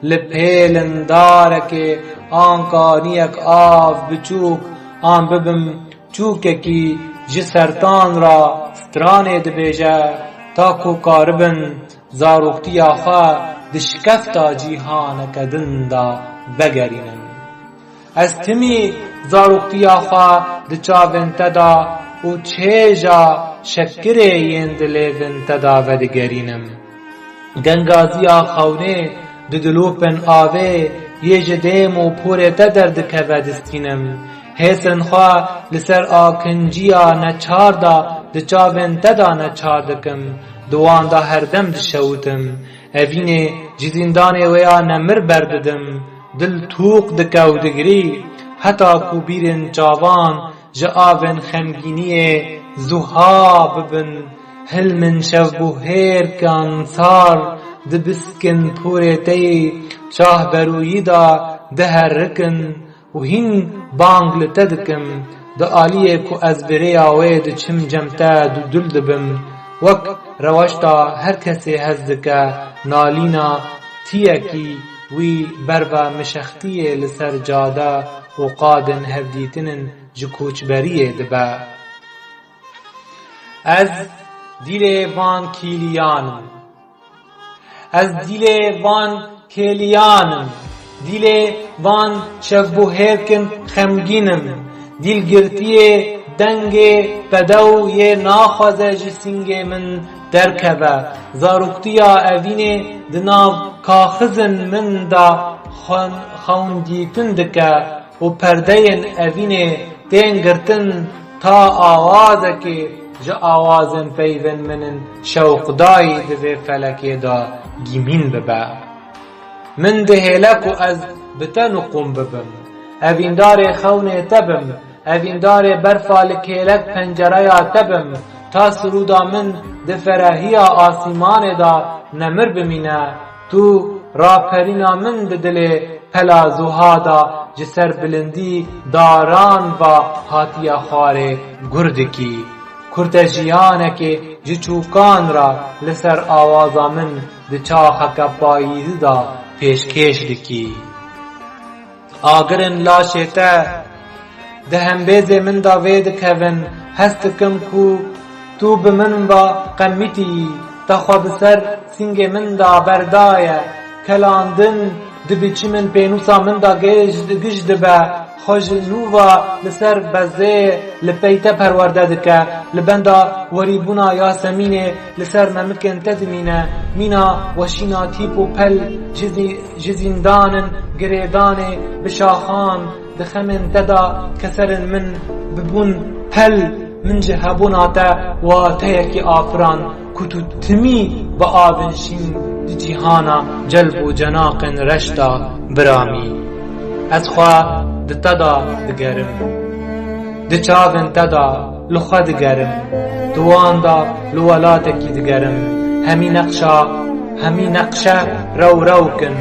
li pêlindarekê an kaniyek av biçûk, an bibim çûkekî ji sertan re stranê dibêje, ta ku karibin zaroktiya xwe di şikefta cîhaneke din de vegerînim. Ez timî zaroktiya xwe di çavên te de û çêja şekirê yên di lêvên te de vedigerînim. Gengaziya xewnê di dilopên avê yê ji dêm û porê te derdikeve distînim. Hêsên xwe li ser akinciya neçar de di çavên te de neçar dikim, di wan de herdem dişewitim. Evînê ji zîndanê wê ya nemir berdidim, dil tûq dike û digirî, heta ku bîrên çavan ji avên xemgîniyê zuha bibin, hilmên şevbûhêrkan sar di biskin porê te yê çahberûyî de diherikin û hîn bang li te dikim, di aliyê ku ez bi rêya wê diçim cem te dûdil dibim, wek reweşta her kesê hez dike, nalîna tiyekî wî berve mişextiyê li ser cade û qadên hevdîtinên ji koçberiyê dibe. Ez dîlê van kîliyan im. Ez dîlê van kêliyan im. Dîlê van şevbûhêrkin xemgîn im. Dîlgirtiyê dengê bedew yê naxwaze ji sîngê min derkeve. Zaroktiya evînê di nav kaxizin min de xwen-, xewndîtin dike û perdeyên evînê tên girtin, ta awazekê ji awazên peyvên min in şewqdayî di vê felekê de gîmîn bibe. Min dihêle ku ez bi te nuqûm bibim, evîndarê xewnê te bim, evîndarê berfa li kêlek pencereya te bim, ta sirûda min di ferehiya asîmanê de nemir bimîne. Tu raperîna min di dilê pela zuha de ji ser bilindî daran ve hatiye xwarê gur dikî. Kurtejiyanekê ji çûkan re li ser awaza min di çaxeke payîzî de pêşkêş dikî. Agirên laşê te di hembêzê min de vê dikevin, hest dikim ku tu bi min ve qemitî yî, te xwe bi ser sîngê min de berdaye, kelandin di biçimên pênûsa min de gêj, gij dibe, xwe ji nû ve li ser bezê li pey te perwerde dike, li benda werîbûna Yasemînê li ser memikên te dimîne, mîna weşîna tîp û pel ji zî-, ji zîndanin girêdanê bi şaxan, di xemên te de keserên min bibûn pel, min ji hebûna te wateyekî afiran ku tu timî bi avên şîn di cîhana celb û cenaqên reş de biramî. Ez xwe di te de digerim. Di çavên te de li xwe digerim. Di wan de li welatekî digerim. Hemî neqşa, hemî neqşe rew rew kin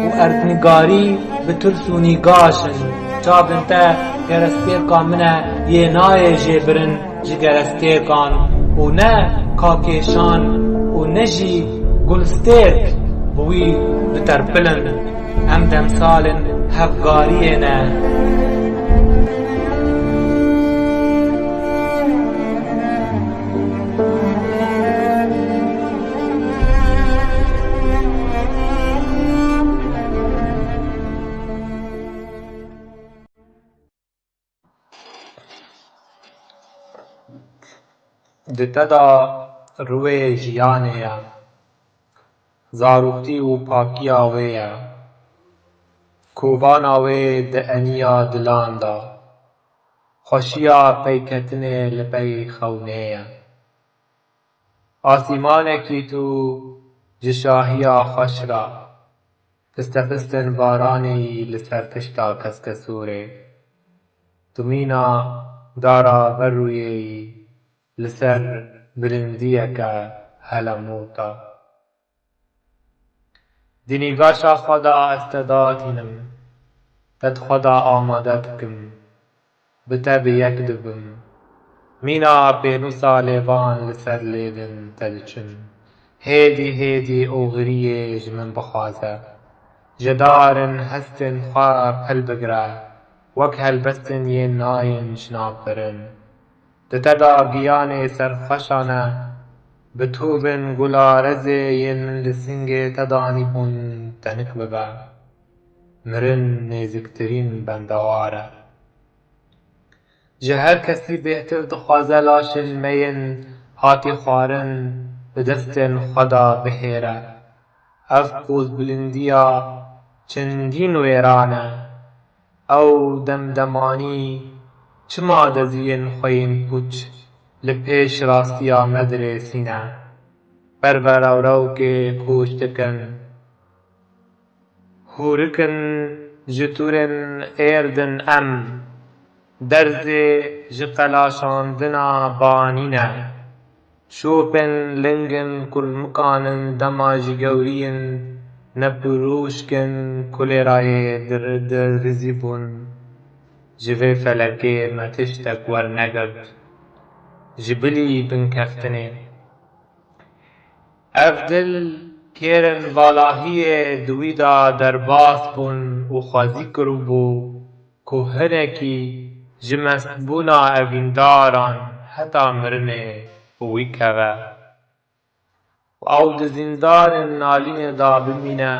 û erdnigarî bi tirs û nîgaş in. Çavên te kerestêrka min e, yê nayê jêbirin ji kerestêrkan û ne kakêşan û ne jî gulstêrk bi wî diterpilin. Em demsal in hevkariyê ne. Di te de rûyê jiyanê ye. Zarokî û pakiya wê ye. Kovana wê di eniya dilan de. Xweşiya peyketinê li pey xewnê ye. Asîmanekî tu ji şahiya xweş re. Fistefistin baranê yî li ser pişta keskesûrê. Tu mîna dara berûyê yî li ser bilindiyeke helemûta. Di nîgaşa xwe de ez te datînim, te di xwe de amade dikim, bi te bi yek dibim. Mîna pênûsa lêvan li ser lêvên te diçin. Hêdî hêdî oxiriyê ji min bixwaze. Ji darin hestên xwe pil bigire, wek helbestên yên nayên ji nav birin. Di te de giyanê serxweşan e, bi tovên gularezê yên min li singê te danîbûn tenik bibe. Mirin nêziktirîn bendewar e. Ji her kesî bêhtir dixwaze laşên me yên hatî xwarin bi destên xwe de bihêre. Ev qozbilindiya çendîn wêran e. Ew demdemanî çima deziyên xwe yên pûç li pêş rastiya me dirêsîne? Perverewrewkê koç dikin. Hûrikin ji tûrên êrdin em, derzê ji qelaşandina banî ne. Şopên lingin kulmikan in dema ji gewrî yin nepirûşkin kulêrayê dir-, dirizîbûn. Ji vê felekê me tiştek wernegirt. Ji bilî binkeftinê. Ev dil kêrin valahiyê di wî de derbas bûn û xwezî kiribû ku hinekî ji mestbûna evîndaran heta mirinê bi wî keve. Û ew di zîndanên nalînê de bimîne,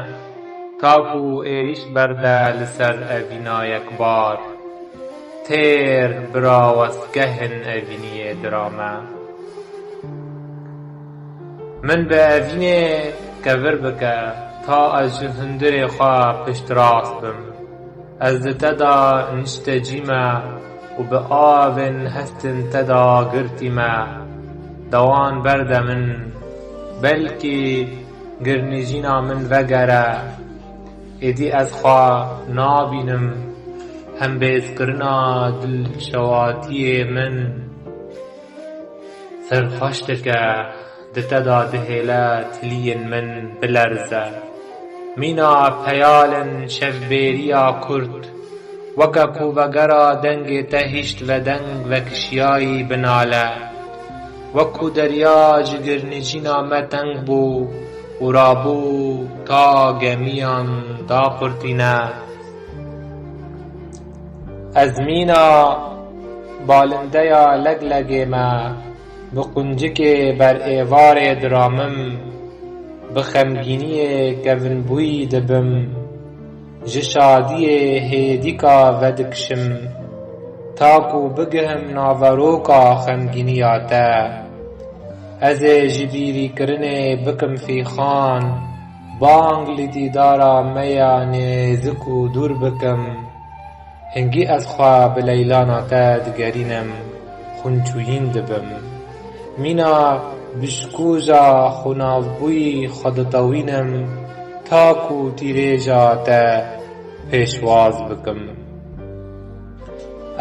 ta ku êrîş berde li ser evîna yekbar. Têr bira westgehên evîniyê dirame. Min bi evînê kevir bike, ta ez ji hundirê xwe piştrast bim. Ez di te de niştecî me û bi avên hestên te de girtî me. Dewan berde min, belkî girnijîna min vegere. Êdî ez xwe nabînim, hembêzkirina dilşewatiyê min. Serxweş dike, di te de dihêle tiliyên min bilerze. Mîna peyalên şevbêriya kurt, weke ku vegera dengê te hişt vedeng vekişiyayî binale. Wek ku derya ji girnijîna me teng bû û rabû ta gemiyan daqurtîne. Ez mîna balindeya leglegê me, bi quncikê ber êvarê diramim, bi xemgîniyê kevinbûyî dibim, ji şadiyê hêdîka vedikişim, ta ku bigihim naveroka xemgîniya te. Ez ê ji bîrîkirinê bikim fîxan, bang li dîdara me ya nêzik û dûr bikim. Hingî ez xwe bi leylana te digerînim, xwinçûyîn dibim. Mîna bişkûja xwinavbûyî xwe ditewînim, ta ku tîrêja te pêşwaz bikim.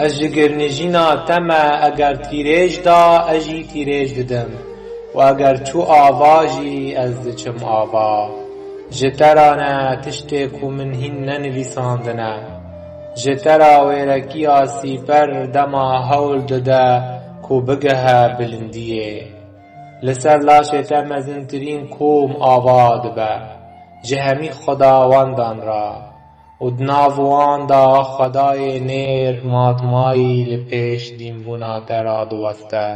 Ez ji girnijîna te me, eger tîrêj da, ez jî tîrêj didim. Û eger çû ava jî, ez diçim ava. Ji te ra ne tiştê ku min hîn nenivîsandine. Ji te ra wêrekiya sîper dema hewl dide ku bigihe bilindiyê. Li ser laşê te mezintirîn kom ava dibe. Ji hemî xwedawendan re. û di nav wan de Xwedayê nêr matmayî li pêş dînbûna te radiweste.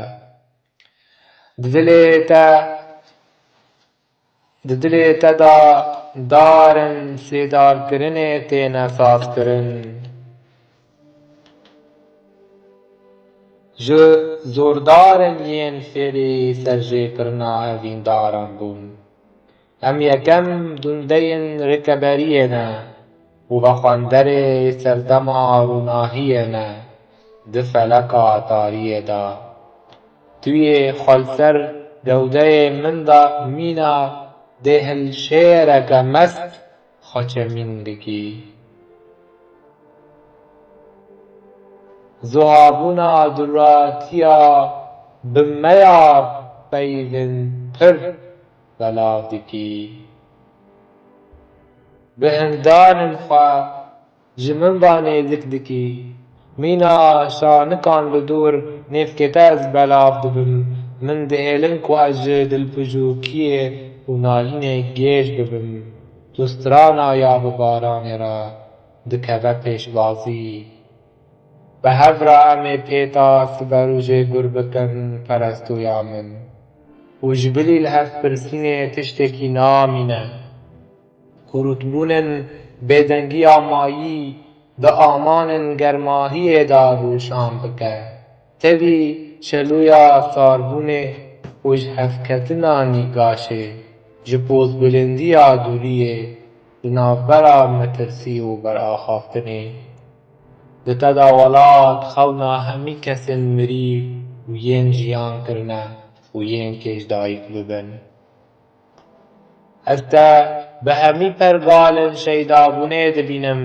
Di dilê te, di dilê te de darin sêdarkirinê têne sazkirin. Ji zordarin yên fêrî serjêkirina evîndaran bûn. Em yekem dundeyên rikeberiyê ne û vexwenderê serdema rûnahiyê ne di feleka tariyê de. Tu yê xwe li ser gewdeyê min de mîna dê hilşêreke mest xwe çemîn dikî. Zuhabûna duratiya bi me ya peyvên pir belav dikî. Bi hindanên xwe ji min ve nêzik dikî. Mîna şanikan li dûr nêvkê te ez belav dibim. Min dihêlin ku ez ji dilpijokiyê û nalînê gêj bibim. Tu strana ya bi baranê re dikeve pêşbazî. Bi hev re em ê pêta siberojê gur bikin, perestoya min. Û ji bilî li hevpirsînê tiştekî namîne. Kurutbûnên bêdengiya mayî di amanên germahiyê de rûşan bike. Tevî şelûya sarbûnê û ji hevketina nîgaşê, ji pozbilindiya dûriyê di navbera metirsî û beraxaftinê. Di te de welat xewna hemî kesên mirî û yên jiyan kirine û yên kêş dayik bibin. Ez te bi hemî pergalên şeydabûnê dibînim.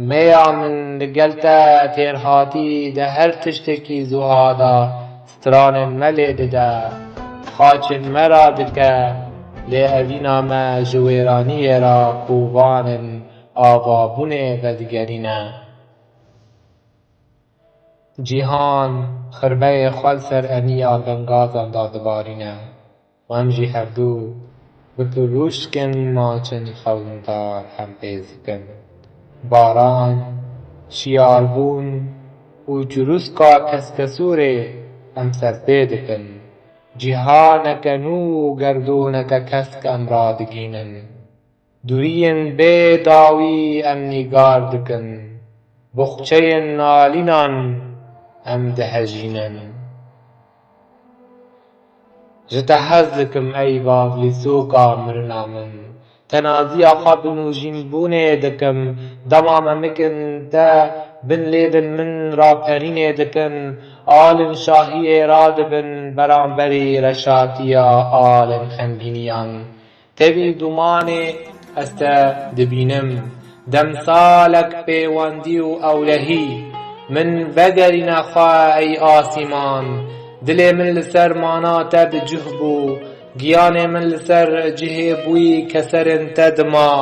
Mêya min li gel te têrhatî di her tiştekî zuha de stranên me lê dide, xaçên me radike, lê evîna me ji wêraniyê re kovanên avabûnê vedigerîne. Cîhan xirbeyê xwe li ser eniya bengazan de dibarîne. Em jî hevdu bi pirûşkên maçên xewindar hempêz dikin. Baran, şiyarbûn û çirûska keskesûrê em serpê dikin. Cîhaneke nû û gerdûneke kesk em radigînin. Duriyên bê dawî em nîgar dikin. Boxçeyên nalînan em dihejînin. Ji te hez dikim ey bavlîsoka mirina min. Tenaziya xwe bi nûjînbûnê dikim. Dema memikin te bin lêvên min raperînê dikin, alên şahiyê radibin beramberî reşatiya alên xemgîniyan. Tevî dumanê ez te dibînim. Demsalek pêwendî û ewlehî. Min vegerîne xwe ey asîman. Dilê min li ser mana te bi cih bû. Giyanê min li ser cihê bûyî keserên te dima.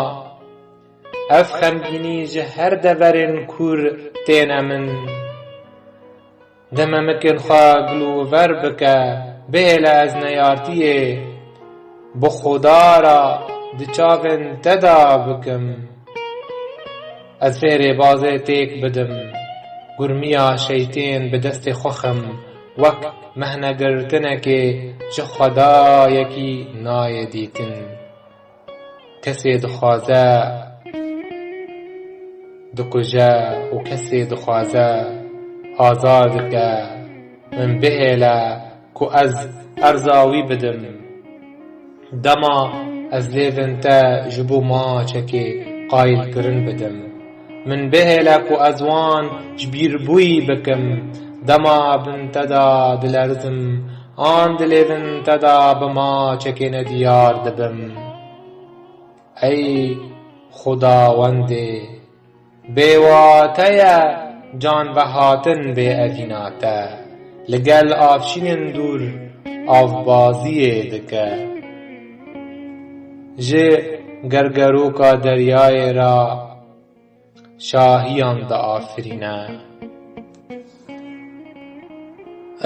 Ev xemgînî ji her deverên kûr têne min. Deme mikin xwe gilûver bike, bihêle ez neyartiyê bi Xuda re di çavên te de bikim. Ez vê rêbazê têk bidim, gurmiya şeytên bi destê xwe xim, wek mehnegirtinekê ji Xwedayekî nayê dîtin. Kesê dixwaze dikuje û kesê dixwaze azar dike. Min bihêle ku ez erza wî bidim. Dema ez lêvên te ji bo maçekê qayilkirin bidim. Min bihêle ku ez wan ji bîrbûyî bikim. Dema bin te de dilerzim, an di lêvên te de bi maçekê nediyar dibim. Ey Xwedawendê, bêwate ye can vehatin bê evîna te, li gel avşînên dûr avbaziyê dike. Ji gergeroka deryayê re şahiyan diafirîne.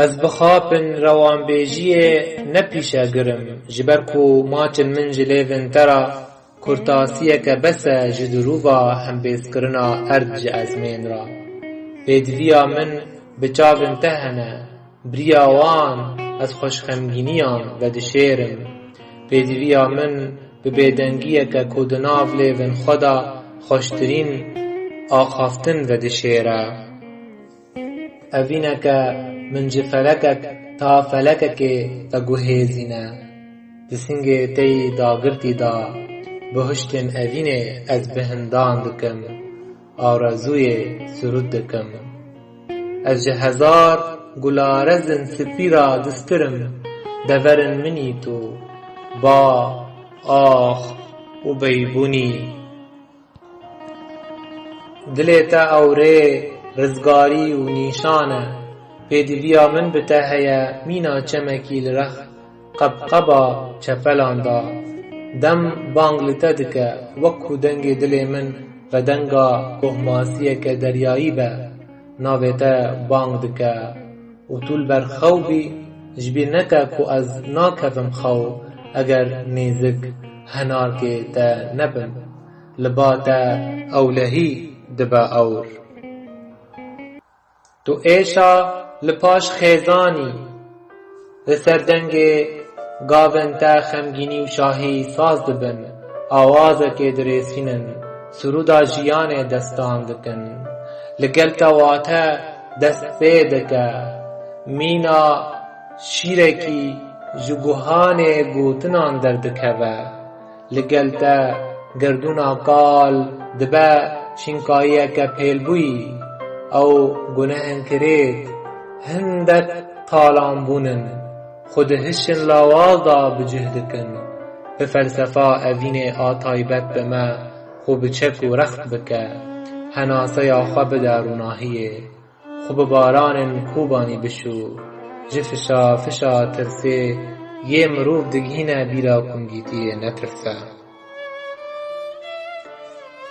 Ez bi xapên rewanbêjiyê ne pîşegir im, ji ber ku maçên min ji lêvên te re Kurtasiyeke bes e ji dirûva hembêzkirina erd ji ezmên re. Pêdiviya min bi çavên te hene, bi riya wan ez xweşxemgîniyan vedişêrim. Pêdiviya min bi bêdengiyeke ku di nav lêvên xwe de xweştirîn axaftin vedişêre. Evîneke min ji felekek ta felekekê veguhêzîne. Di singê te yî dagirtî de bihiştên evînê ez bihindan dikim, arezûyê sirûd dikim. Ez ji hezar gularezên spî re distirim, deverên min î tu, ba, ax û beybûnî. Dilê te ewrê, rizgarî û nîşan e. Pêdiviya min bi te heye, mîna çemekî li rex qebqeba çepelan de. Dem bang li te dike, wek ku dengê dilê min ve denga kohmasiyeke deryayî be, navê te bang dike. Û tu li ber xew bî, ji bîr neke ku ez nakevim xew, eger nêzik henarkê te nebim. Li ba te ewlehî dibe ewr. Tu êşa li paş xêzanî, li ser dengê gavên te xemgînî û şahî saz dibin, awazekê dirêsînin, sirûda jiyanê destan dikin. Li gel te wate dest pê dike, mîna şîrekî ji guhanê gotinan derdikeve. Li gel te gerdûna kal dibe şînkayiyeke pêlbûyî. Ew gunehên kirêt hindek talan bûn in. Xwe di hişên lawaz de bi cih dikin. Bi felsefa evînê a taybet bi me xwe bi çek û rext bike. Henaseya xwe bide rûnahiyê. Xwe bi baranên Kobanî bişû. Ji fişa fişa tirsê yê mirov digihîne bîra kungîtiyê, netirse.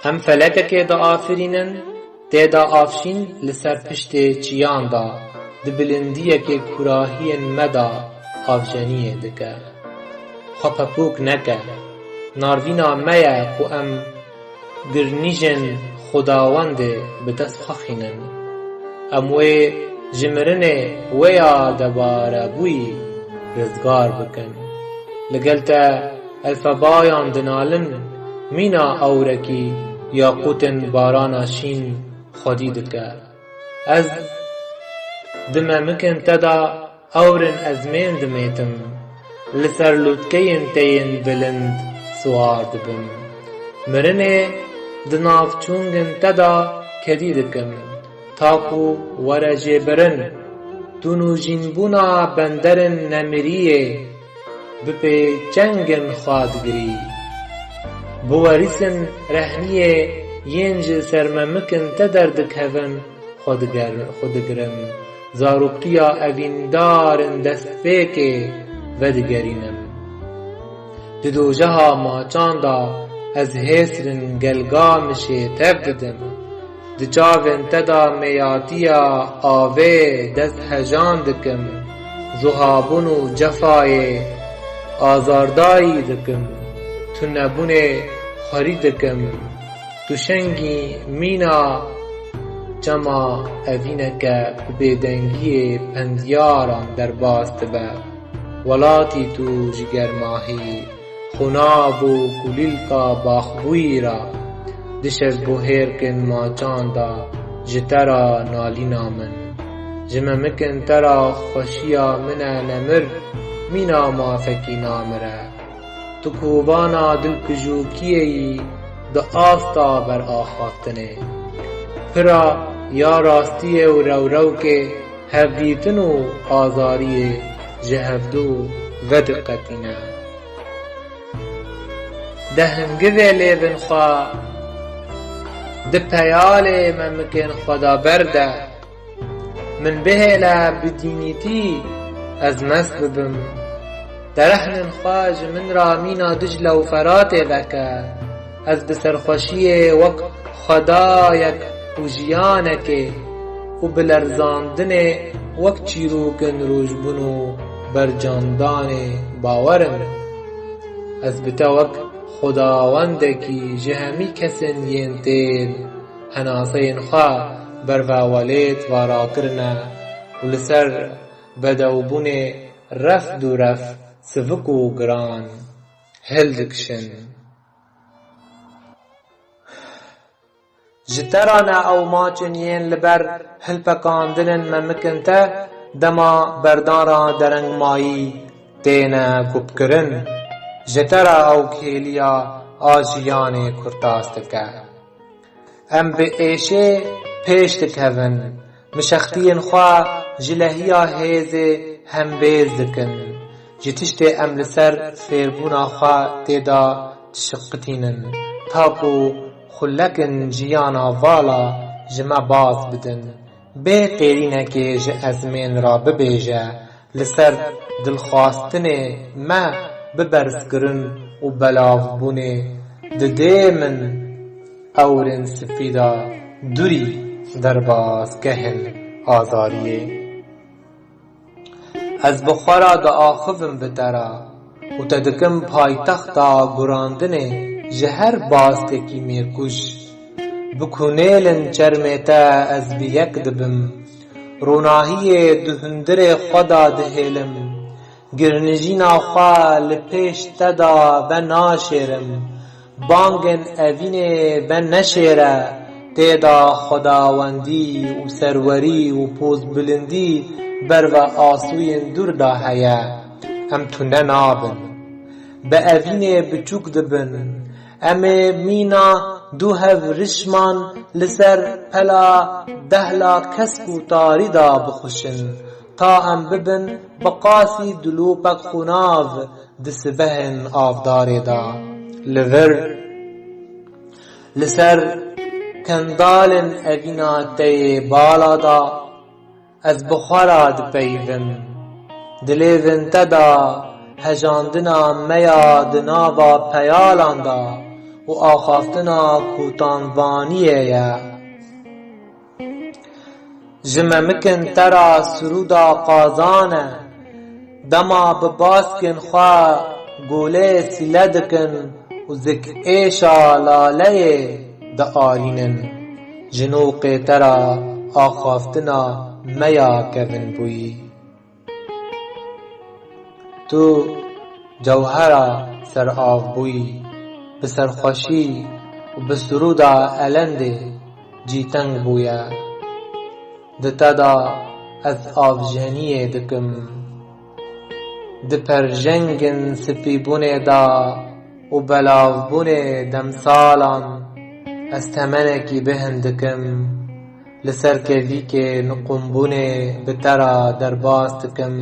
Em felekekê diafirînin, tê de avşîn li ser piştê çiyan de, di bilindiyekê kûrahiyên me de avjeniyê dike. Xwe pepûk neke. Narvîna me ye ku em girnîjên Xwedawendê bi dest xwe xînin. Em wê ji mirinê wê ya debarebûyî rizgar bikin. Li gel te elfebayan dinalin, mîna ewrekî yaqûtên barana şîn xwedî dike. Ez di memikên te de ewrên ezmên dimêtim, li ser lûtkeyên te yên bilind siwar dibim. Mirinê di navçûngên te de kedî dikim, ta ku were jêbirin. Tu nûjînbûna benderên nemiriyê bi pêçengên xwe digirî. Biwerîsin rehniyê yên ji ser memikên te derdikevin, xwe diger-, xwe digirim. Zaroktiya evîndarên destpêkê vedigerînim. Di dojeha maçan de ez hêsrin Gelgamişê tev didim. Di çavên te de mêyatiya avê dest hejan dikim. Zuhabûn û cefayê azardayî dikim. Tunebûnê xwerî dikim. Tu şengî mîna çema evîneke bi bêdengiyê pendyaran derbas dibe. Welatî tu ji germahî, xunav û kulîlka baxbûyî re, di şevbûhêrkên maçan de ji te re nalîna min. Ji memikên te re xweşiya min e nemir, mîna mafekî namire. Tu kovana dilpijokiyê yî di asta beraxaftinê. Pira ya rastiyê û rewrewkê hevdîtin û azariyê ji hevdû vediqetîne. De hingivê lêvên xwe di peyalê memikên xwe de berde. Min bihêle bi dînîtî ez mest bibim. De rehnên xwe ji min re mîna Dicle û Feratê veke. Ez bi serxweşiyê wek xwedayek û jiyanekê û bi lerzandinê wek çîrokên rojbûn û bercandanê bawer im. Ez bi te wek Xwedawendekî ji hemî kesên yên tên henaseyên xwe berve welêt vara kirine û li ser bedewbûnê ref du ref sivik û giran hildikişin. Ji te re ne ew maçên yên li ber hilpekandinên memikin te dema berdan re derengmayî têne gupkirin. Ji te re ew kêliya a jiyanê kurtas dike. Em bi êşê pêş dikevin. Mişextiyên xwe ji lehiya hêzê hembêz dikin. Ji tiştê em li ser fêrbûna xwe tê de dişiqitînin, ta ku xulekin jiyana vala ji me baz bidin. Bê qêrînekê ji ezmên re bibêje, li ser dilxwastinê me biberzkirin û belavbûnê didê min ewrên spî de dûrî derbasgehên azadiyê. Ez bi xwe re diaxivim bi te re û te dikim paytexta gurandinê ji her bastekî mêrkuj. Bi kunêlên çermê te ez bi yek dibim. Ronahiyê di hundirê xwe de dihêlim. Girnijîna xwe li pêş te de venaşêrim. Bangên evînê veneşêre, tê de xwedawendî û serwerî û pozbilindî berve asûyên dûr de heye. Em tune nabin. Bi evînê biçûk dibin. Em ê mîna du hevrişman li ser pela dehla kesk û tarî de bixuşin, ta em bibin bi qasî dilopek xunav di sibehên avdarê de. Li vir, li ser kendalên evîna te yê bala de, ez bi xwe re dipeyivim. Dilêvin te de hejandina me ya di nava peyalan de û axaftina kotanvaniyê ye. Ji memikin te re sirûda qazan e. Dema bi baskên xwe goleyê sîle dikin û zik êşa laleyê diarînin, ji noqê te re axaftina me ya kevin bûyî. Tu cewhera serav bûyî, bi serxweşî û bi sirûda elendê cîteng bûye. Di te de ez avjeniyê dikim. Di perjengên spîbûnê de û belavbûnê demsalan ez temenekî bihin dikim. Li ser kevîkê niqûnbûnê bi te re derbas dikim.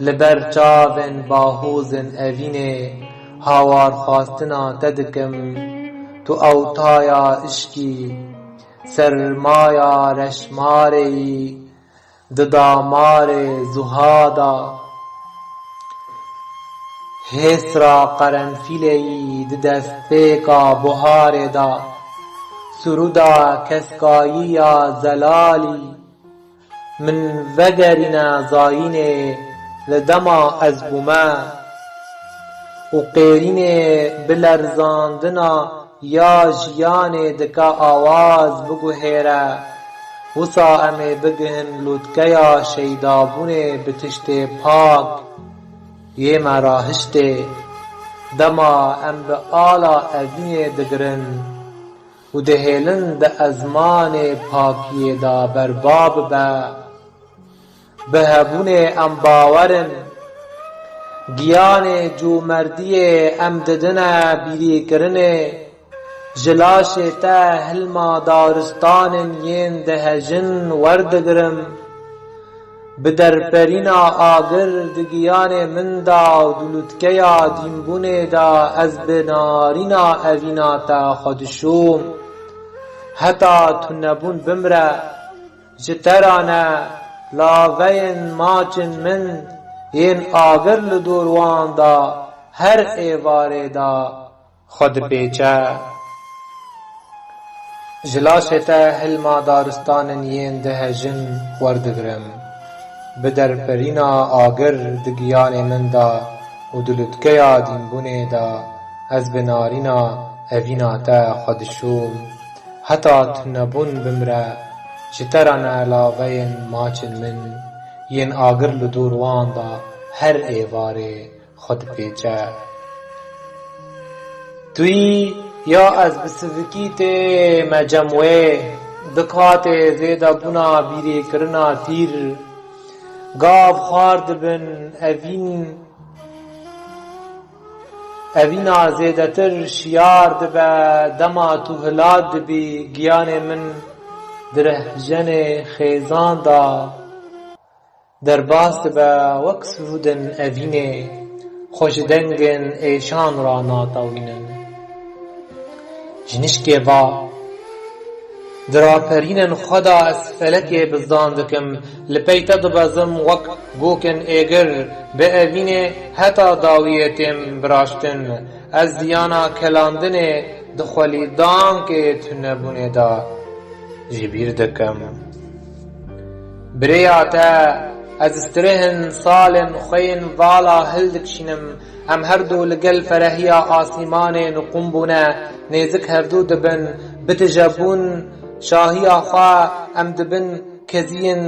Li ber çavên bahozên evînê hawarxwastina te dikim. Tu ewtaya işkî, sermaya reşmarê yî, di damarê zuha de, hêsra qerenfîlê yî di destpêka buharê de, sirûda keskayî ya zelalî, min vegerîne zayînê li dema ez bûme û qêrînê bi lerzandina ya jiyanê dike awaz biguhêre, wisa em ê bigihin lûtkeya şeydabûnê bi tiştê pak yê me rahiştê. Dema em bi ala evînê digirin û dihêlin di ezmanê pakiyê de berba bibe. Bi hebûnê em bawer in. Giyanê comerdiyê em didine bîrîkirinê. Ji laşê te hilma daristanên yên dihejin werdigirim. Bi derperîna agir di giyanê min de û di lûtkeya dînbûnê de ez bi narîna evîna te xwe dişûm. Heta tunebûn bimre. Ji te re ne, laveyên maçên min yên agir li dor wan de her êvarê de xwe dipêçe. Ji laşê te hilma daristanên yên dihejin werdigirim. Bi derperîna agir di giyanê min de û di lûtkeya dînbûnê de Ez bi narîna evîna te xwe dişûm, heta tunebûn bimre, ji te re ne laveyên maçên min, yên agir li dor wan de her êvarê xwe dipêçe. Tu yî ya ez bi sivikî tê me cem wê, di katê zêdebûna bîrêkirina tîr, gav xwar dibin, evîn, evîna zêdetir şiyar dibe, dema tu hilat dibî, giyanê min di rehjenê xêzan de derbas dibe, wek sûdên evînê xwe ji dengên êşan re natewînin. Ji nişkê va, di raperînên xwe de ez felekê bizdan dikim, li pey te dibezim wek gokên êgir, bi evînê heta dawiyê têm biraştin. Ez ziyana kelandinê di xwelîdankê tunebûnê de ji bîr dikim. Bi rêya te ez strihên salên xwe yên vala hildikişînim. Em her du li gel ferehiya asîmanê niqûm bûne, nêzik hevdû dibin, bitije bûn şahiya xwe, em dibin keziyên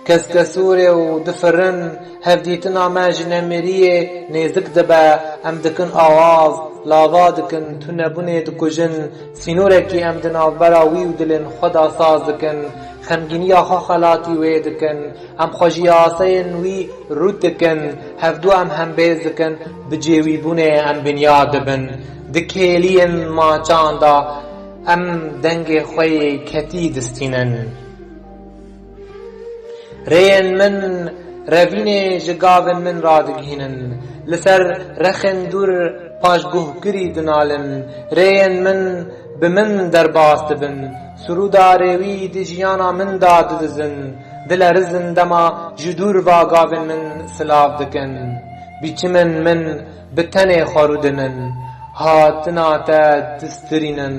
keskesûrê û difirin, hevdîtina me ji nemiriyê nêzik dibe, em dikin awaz, lava dikin, tunebûnê dikujin, sînorekî em di navbera wî û dilên xwe de saz dikin, xemgîniya xwe xelatî wê dikin, em xwe ji yaseyên wî rût dikin, hevdû em hembêz dikin, bi cêwîbûnê em binyar dibin, di kêliyên maçan de em dengê xwe yê ketî distînin. Rêyên min revînê ji gavên min radigihînin. Li ser rexên dûr paşguhkirî dinalin. Rêyên min bi min derbas dibin. Sirûda rêwî di jiyana min de didizin. Dilerizin dema ji dûr ve gavên min silav dikin. Biçimên min bi tenê xwe rûdinin. Hatina te distirînin.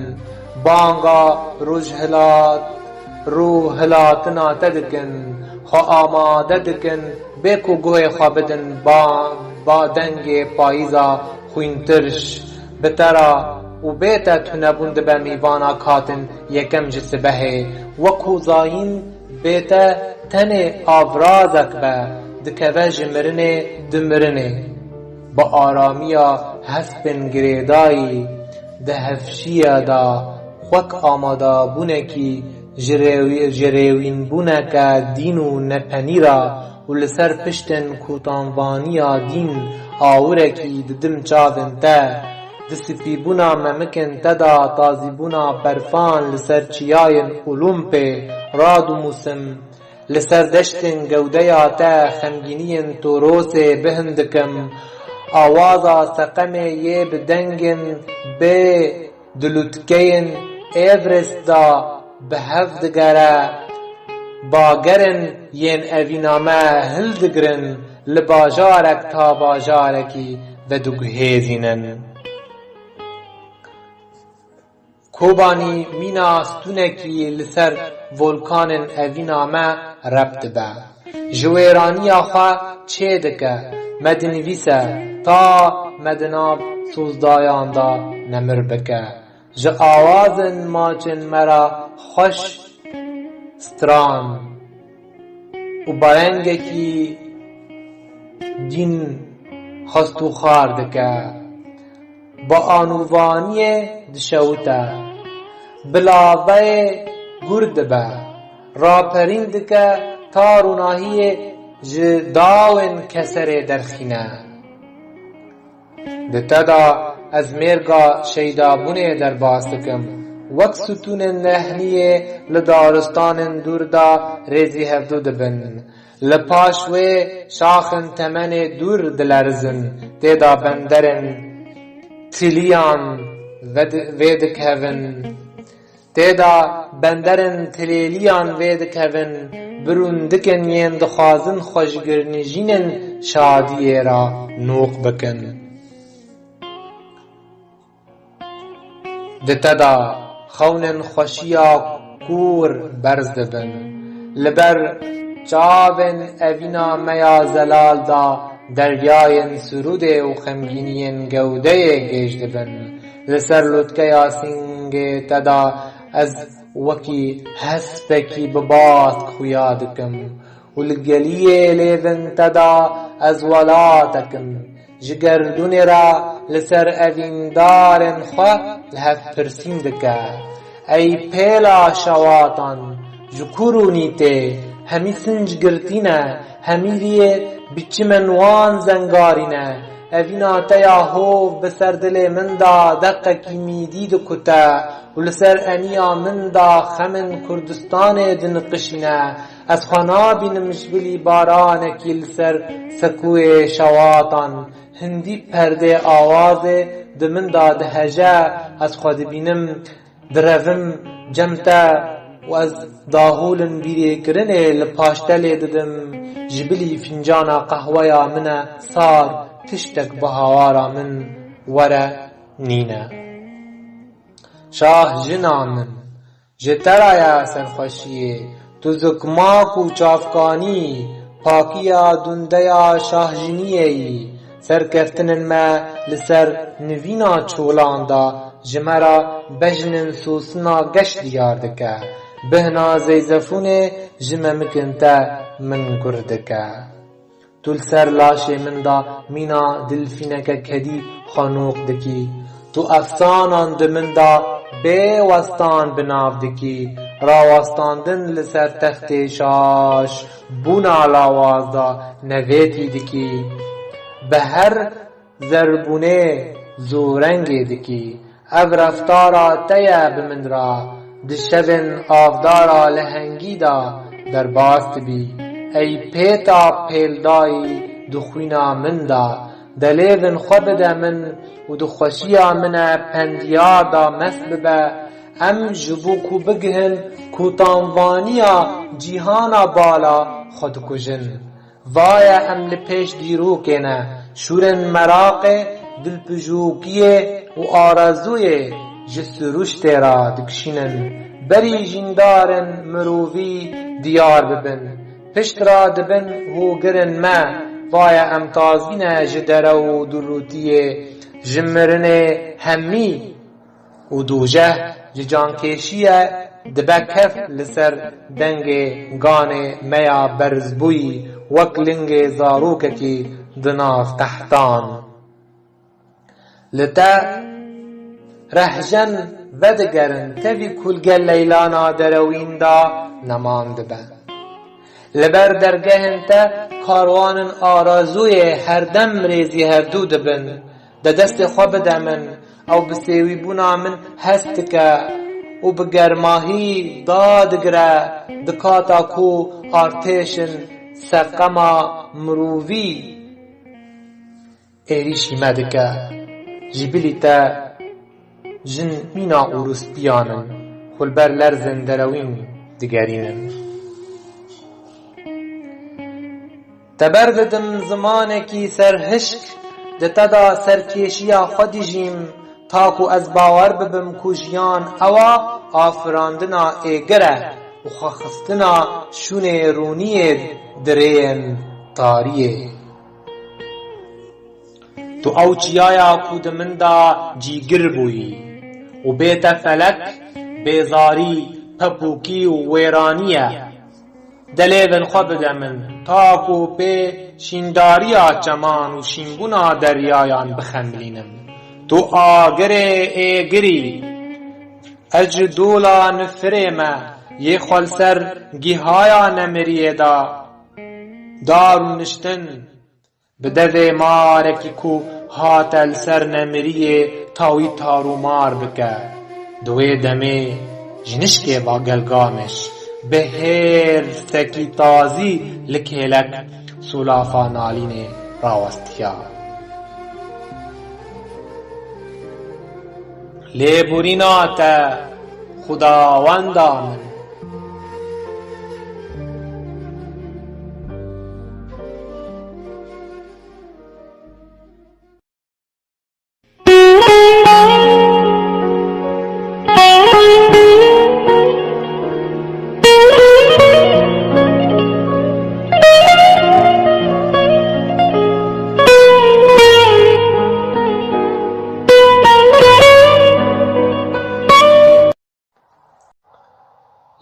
Banga rojhilat, rûhilatina te dikin. Xwe amade dikin. Bê ku guhê xwe bidin ba, ba dengê payîza xwîntirş. Bi te re û bê te tunebûn dibe mîvanak hatin yekem ji sibehê. Wekû zayîn bê te tenê avrazek be, dikeve ji mirinê di mirinê. Bi aramiya hespên girêdayî di hevşiye de wek amadabûnekî ji rêwî-, ji rêwînbûneke dîn û nepenî re û li ser piştên kotanvaniya dîn awirekî didim çavên te. Di spîbûna memikên te de tazîbûna berfan li ser çiyayên Olûmpê radimûsim. Li ser deştên gewdeya te xemgîniyên Torosê bihin dikim. Awaza seqemê yê bi dengên bê di lûtkeyên Everest de bi hev digere. Bagerên yên evîna me hildigirin, li bajarek ta bajarekî vediguhêzînin. Kobanî mîna stûnekî li ser volkanên evîna me rep dibe. Ji wêraniya xwe çê dike, me dinivîse ta me di nav sozdayan de nemir bike. Ji awazên maçên me re xweş stran û barengekî dîn xwest û xar dike. Bi anûvaniyê dişewite. Bi laveyê gur dibe. Raperîn dike ta rûnahiyê ji dawên keserê derxîne. Di te de ez mêrga şeydabûnê derbas dikim. Wek stûnên nehniyê li daristanên dûr de rêzî hevdû dibin. Li paş wê şaxên temenê dûr dilerizin, tê de benderên tiliyan ved-, vê dikevin. Tê de benderên tilêliyan vê dikevin, bi rûndikên yên dixwazin xwe ji girnijînên şadiyê re nûq bikin. Di te de xewnên xweşiya kûr berz dibin. Li ber çavên evîna me ya zelal de Deryayên sirûdê û xemgîniyên gewdeyê gêj dibin. Li ser lûtkeya sîngê te de ez wekî hespekî bi bask xuya dikim û li geliyê lêvên te de ez welatek im. Ji gerdûnê re li ser evîndarên xwe li hev pirsîn dike. Ey pêla şewatan, ji ku rûnî tê, hemî sinc girtî ne, hemî viyê bi çimên wan zengarî ne. Evîna te ya hov bi ser dilê min de deqekî mîdî dikute û li ser eniya min de xemên Kurdistanê diniqişîne. Ez xwe nabînim ji bilî baranekî li ser sekûyê şewatan. Hindî perdê awazê di min de diheje, ez xwe dibînim, direvim cem te û ez dahûlin bîrêkirinê li paştelê didim, ji bilî fincana qehweya min e sar, tiştek bi hawara min were nîne. Şah jina min, ji te re ye serxweşiyê, tu zikmak û çavkanî, pakiya dundeya şahjiniyê yî. Serkeftinên me li ser nivîna çolan de ji me re bejnên sosina geş diyar dike. Bihna Zeyzefûnê ji memikin te min gur dike. Tu li ser laşê min de mîna dilfîneke kedî xwe nûq dikî. Tu efsanan di min de bê westan bi nav dikî. Rawestandin li ser textê şaş bûna lawaz de nevêtî dikî. Bi her zerbûnê zûrengê dikî. Ev reftara te ye bi min re, di şevên avdara lehengî de derbas dibî. Ey pêta pêldayî di xwîna min de, delêvin xwe bide min û di xweşiya min e pendiyar de mest bibe. Em ji bo ku bigihin kotanvaniya cîhana bala xwe dikujin. Vaye em li pêş dîrokê ne, şûrên meraqê, dilpijokiyê û arezûyê ji siruştê re dikişînin. Berî jîndarên mirovî diyar bibin. Pişt re dibin hogirên me. Vaye em tazî ne ji derew û durûtiyê, ji mirinê hemî û dûjeh ji cankêşiyê dibe kef li ser dengê ganê me ya berzbûyî wek lingê zarokekî di nav qehtan. Li te rehjen vedigerin, tevî ku li gel leylana derewîn de neman dibe. Li ber dergehên te karwanên arezûyê herdem rêzî hevdû dibin. De destê xwe bide min, ew bi sêwîbûna min hez dike û bi germahî dadigire, di kata ku artêşên seqema mirovî êrîşî me dike. Ji bilî te jin mîna û rûspiyan in, xwe li ber lerzên derewîn digerînin. Teber didim zimanekî serhişk, di te de serkêşiya xwe dijîm, ta ku ez bawer bibim ku jiyan ew a afirandina êgir e û xwexistina şûnê rûniyê di rêyên tariyê. Tu ew çiyaya ku di min de cîgir bûyî û bê te felek, bêzarî, pepûkî û wêranî ye. Delêvin xwe bide min, ta ku pê şîndariya çeman û şînbûna deryayan bixemilînim. Tu agirê êgirî, ez ji dola nifirê me, yê xwe li ser gihaya nemiriyê da, dar û niştin. Bi devê marekî ku hate li ser nemiriyê tawî tarûmar bike. Di wê demê ji nişkê va Gelgameş bi hêrsekî tazî li kêlek solafa nalînê rawestiya. Lêborîna te, Xwedawenda min.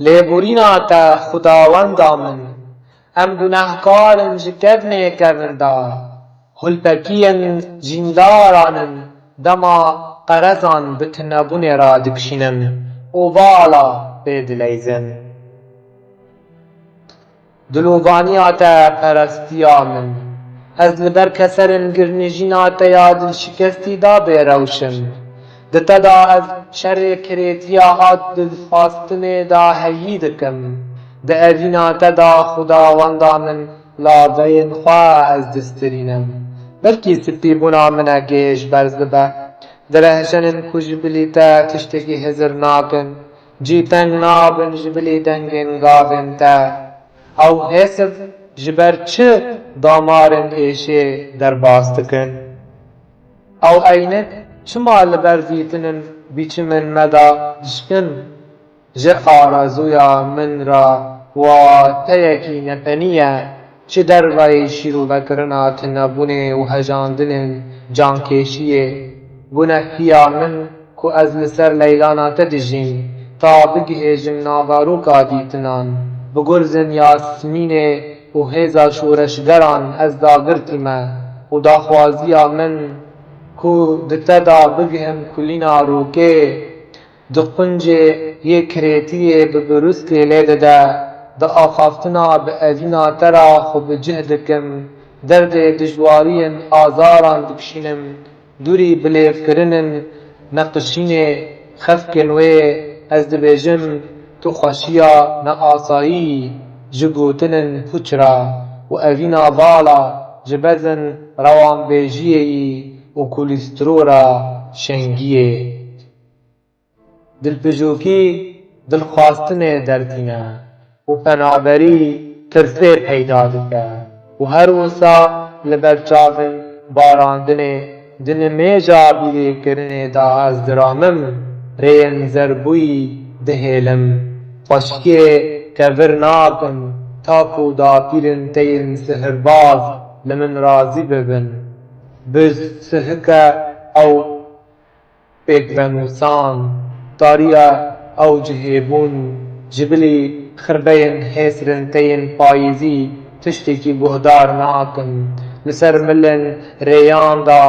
Lêborîna te Xwedawenda min, em gunehkar in ji kevnê kevin de, hulpekiyên jîndaran in, dema qerezan bi tunebûnê re dikişînin û vala pê dileyzin. Dilovaniya te perestiya min. Ez li ber keserên girnijîna te ya dilşikestî de bê rewş im. Di te de ez şerê kirêtiya a dilxwastinê de heyî dikim. Di evîna te de Xwedawenda min laveyên xwe ez distirînim. Belkî spîbûna min e gêj berz bibe. Direhşenên ku ji bilî te tiştekî hizir nakin, cî teng nabin ji bilî dengên gavên te. Ew hêsiv ji ber çi damarên êşê derbas dikin? Ew eynik çima li ber dîtinên bîçimên me de dişkin? Ji arazoya min re wateyekî nepenî ye, ji dervayî şîrovekirina tunebûnê û hejandinên cankêşiyê, gunehiya min ku ez li ser leylana te dijîm, ta bigihêjim navaroka dîtinan, bigurzin Yasmînê û hêza şoreşgeran ez dagirtîme û daxwaziya min ku di te de bigihim kulîna rokê, di quncê yê kirêtiyê bi birûskê lê dide, di axaftina bi evîna te re xwe bi cih dikim, derdê dijwariyên azaran dikişînim, dûrî bilêvkirinên neqişînê xefkên wê, ez dibêjim, tu xweşiya neasayî ji gotinên puç re û evîna vala ji bezin rewanbêjiyê yî û kolîstrora şengiyê. Dilpijokî dilxwastinê dertîne û penaberî tirsê peyda dike û her wisa li ber çavên barandinê di nimêja bîrêkirinê de ez diramim, rêyên zerbûyî dihêlim. Xweşikê kevir nakim, ta ku dapîrên te yên sihirbaz li min razî bibin. Bi sihike ew pêkvenûsan, tariya ew cihê bûn, ji bilî xirbeyên hêsrên te yên payîzî tiştekî guhdar nakim. Li ser milên rêyan de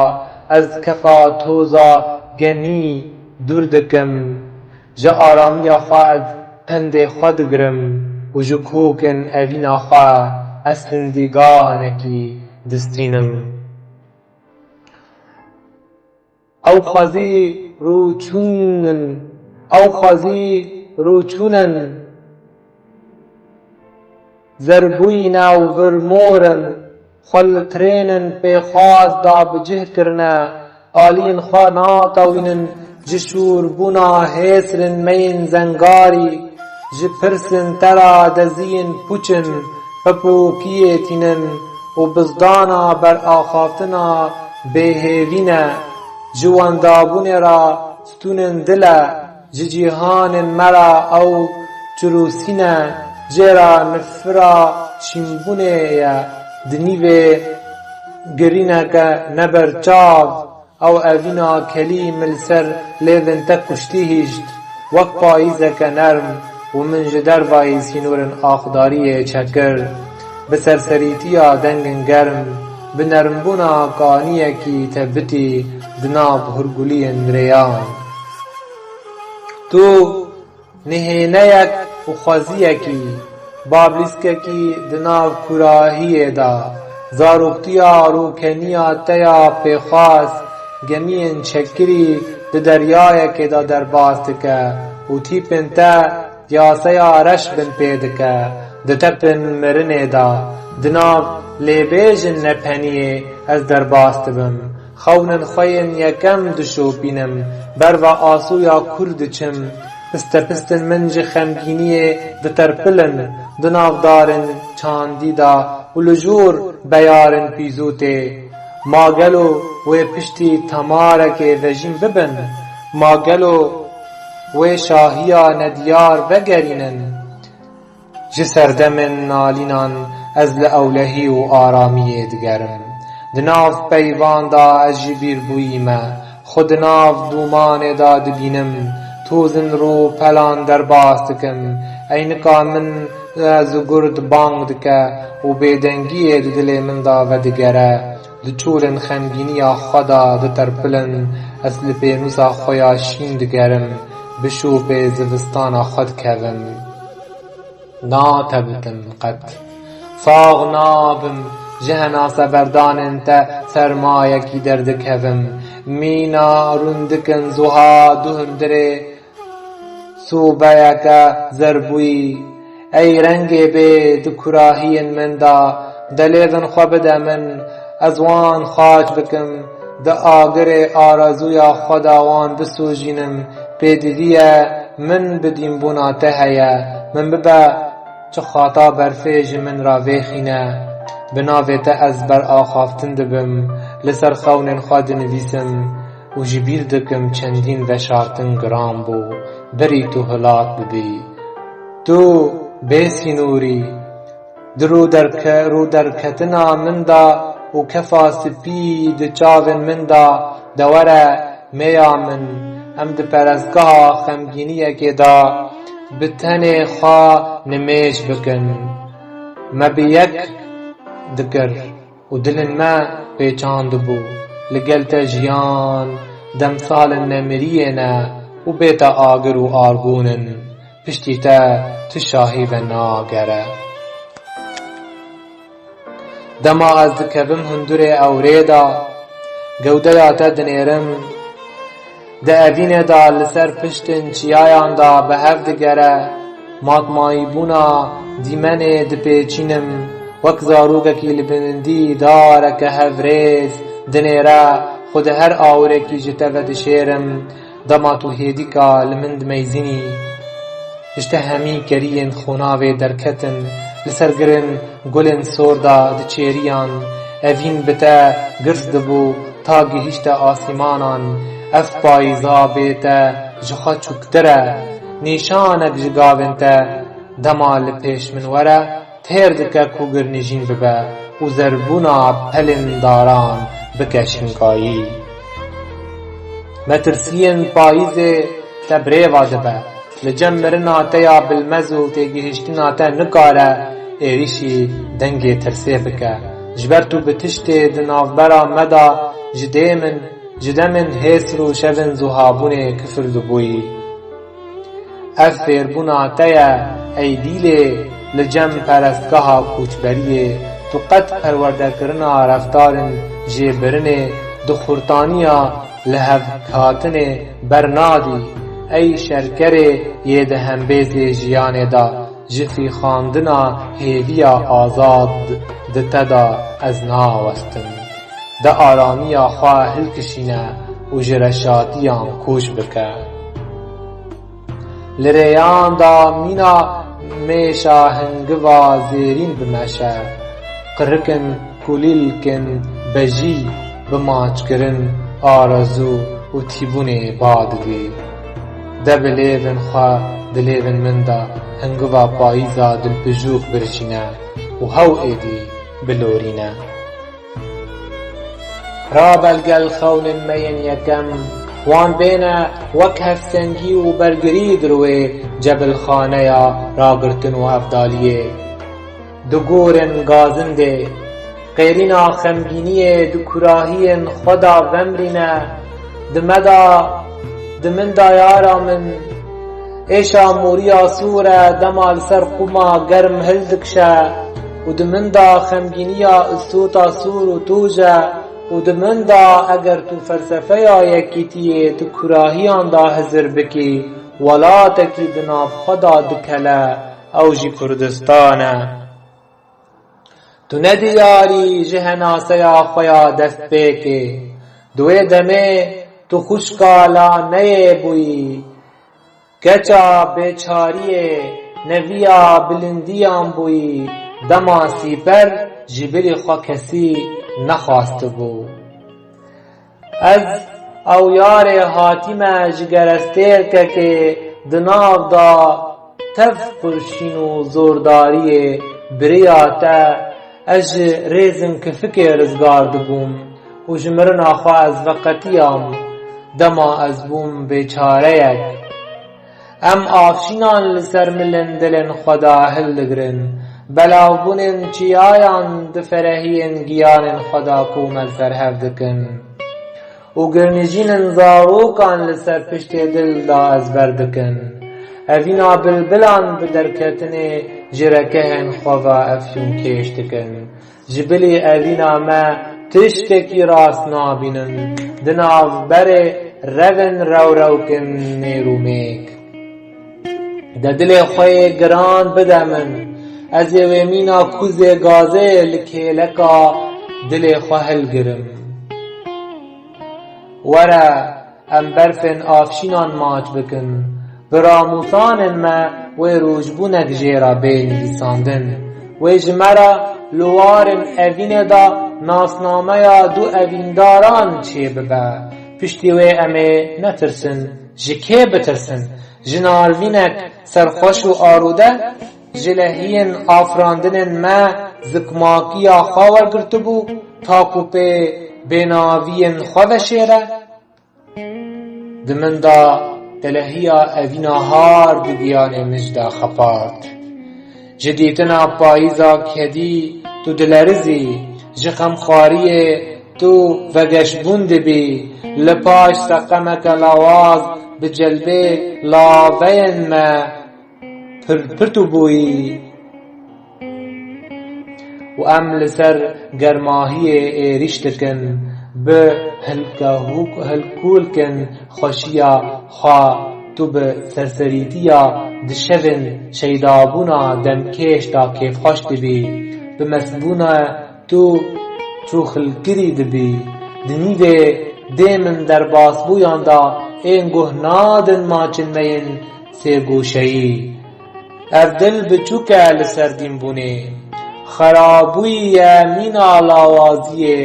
ez kefa toza genî dûr dikim. Ji aramiya xwe ez pendê xwe digirim û ji kokên evîna xwe ez hindîganekî distînim. Ew xwezî rûçûn in, ew xwezî rûçûn in. Zerbûyî ne û vir mor in, xwe li trênên pêxwas de bi cih kirine, aliyên xwe natewînin ji şûrbûna hêsrên me yên zengarî, ji pirsên te re deziyên pûç in, pepokiyê tînin û bizdana beraxaftina bêhêvî ne. Ji wendabûnê re stûnên dil e, ji cîhanên me re ew çirûsîn e, jê re nifira şînbûnê ye. Di nîvê girîneke neberçav, ew evîna kelî min li ser lêvên te kuştî hişt, wek payîzeke nerm û min ji dervayî sînorên axdariyê çekir. Bi serserîtiya dengên germ, bi nermbûna kaniyekî te bitî di nav hurguliyên rêyan. Tu nihêneyek û xweziyekî, bablîskekî di nav kûrahiyê de, zaroktiya rûkeniya te ya pêxwas, gemiyên çekirî di deryayekê de derbas dike û tîpên te yaseya reş bin pê dike, ditepin mirinê de, di nav lêbêjin nepeniyê ez derbas dibim. Xewnên xwe yên yekem dişopînim, berva asûya kûr diçim, pistepistên min ji xemgîniyê diterpilin di nav darên çandî de û li jor beyarên pîzûtê. Ma gelo wê piştî temarekê vejîn bibin? Ma gelo wê şahiya nediyar vegerînin? Ji serdemên nalînan ez li ewlehî û aramiyê digerim. Di nav peyvan de ez ji bîr bûyî me, xwe di nav dûmanê de dibînim. Tozin rûpelan derbas dikim. Eynika min, e, zigurt bang dike û bêdengiyê di dilê min de vedigere. Di çûlin xemgîniya xwe de diterpilin, ez li pênûsa xwe ya şîn digerim, bi şopê zivistana xwe dikevim. Natebitim qet. Sax nabim, ji henaseberdanên te sermayekî derdikevim. Mîna rûndikin zuha du hundirê sobeyeke zerbûyî. Ey rengê bê di kurahiyên min de, delêvin xwe bide min, ez wan xaç bikim, di agirê arazuya xwe de wan bisojînim. Pêdivî ye, min bi dînbûna te heye, min bibe çi xata berfê ji min re vêxîne. Bi navê te ez beraxaftin dibim, li ser xewnên xwe dinivîsim û ji bîr dikim çendîn veşartin giran bû, berî tu hilat bibî. Tu bê sînorî, di rû derke-, rû derketina min de û kefa spî di çavên min de, de were mêya min, em di perestgeha xemgîniyekê de bi tenê xwe nimêj bikin. Me bi yek dikir û dilên me pêçandibû. Li gel te jiyan demsalên nemiriyê ne û bê te agir û argûn in. Piştî te tu şahî venagere. Dema ez dikevim hundurê ewrê de, gewdeya te dinêrim. Di evînê de li ser piştên çiyayan de bi hev digere. Matmayîbûna dîmenê dipêçînim. Wek zarokekî li binindî dareke hevrêz dinêre. Xwe di her awirekî ji te vedişêrim. Dema tu hêdîka li min dimeyzînî, ji te hemî keriyên xonavê derketin, li ser girên gulên sor de diçêriyan. Evîn bi te girs dibû ta gihîşte asîmanan. Ev payîza bê te ji xwe çûktir e. Nîşanek ji gavên te dema li pêş min were, têr dike ku girnîjîn bibe û zerbûna pelên daran bike şinkayî. Metirsiyên payîzê te birêva dibe. Li cem mirina te ya bilmez û têgihiştina te nikare êrîşî dengê tirsê bike. Ji ber tu bi tiştê di navbera me de ji dê min, ji demên hêsr û şevên zuhabûnê kifir dibûyî. Ev fêrbûna te ye, ey dîlê, li cem perestgeha koçberiyê. Tu qet perwerdekirina reftarên jêbirinê di xurtaniya lihevhatinê bernadî. Ey şerkerê yê di hembêzê jiyanê de, ji fîxandina hêviya azad di te de ez nawestim. Di aramiya xwe hilkişîne û ji reşatiyan koç bike. Li rêyan de mîna mêşa hingiva zêrîn bimeşe. Qirikin kulîlkin bejî bi maçkirin arezû û tîbûnê ba didî. De bi lêvên xwe di lêvên min de hingiva payîza dilpijûx birçîne û hew êdî bilorîne. Rabe li gel xewnên me yên yekem, wan bêne wek hevsengî û bergirî di rûyê cebilxaneya ragirtin û hevdaliyê. Di gorên gazindê, qêrîna xemgîniyê di kurahiyên xwe de vemrîne, di me de, di min de yara min, êşa moriya sor e, dema li ser qûma germ hildikşe û di min de xemgîniya îstota sor û toj e û di min de eger tu felsefeya yekîtiyê di kurahiyan de hizir bikî, welatekî di nav xwe de dikele, ew jî Kurdistan e. Tu ne diyarî ji henaseya xwe ya destpêkê. Di wê demê tu xwişka laneyê bûyî. Keça bêçariyê, neviya bilindiyan bûyî. Dema sîper ji bilî xwe kesî nexwastibû. Ez ew yarê hatîme ji gerestêrkekê di nav da tev qurşîn û zordariyê biriya te, ez ji rêzin kifikê rizgar dibûm û ji mirina xwe ez veqetiyam, dema ez bûm bêçareyek. Em avşînan li ser milên dilên xwe de hildigirin, belavbûnên çiyayan di ferehiyên giyanên xwe de komel ser hev dikin û girnijînên zarokan li ser piştê dil de ezber dikin. Evîna bilbilan bi derketinê ji rekehên xwe ve efyûnkêş dikin. Ji bilî evîna me tiştekî rast nabînin, di navberê revên rewrewkin nêr û mêk. De dilê xwe yê giran bide min, ez ê wê mîna kuzê gazê li kêleka dilê xwe hilgirim. Were, em berfên avşînan maç bikin. Bi ramûsanên me wê rojbûnek jê re bê nivîsandin. Wê ji me re li warên evînê de nasnameya du evîndaran çêbibe. Piştî wê em ê netirsin. Ji kê bitirsin? Ji narvînek serxweş û arode? Ji lehiyên afirandinên me zikmakiya xwe wergirtibû, ta ku pê bênaviyên xwe veşêre? Di min de telehiya evîna har di giyanê min jî de xepart. Ji dîtina payîza kedî tu dilerizî, ji xemxwariyê tu vegeşbûn dibî, li paş seqemeke lawaz bi celbê laveyên me pirpirtû bûyî. Û em li ser germahiyê êrîş dikin, bi hilkehûk-, hilkûlkin xweşiya xwe tu bi serserîtiya di şevên şeydabûna demkêş de kêfxweş dibî, bi mestbûna tu çûxilkirî dibî. Di nîvê dê min derbasbûyan de ên guh nadin maçên me yên sêgoşeyî. Ev dil biçûk e li ser dînbûnê. Xerabûyî ye mîna lawaziyê,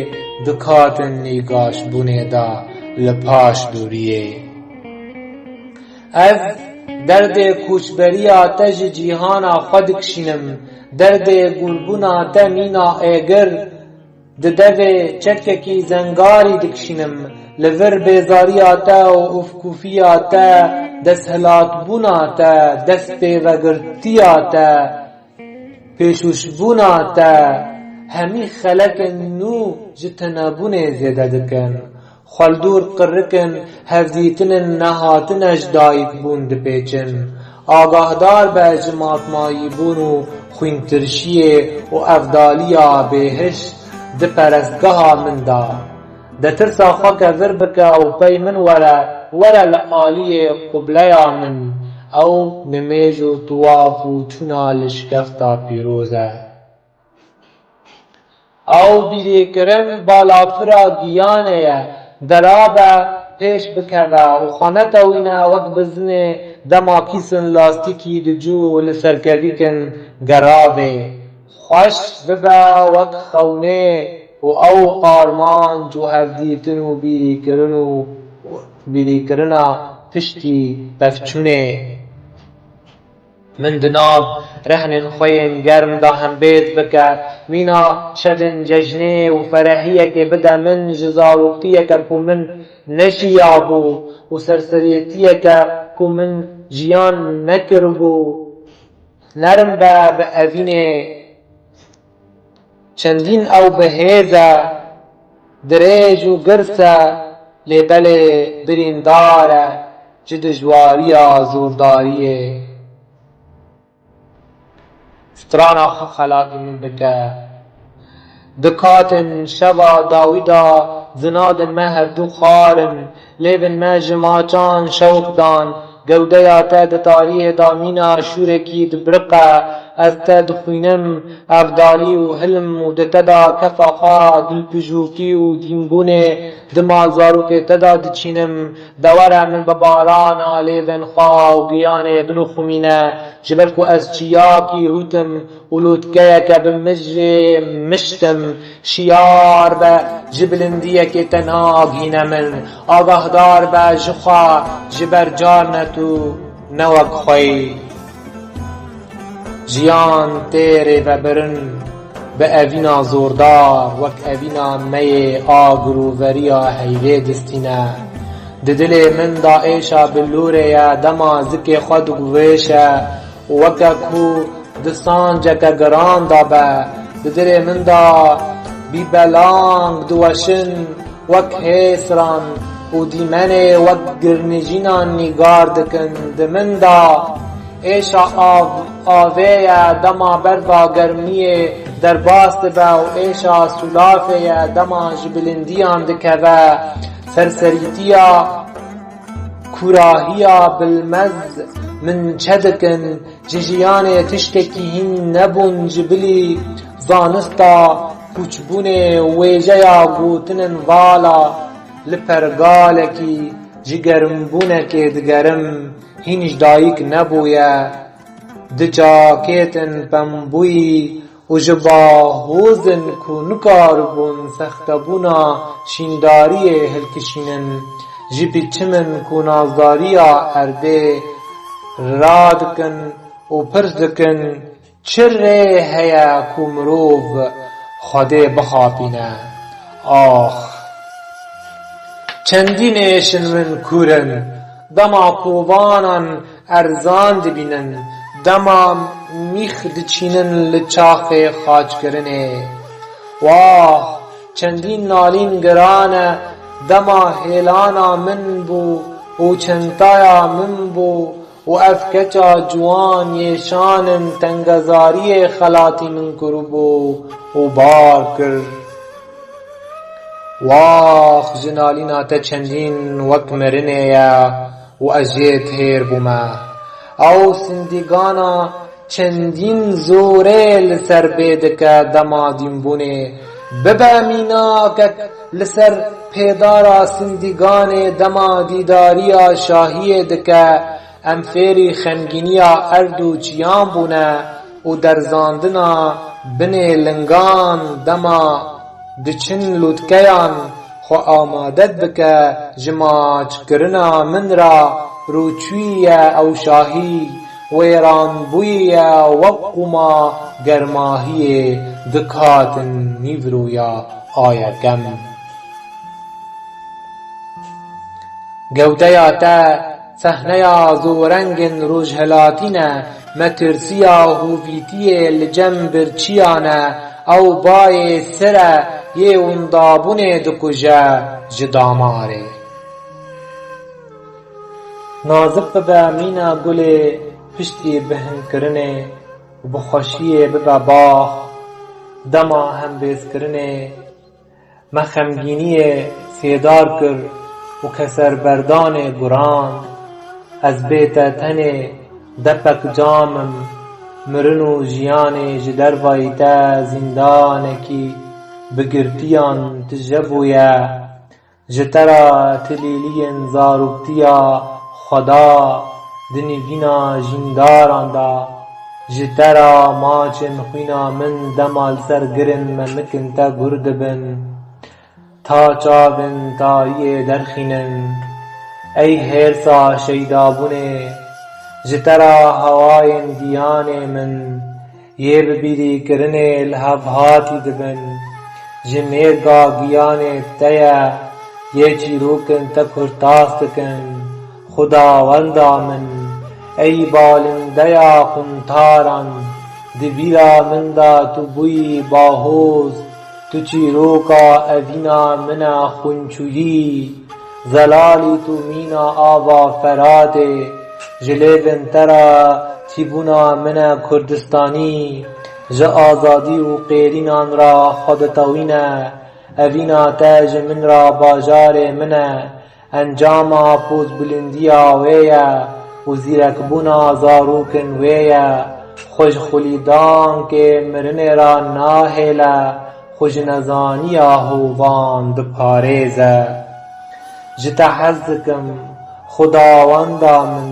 dikatin nîgaşbûnê de li paş dûriyê. Ez derdê koçberiya te ji cîhana xwe dikişînim, derdê gûrbûna te mîna êgir, di devê çekekî zengarî dikişînim, li vir bêzariya te û ufkûfiya te, desthilatbûna te, destpêvegirtiya te, pêşûşbûna te, hemî xelekên nû ji tenebûnê zêde dikin. Xwe li dûr qirikin, hevdîtinên nehatine ji dayikbûn dipêçin. Agahdar be ji matmayîbûn û xwîntirşiyê û evdaliya bêhiş di perestgeha min de. De tirsa xwe kevir bike û pey min were, were li aliyê qubleya min. Ew nimêj û tiwaf û çûna li şikefta pîroz e. Ew bîrîkirin balafira giyanê ye, derabe pêş bikeve û xwe netewîne wek bizinê dema kîsin lastîkî di cû û li serkevîkin geravê. Xweş bibe wek xewnê û ew armanc û hevdîtin û bîrîkirin û bîrîkirina piştî pevçûnê. Min di nav rehnên xwe yên germ de hembêz bike, mîna şevên cejnê û ferehiyekê bide min ji zaroktiyeke ku min neşiyabû û serserîtiyeke ku min jiyan nekiribû, nerm be bi evînê. Çendîn ew bi hêz e, dirêj û girs e, lê belê birîndar e ji dijwariya zordariyê. Strana xwe xelatî min bike. Di katên şeva dawî de zinadên me hevdu xwarin, lêvên me ji maçan şewq dan, gewdeya te di tarîhê de mîna şûrekî dibiriqe, ez te dixwînim, evdalî û hilm û di te de kefa xwe dilpijûkî û dînbûnê dima zarokê te de diçînim, de were min bi barana lêvên xwe û giyanê binixumîne, ji ber ku ez çiyakî hût im û lotkeyeke bi mijê mişt im, şiyar be ji bilindiyekê te nagihîne min, agahdar be ji xwe, ji ber car ne tu, ne wek xwe yî. Jiyan tê rêvebirin bi evîna zordar, wek evîna me yê a giroveriya heyvê distîne. Di dilê min de êşa bilûrê ye, dema zikê xwe diguvêşe û weke ku di sanceke giran de be. Di dilê min de bîbelang diweşin wek hêsran û dîmenê wek girnijînan nîgar dikin. Di min de êşa av, avê ye, dema berfa germiyê derbas dibe û êşa sûlafê ye, dema ji bilindiyan dikeve. Serserîtiya kûrahiya bilmez min çedikin, ji jiyanê tiştekî hîn nebûn ji bilî zanista pûçbûnê û wêjeya gotinên vala li pergalekî ji germbûnekê digerim, hîn ji dayik nebûye. Di çakêtin pembûyî û ji bahozin ku nikaribûn sextebûna şîndariyê hilkişînin, ji biçimin ku nazdariya erdê radikin û pirs dikin, çi rê heye ku mirov Xwedê bixapîne? Ax! Çendîn êşin min kûr in, dema kovanan erzan dibînin, dema mîx diçînin li çaxê xaçkirinê. Wah, çendîn nalîn giran e, dema hêlana min bû û çentaya min bû û ev keça ciwan yê şan in tengezariyê xelatî min kiribû û bar kir. Wax, ji nalîna te çendîn wek mirinê ye û ez jê têr bûme. Ew sindîgana çendîn zorê li ser bê dike dema dînbûnê. Bibe mînakek li ser pêdara sindîganê dema dîdariya şahiyê dike. Em fêrî xemgîniya erd û çiyan bûne û derzandina binê lingan dema diçin lûtkeyan xwe amade dibike, ji maçkirina min re rûçûyî ye ew şahî, wêranbûyî ye wek qûma germahiyê dikatin nîvroya a yekem. Gewdeya te sehneya zorengên rojhilatî ne, metirsiya hovîtiyê li cem birçiyan e, ew bayê sir e yê windabûnê dikuje ji damarê. Nazik bibe mîna gulê piştî bihinkirinê û bi xweşiyê bibe bax dema hembêzkirinê. Me xemgîniyê sêdar kir û keserberdanê gurand. Ez bê te tenê depek cam im, mirin û jiyanê ji dervayî te zîndanekî bi girtiyan tije bûye. Ji te re tilîliyên zaroktiya Xweda di nîvîna jîndaran de, ji te re maçên xwîna min dema li ser girên memikin te gur dibin, ta çavên tariyê derxînin. Ey hêrsa şeydabûnê, ji te re hewayên giyanê min, yê bi bîrîkirinê li hev hatî dibin. Ji mêrga giyanê te ye, yê çîrokin te kurtas dikin. Xwedawenda min, ey balindeya quntaran, di bîra min de tu bûyî bahoz, tu çîroka evîna min e xwinçûyî. Zelalî tu mîna ava Feratê, ji lêvên te re tîbûna min e Kurdistanî, ji azadî û qêrînan re xwe ditewîne. Evîna te ji min re bajarê min e, encama pozbilindiya wê ye û zîrekbûna zarokên wê ye. Xwe ji xulîdankê mirinê re nahêle, xwe ji nezaniya hovan diparêze. Ji te hez dikim, Xwedawenda min,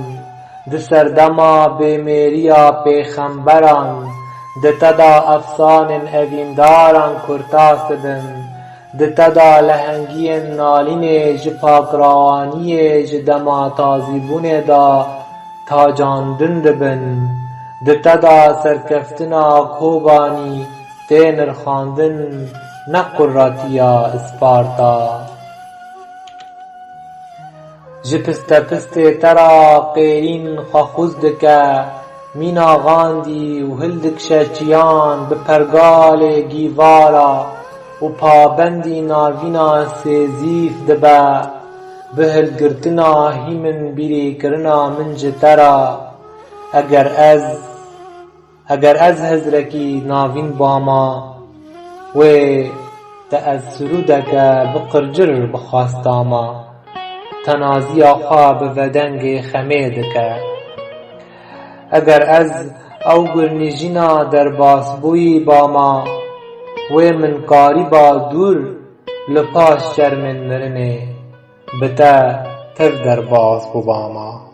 di serdema bêmêriya pêxemberan, di te de efsanên evîndaran kurtas dibin, di te de lehengiyên nalînê ji pakrawaniyê ji dema tazîbûnê de tacandin dibin, di te de serkeftina Kobanî tê nirxandin, ne qurratiya Isparta. Ji pistepistê te ra qêrîn xwe xûz dike, mîna xandî û hildikşe çiyan bi pergalê gîvara û pabendî navîna sêzîf dibe. Bi hilgirtina hî min bîrîkirina min ji te ra. Eger ez, eger ez hizrekî navîn bama, wê te ez sirûdeke bi qircir bixwastama. Tenaziya xwe bi vedengê xemê dike. Eger ez ew gurnîjîna derbasbûyî bama, wê min karîba dûr li paş şermên mirinê bi te tev derbas bûbama.